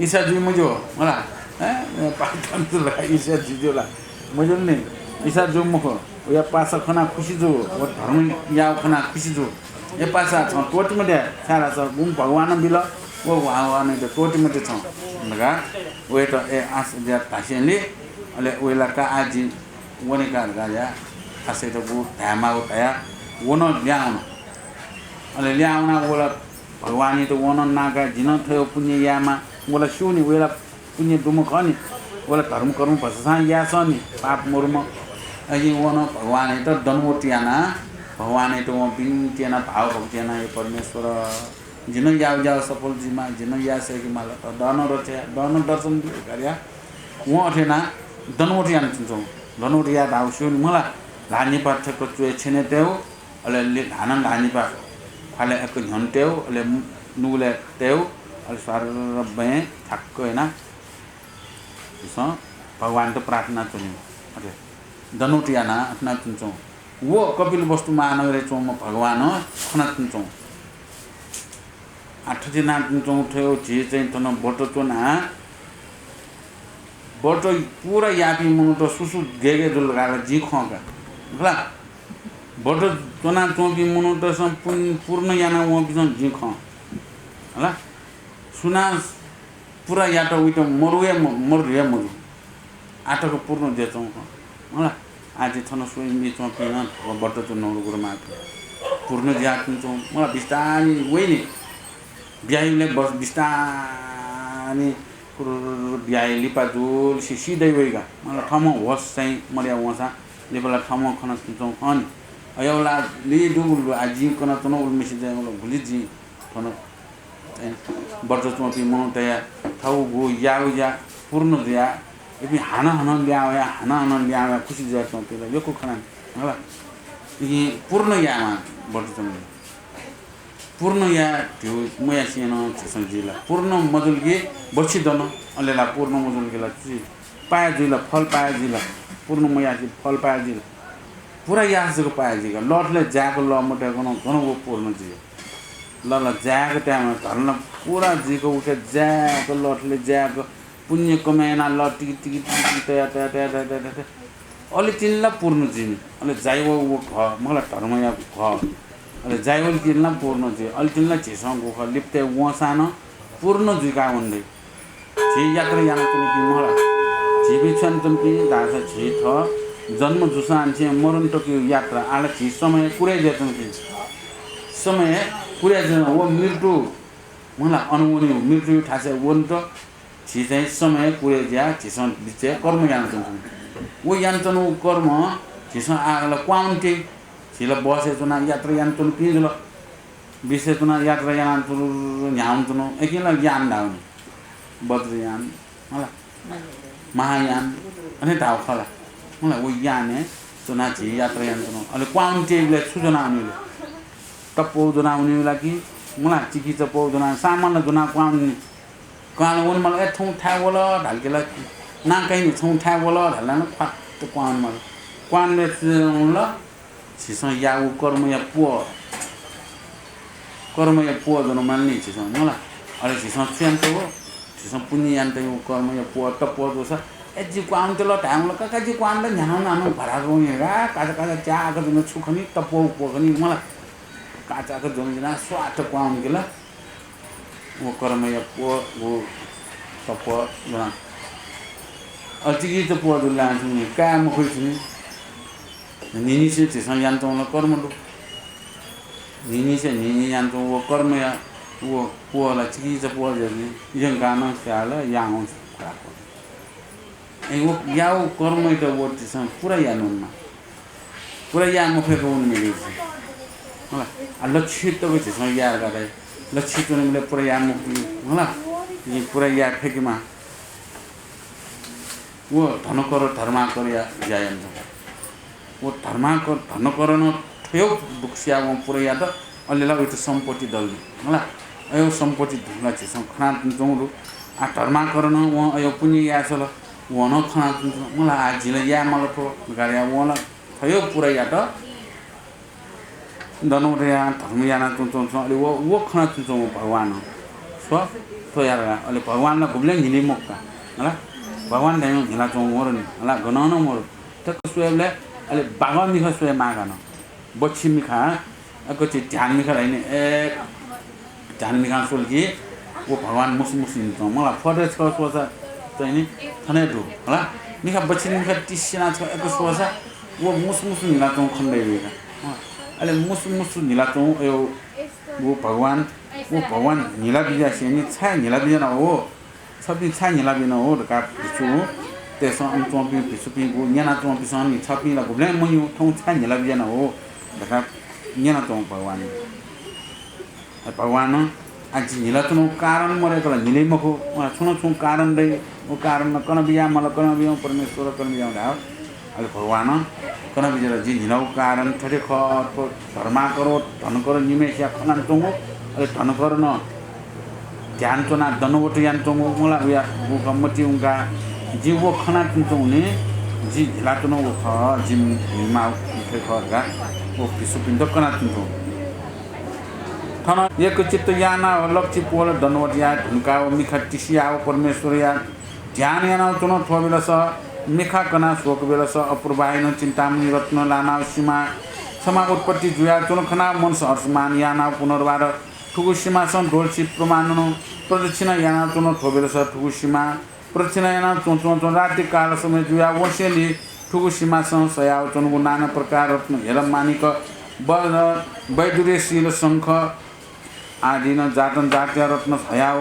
ईर्ष्या जुइ मज्यू, हला। ए, पासा तःमि जूगु ला, ईर्ष्या जुइ ज्यू ला? मज्यू नि, ईर्ष्या जू मखु। वया पासा खनाः खुसि जू, व धर्म याःगु खनाः खुसि जू। ए पासा, छं त्वःते मते, छाय्‌धाःसा गुँ भगवानं बिल, व भगवानयात त्वःते मते छं धकाः वयात ए आश जुयाः धासेंलि, अले वया ला का आः जि वने का धकाः या आशयात गु धायेमाःगु धयाः व नं लिहां वन। अले लिहां वनाः व ला भगवानयात व नं नां काः, जि नं थ्व हे पुण्य यायेमाः, व ला स्यू नि, वया ला पुण्य दुम्ह खः नि, व ला धर्मकर्म भचा छां याःसां नि, पाप मदुम्ह। अले व नं भगवानयात दण्डवत यानाः, भगवानयात वं बिन्ति यानाः भावभक्ति यानाः, हे परमेश्वर, जि नं याःगु ज्या सफल जुइमाः, जि नं याये सय्‌केमाल, तर दनं रक्षा याः, दनं दर्शन बी धकाः या। वं अथे यानाः दण्डवत यानाच्वंच्वं। दण्डवत याये धाःगु स्यू नि मला, ल्हाः निपा थ्यंक च्वय् छेनय् तयेगु, अले लि-, हानं ल्हाः निपा ख्वालय् अय्‌क न्ह्यःने तयेगु, अले नुगलय् तयेगु, अले स्वारबँय् छाक्क यानाः झीसं भगवानयात प्रार्थना च्वनेगु। अथे दण्डवत यानाः अथे यानाच्वंच्वं। व कपिलवस्तु महानगरय् च्वंम्ह भगवानं खनाच्वंच्वं। आः थथे यानाच्वंच्वं, थ्व झी चाहिँ थन व्रत च्वनाः व्रत पूरा याःपिं मनूत सु सु गय् गय् जुल धकाः ला जिं खं का। हला, व्रत च्वनाच्वंपिं मनूतय्‌सं पुन-, पूर्ण याना वंपिन्सं जिं खं। हला, सुनां पूरा यात वइत मरु हे म-, मरु हे मजू। आः तक पूर्ण जुयाच्वंगु खः। हला, आः जि थन स्वयाच्वंपिं नं व्रत च्वनागु गुरुमां पूर्ण जुयाच्वंगु। मला बिस्तारं वइ नि। बियाइबलय् बस बिस्तारं कुरुरुरु बियाइ लिपा जुल सि, सि दइ वइ का। मला थःम्हं होस चाहिँ मदया वंसां लिपा ला थःम्हं खनाच्वंगु खः नि। अय्‌याव ला लि दुगु लु, आः जिं कनाच्वना उलिमछि चाहिँ मला गुलि जिं थन चाहिँ व्रत च्वंपिं मनूतय्‌या थःगु याःगु ज्या पूर्ण जुयाः इपिं हानं हानं लिहां वयाः, हानं हानं लिहां वयाः खुसि जुयाच्वंपिं ला यक्व खना नि, हला। इपिं पूर्ण यायेमाः व्रत च्वंपिं। पूर्ण याये धइगु मयासें नं झीसं जुइ ला? पूर्ण मजुल कि बच्छि दन, अले ला पूर्ण मजुल कि ला छु जुइ? पाय् जुइ ला, फल पाय् जुइ ला, पूर्ण मयासें फल पाय् जुइ ला, पूरा याःसा जक पाय् जुइ का। लःथले जाय्‌क लः मदय्‌कं नं गन व पूर्ण जुइ। लः ला जाय्‌क ताय्‌म्ह धरना पूरा जुइक उके जाय्‌क लःथले जाय्‌क पुण्य कमय् यानाः लः टिकि टिकि टिकि टिकि तया तया तया तया तया तया। अले तिनि ला पूर्ण जुइ नि। अले जाइवः व घः, मखु ला धर्मया घः। अले जाइवः तिनि ला पूर्ण जुइ। अले तिनि ला झीसं गुखः लिपतय् वंसां नं पूर्ण जुइका वने दइ। झी यात्रा यानाच्वनीपिं मखु ला, झीपिं छु यानाच्वनीपिं धाःसा झी थः जन्म जूसांनिसें मरण तकया यात्रा, आः ला झी समय कुरय् जुयाच्वनीपिं। समय कुरय् जुयाच्वन, व मृत्यु, मखु ला, अन वनीगु, मृत्यु थासय् वनेत झी चाहिँ समय कुरय् जुयाः झीसं लिच्वय् कर्म यानाच्वनीपिं। व यानाच्वनागु कर्म झीसं आः ला क्वहां वने त्य। झी ला बसय् च्वनाः यात्रा यानाच्वनीपिं जुल। बसय् च्वनाः यात्रा यानाः तुरुरु न्ह्यावने च्वन, अकिं ला यान धाःगु नि। वज्रयान, मखु ला, महायान, अथे धाःगु खः ला। मखु ला, व यानय् च्वनाः झी यात्रा यानाच्वन। अले क्वहां वने त्य इबलय् छु ज्वनाः वनीगु ले? तप्वः ज्वनाः वनीगु ला कि, मखु ला, चिकिचा प्वः ज्वनाः, सामान ज्वनाः क्वहां वने नि। क्वहां ला वनेमाल, ए, थौं थाय् वल धाल कि ला, नां काइनि, थौं थाय् वल धाल ला, ख्वात्त क्वहां वनेमाल। क्वहां वनेबलय् छु ज्वनाः वल? झीसं याःगु कर्मया प्वः, कर्मया प्वः ज्वनेमाल नि झीसं, मखु ला। अले झीसं छु यानातयागु? झीसं पुण्य यानातयागु कर्मया प्वः, तप्वः जूसा, ए, जि क्वहां वने त्यल धायेमाल, का, का, जि क्वहां वने त्यल, न्ह्यानाः नां भराक वनी का, काचा काचा च्याक ज्वनाः छु खनी, तप्वःगु प्वः खनी, मखु ला। काचाक ज्वनाः स्वात क्वहां वनी कि ला। व कर्मया प्वः, व तप्वः ज्वनाः। अले चिकिचा प्वः जुल ला, काये मफइ नि। न्हिन्हिसे झीसं यानाच्वंगु ला कर्म दु। न्हिन्हिसे न्हिन्हि यानाच्वंगु व कर्मया व प्वः ला चिकिचा प्वः जुल नि, यंकाः नं स्याः ला, यानाः नं स्याः। अले व याःगु कर्मयात व झीसं पूरा याये नं माः। पूरा याये मफय्क वने मज्यू झी। हला, आ, लच्छि तक झीसं याये धकाः धाइ। लच्छि च्वनीबलय् पूरा याये मफय्क, हला, झी पूरा याये फय्केमाः। व धनकर धर्माकरया ज्या यानाच्वंगु। व धर्माकर, धनकरं थ्व हे दुःख सियाः वं पूरा यात, अले ला वयात सम्पत्ति दल नि। हला, अय् सम्पत्ति धुंकाः झीसं खनाच्वंगु दु। आ, धर्माकरं वं अय् पुण्य याये सल, वं नं खनाच्वंगु दु। मला, आ, जिं ला याये माल थ्व धकाः वं ला थ्व हे पूरा यात। दण्डवत यानाः धर्म यानाच्वंच्वंच्वं, अले व, व खनाच्वंच्वंगु भगवानं। स्व, थ्व यात का। अले भगवान ला गुबलें न्हिलि मखु का। हला? भगवान धाइम्ह न्हिलाच्वंगु मरु नि। हला? गनं नं मरु। थ्व स्वयेबलय् अले बागः मिखा स्वये माः का नं। बच्छि मिखा, अकछि ध्यान मिखा धाइ नि, ए, ध्यान मिखां स्वल कि व भगवान मुसु मुसु न्हिलाच्वं। मला, फतय् छकः स्वःसा चाहिँ नि थन हे दु। हला? मिखा बच्छि मिखा तिस्यानाः छकः अय्क स्वःसा व मुसु मुसु न्हिलाच्वंगु खने दइ वइका। अँ, अले मुसु मुसु न्हिलाच्वंगु अय् व भगवान, व भगवान न्हिला बिज्यासें नि, छाय् न्हिला बिज्याना हो, छपिं छाय् न्हिला बिज्याना हो धकाः भिक्षुतय्सं, अन च्वंपिं भिक्षुपिं व न्यनाच्वंपिन्सं नि, छपिं ला गुबलें मन्यू, थौं छाय् न्हिला बिज्याना हो धकाः न्यनाच्वंगु भगवान। अले भगवानं, आ, जि न्हिलाच्वनागु कारण मदय्क ला न्हिले मखु, वं छुं न छुं कारण दइ, व कारण नं कना बिज्याये माल, कना बिज्याहुँ परमेश्वर, कना बिज्याहुँ धाः। अले भगवानं कना बिज्यात, जि न्हिलागु कारण थथे खः, थ्व धर्माकर व धनकर निम्हय्सिया खँ ल्हानाच्वंगु, अले धनकरं ध्यान च्वनाः दण्डवत यानाच्वंगु, मला, वया गुखः मतिइ उंकाः जिं व खनाच्वंगुलिं जि न्हिलाच्वनागु खः, जि म्हिमाः थथे खः धकाः व भिक्षुपिन्त कनाच्वंगु। थन एकचित्त यानाः लच्छि प्वःला दण्डवत याये धुंकाः व मिखा तिस्याः व परमेश्वरया ध्यान यानाच्वन। थ्वबेलस मिखा कनाः स्वःकबेलस अपूर्वाहाय्नं चिन्तामणि रत्न लानाः सीमां छम्ह उत्पत्ति जुयाच्वन। खनाः मनसं हर्षमान यानाः पुनर्वार थुगु सीमासं द्वलछि प्रमाणनं प्रदक्षिणा यानाच्वन। थ्वबेलस थुगु सीमां प्रदक्षिणा यानाः च्वंच्वंच्वं रात्रिकाल समय जुयाः वंसेंलि थुगु सीमासं सयाः च्वंगु नाना प्रकार रत्न, हेर, माणिक, वज्र, वैडूर्य, शील, शंख आदिनं जातन जातया रत्न हयाव,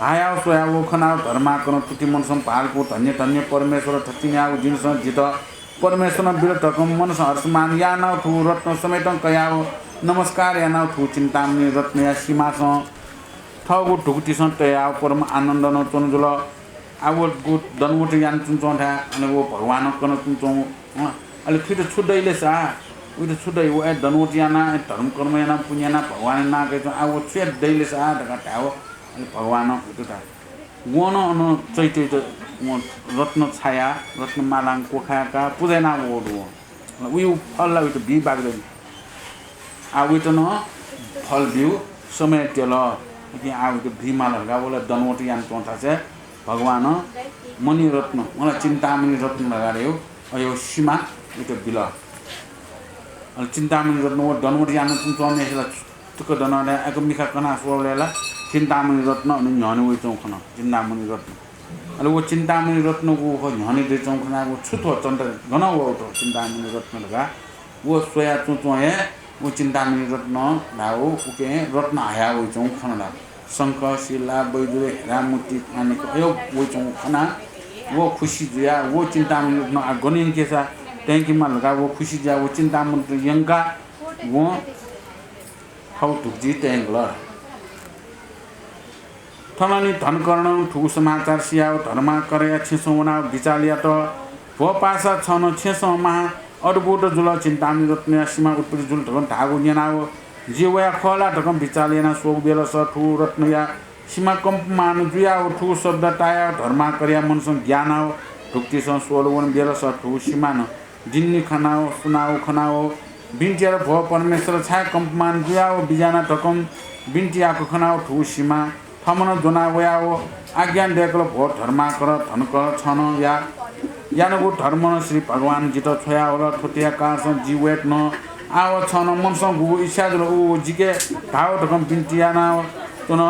हयाव स्वयाव खनाव धर्माकरं तुति मनसं भालकू, धन्य धन्य परमेश्वर, थथिंयाव जिमिसं जितः परमेश्वरं बिल धकं मनसं हर्षमान यानाव थुगु रत्न समेतं कयाव नमस्कार यानाव थुगु चिन्तामणि रत्नया सीमासं थःगु धुकुतिसं तयाव परम आनन्दनं च्वना जुल। आ, व गु दण्डवत यानाच्वंच्वंथाय् अले व भगवानं कनाच्वंच्वंगु, अँ, अले थुइत छु दइ ले सा, उइत छु दइ, व ए दण्डवत यानाः, ए धर्मकर्म यानाः, पुण्य यानाः, भगवानया नां कयाच्वं, आ, व छु याये दइ ले सा धकाः धायेव, अले भगवानं उइत धाः। वं नं अन चैत्ययात वं रत्न छाया, रत्नमालां क्वखाय्‌काः पुजा याना वःगु दु वं। उयो फल ला उइत बी बाकि दनि। आः उइत नं फल ब्यू समय त्यल। इपिं आः उइत बी माल धकाः व ला दण्डवत यानाच्वं थासय् भगवानं मणिरत्न, वं ला चिन्तामणि रत्न धकाः धयो, अयो सिमा उइत बिल। अले चिन्तामणि रत्न व दण्डवत यानाच्वंम्हसिया ला तुक दन, अले अय्‌क मिखा कना स्वःबलय् ला चिन्तामणि रत्न अन न्ह्यःने वइच्वंगु खन, चिन्तामणि रत्न। अले व चिन्तामणि रत्नगु व न्ह्यःने दइच्वंगु खनाः व छु थ्व चन्ता गन वःगु थ्व चिन्तामणि रत्न धकाः व स्वया च्वंच्वं हे व चिन्तामणि रत्न धाःगु उके रत्न हया वइच्वंगु खन ला। शंख, शिला, वैदुर्य, हीरा, मोती, माणिक अयो वइच्वंगु खनाः व खुसी जुयाः व चिन्तामणि रत्न आः गन यंकेसा तयंकेमाल धकाः व खुसी जुयाः व चिन्तामणि रत्न यंकाः वं थःगु धुकुतिइ तयंकल। थनंलि धनकर्णं थुगु समाचार सियाव धर्माकरया छेँसं वनाव बिचाल यात। भो पासा, छं नं छेँसं माः अद्भुत जुल, चिन्तामणि रत्नया सिमा उत्पत्ति जुल धकं धाःगु न्यनाव जि वया खः ला धकं बिचाल याना स्वःगु बेलस थुगु रत्नया सिमा कम्पमान जुयाव थुगु शब्द तायाव धर्माकरया मनसं ग्यानाव धुकुतिसं स्वल वन बेलस थुगु सिमा नं दिन्ने खनाव सुनाव खनाव बिन्ति यात, भो परमेश्वर, छाय् कम्पमान जुयाव बिज्याना धकं बिन्ति याःगु खनाव थुगु सिमा थमनं ज्वना वयाव आज्ञा दय्‌कल, भो धर्माकर, धनकर, छं नं या, यानागु धर्मं श्री भगवान जितः छ्वयावल। थ्वतेया कारणसं जि वयेत नं आव छं नं मनसं गुगु इच्छा जुल उ जिके धाव धकं बिन्ति यानाव च्वन।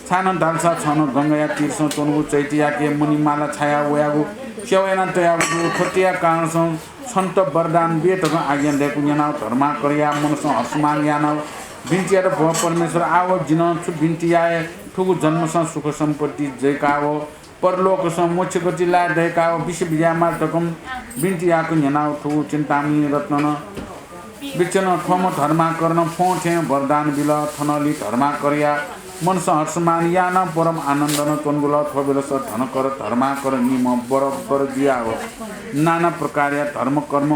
छाय्‌नं धालसा छं नं गंगाया तीरसं च्वंगु चैत्ययाके मणिमाला छाया वयागु सेवा याना तयागु दु। थ्वतेया कारणसं छन्त वरदान बी धकं आज्ञा दय्‌कूगु न्यनाव धर्माकरया मनसं हर्षमान यानाव बिन्ति यात, भो परमेश्वर, आव जिं नं छु बिन्ति याये? थुगु जन्मसं सुख सम्पत्ति जय्‌काव परलोकसं मोक्ष गति लाये दय्‌काव विश्वविद्यामाल धकं बिन्ति याःगु न्यनाव थुगु चिन्तामणि रत्नं बिचनं थ्वम्ह धर्माकरं फ्वं थें वरदान बिल। थनंलि धर्माकरया मनसं हर्षमान यानाव परम आनन्दनं च्वंगु दु। थ्व बेलस धनकर धर्माकर निम्ह बरोबर जुयाव नाना प्रकारया धर्मकर्म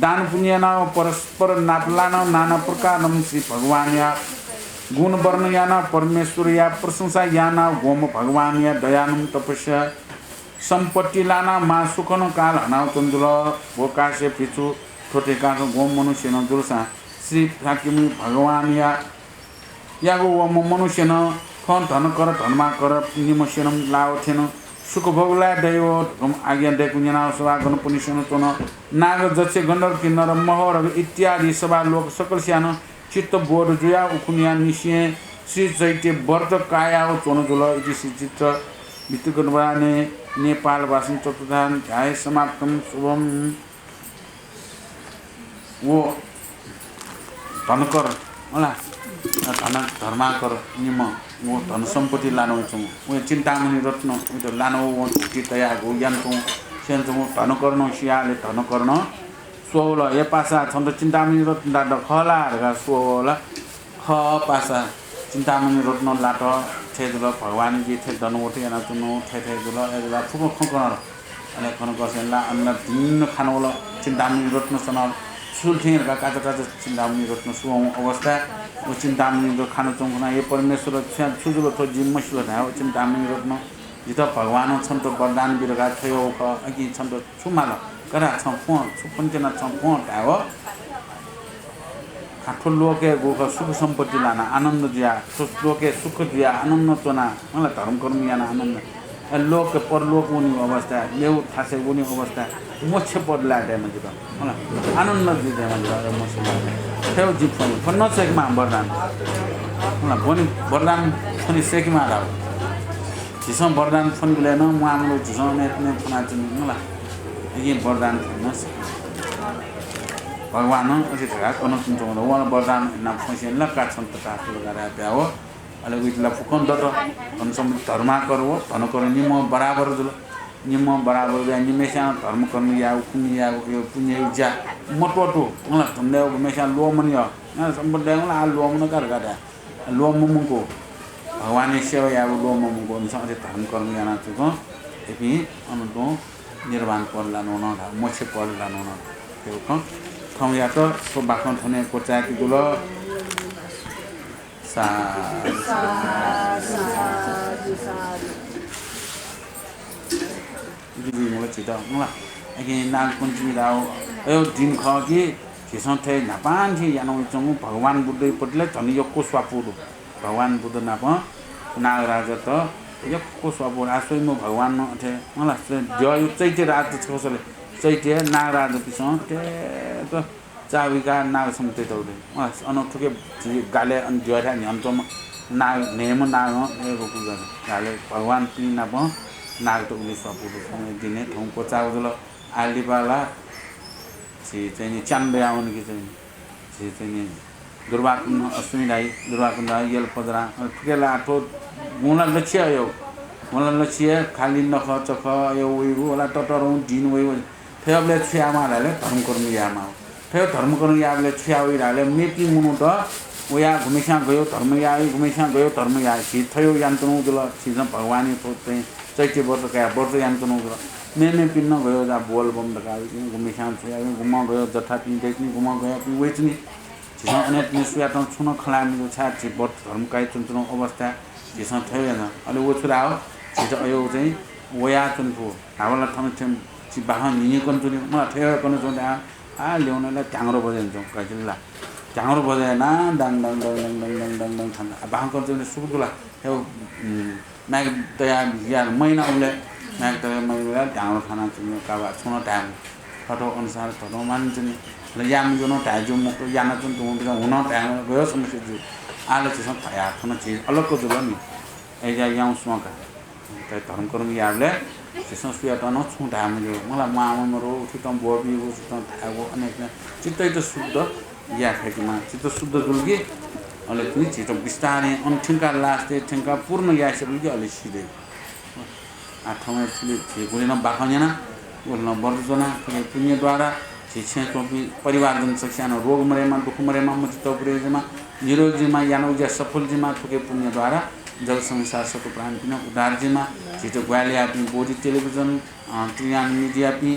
दान पुण्य यानाव परस्पर नापलानाव नाना प्रकारं श्री भगवानया गुण वर्णन यानाव परमेश्वरया प्रशंसा यानाव ग्वम्ह भगवानया दयानं तपस्या सम्पत्ति लानाव महासुखनं काल हनाव च्वंगु दु। भो काश्यप भिक्षु, थ्वतेकाः ग्वम्ह मनुष्यनं जुलसां श्री शाक्यमुनि भगवानया यागु व म-, मनुष्यनं थ्वं धनकर धर्माकर निम्हसिनं लाव थें सुख भोग लाये दइ धकं आज्ञा दय्‌कूगु न्यनाव सभागणपनिसेनं च्वन। नाग, जक्ष, गन्धर्व, किन्नर, महोरग इत्यादि सभा लोक सकलसियानं चित्तबोध जुयाव उखुन्हुया निसें श्री चैत्य व्रत कायाव च्वंगु दु। इति श्री चित्त वितुकर्वाणे नेपाल भाषां चतुर्थाध्याय समाप्तं। शुभम्। व धनकर, होला, धन-, धर्माकर निम्ह व धन सम्पत्ति लानाव च्वंगु, व चिन्तामणि रत्न, व लानाव वं धुकुतिइ तयागु यानाच्वंगु, स्यनाच्वंगु धनकरं सियाले धनकरं स्वःवल, हे पासा, छन्त चिन्तामणि रत्न लात खः ला धकाः स्वःवल। खः पासा, चिन्तामणि रत्न लात, थथे जुल, भगवानजी थथे दण्डवत यानाच्वंगु, थथे थथे जुल, अय्‌जुल, फुक्क खँ कन। अले खँ कःसां ला अन ला दिं खाना वल, चिन्तामणि रत्न सनाव सुल थें धकाः काचा काचा चिन्तामणि रत्न स्वःगु अवस्था। व चिन्तामणि रत्न खानाच्वंगु खनाः, हे परमेश्वर, छु, छु जुल थ्व जिं मस्यू धायेव चिन्तामणि रत्न, जितः भगवानं छन्त वरदान बी धकाः छ्वयाव खः, अकिं छन्त छु माल? करा छं फ्वं, छु फ्वने त्यना छं फ्वं धायेव। आ, थ्व लोकय् गुगु सुख सम्पत्ति लानाः आनन्द जुयाः, थ्व लोकय् सुख जुयाः आनन्द च्वनाः, मला धर्मकर्म यानाः आनन्द। अ, लोक परलोक वनीगु अवस्था, मेगु थासय् वनीगु अवस्था, मोक्ष पद लाये दयेमा जुल। मला आनन्द जुइ दयेमा जुल, अ, मोक्ष लाये। थ्व जि फ्वने, फ्वने नं सय्‌केमाः वरदान। मला फ्वने, वरदान फ्वने सय्‌केमाः धाःगु। झीसं वरदान फ्वनेबलय् नं म्वाःमदु, झीसं अनेत अनेत फ्वनाच्वनी, मला। अकिं वरदान फ्वने नं सय्‌केमाः। भगवानं अथे धकाः कनाच्वंगु दु। वं वरदान इनाप फ्वंसें ला का छन्त तथास्तु धकाः धयाव। अले उइत ला फुक्कं दत। धन सम्पत्ति धर्माकर व धनकर निम्ह बराबर जुल। निम्ह बराबर जुयाः निम्हय्‌सिनं धर्मकर्म याःगु, पुण्य याःगु, यो पुण्यया ज्या मत्वःतू। मला धन दय्‌गु मेसां ल्वःमन यः। अ, सम्पत्ति दय्‌गु ला आः ल्वःमन का धकाः धाये। ल्वःममंकू, भगवानया सेवा यायेगु ल्वःममंकू, इमिसं अथे धर्मकर्म यानाच्वंकं इपिं अन तुं निर्वाण पद लानावन धाः, मोक्ष पद लानावन धाः। थ्व खँ थौंयात थ्व बाखं थन हे क्वचायेकेगु दु। साधु। जुइ मला झीत मला। अकिं नागपञ्चमी धाःगु अय् दिन खः कि झीसं थथे न्हापांनिसें याना वइच्वंगु भगवान बुद्धयापट्टि ला झन यक्व स्वापू दु। भगवान बुद्ध नाप नागराजात यक्व स्वापू दु। आ स्वयम्भू भगवान नं अथे मला, द्यःया चैत्य रात छकः स्वले, चैत्य नागराजापिसं थथे चाःहुइकाः नागसम्म तयातःगु दु। अँ, अन थुके झी गालय् अन द्यःथाय् न्ह्यःने च्वंम्ह नाग, न्हय्म्ह नागं अय् गु पूजा दु। गालय् भगवानपिं नाप नागत उलि स्वापू दु। थौंया दिनय् थौं क्वचाःगु जुल। आः लिपा ला झी चाहिँ नि च्यान्हु दयावन कि चाहिँ नि, झी चाहिँ नि दुर्वाकुण्ड अश्वमेध धाइ, दुर्वाकुण्ड धाइ, यल पजरा, अले थुके ला थ्व गुँ ला लच्छि हे अय्, गुँ ला लच्छि हे खालि नखःचखः अय् वइगु, वला ततःधंगु दिं वइगु। थ्वयाबलय् छु यायेमाः धाःले धर्मकर्म यायेमाः। थ्व धर्मकर्म यायेबलय् छु याये वइ धाःले मेपिं मनूत वयाः गुम्हेस्यां गय् धर्म याइ, गुम्हेस्यां गय् धर्म याइ। झी थ्व यानाच्वनागु जुल, झीसं भगवानया थ्व चाहिँ चैत्य व्रत कयाः व्रत यानाच्वनागु जुल। मेमेपिं नं गय् जा बोलबम धकाः वइतिनि, गुम्हेस्यां छु याइ, गुम्हं गय् जथापिं दइतिनि, गुम्हं गय्पिं वइतिनि। झीसं अनंतपिं सुयातं छुं नं खँ ल्हाये मज्यू, छाय् झी व्रत धर्म कयाच्वनाच्वनागु अवस्थाय् झीसं थ्व याना। अले व छु धाः, झीत अय् चाहिँ वयाच्वने फु। धाःबलय् थन थें झी बाखं न्हिन्हि कन च्वनी, मला थ्व कन च्वं धाः। आ, ल्यं नं ला ध्याङ्ग्रो बजय् यानाच्वं, कइतिनि ला। ध्याङ्ग्रो बजय् यानाः डाङ डाङ डाङ डाङ थन। आ, बाखं कन च्वने सुख दु ला। थ्व, उम्, माइक तयाः या महिना उबलय्, माइक तयाः महिना उबलय् ध्याङ्ग्रो थानाच्वनी, काबा छुं नं धाये मज्यू। थःथः अनुसार थःथः मानय् च्वनी। अले याये मज्यू नं धाये ज्यू, मखुत यानाच्वने धुंकूपिन्सं हुं नं धाये मज्यू, गय् समस्या ज्यू। आः ला झीसं थ्व याये, थन झी अलग जुल नि। अय्‌जुयाः याउँस्वंका। थ्व धर्मकर्म याःबलय् झीसं सुयातं नं छुं धाये मज्यू। मला म्वाःम्ह मरु, उथितं ब्वःबीगु, उथितं धायेगु, अनेक चित्तयात शुद्ध याये फय्केमाः। चित्त शुद्ध जुल कि अले तिनि झीत बिस्तारं अन थ्यंकाः last-य् थ्यंकाः पूर्ण याये सिधल कि अले सिधइ। आः थौंया थुलि झी गुलि नं बाखं न्यना, गुलि नं व्रत ज्वना, थुकिया पुण्य द्वारा झी छेँय् च्वंपिं परिवारजन सकसियां नं रोग मदयेमा, दुःख मदयेमा, मतिइ तःपुरे जुइमा, निरोगी जुइमा, यानागु ज्या सफल जुइमा, थुकिया पुण्य द्वारा जगत संसार सकल प्राणीपिं नं उद्धार जुइमा, झीत ग्वाहालि याःपिं बोधि टेलिभिजन, अँ, त्रियान मिडियापिं,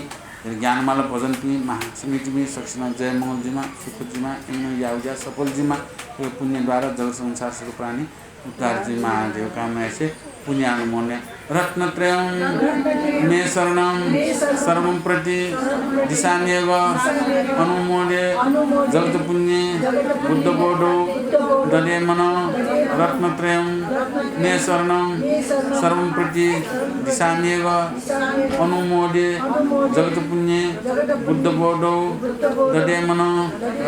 ज्ञानमाला भजनपिं, महासमितिपिं सकसिनं जयमंगल जुइमा, सुख जुइमा, इमिनं याःगु ज्या सफल जुइमा, थुकिया पुण्य द्वारा जगत संसार सकल प्राणी उद्धार जुइमा धयागु कामना यासें पुण्यानुमोदन। रत्नत्रयं मे शरणं सर्वं प्रतिदिशाम्यघम्। अनुमोदे जगत्पुण्ये बुद्धबोधौ दधे मनः। रत्नत्रयं मे शरणं सर्वं प्रतिदिशाम्यघम्। अनुमोदे जगत्पुण्ये बुद्धबोधौ दधे मनः।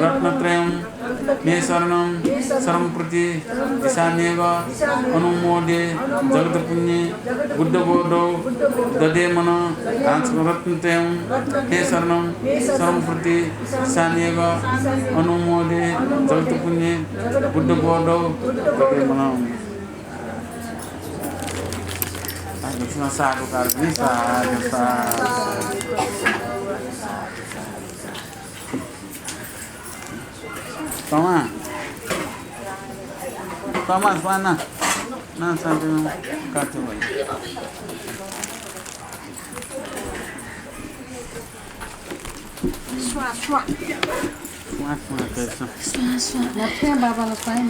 रत्नत्रयं मे शरणं सर्वं प्रतिदिशाम्यघम्। अनुमोदे जगत्पुण्ये बुद्धबोधौ दधे मनः। रत्नत्रयं मे शरणं सर्वं प्रतिदिशाम्यघम्। अनुमोदे जगत्पुण्ये बुद्धबोधौ दधे मनः। साधुकार, साधु, साधु। तमा, तमा स्वाना ना साधु काटो भाइ। स्वां, स्वां। स्वां, स्वां, स्वां, स्वां।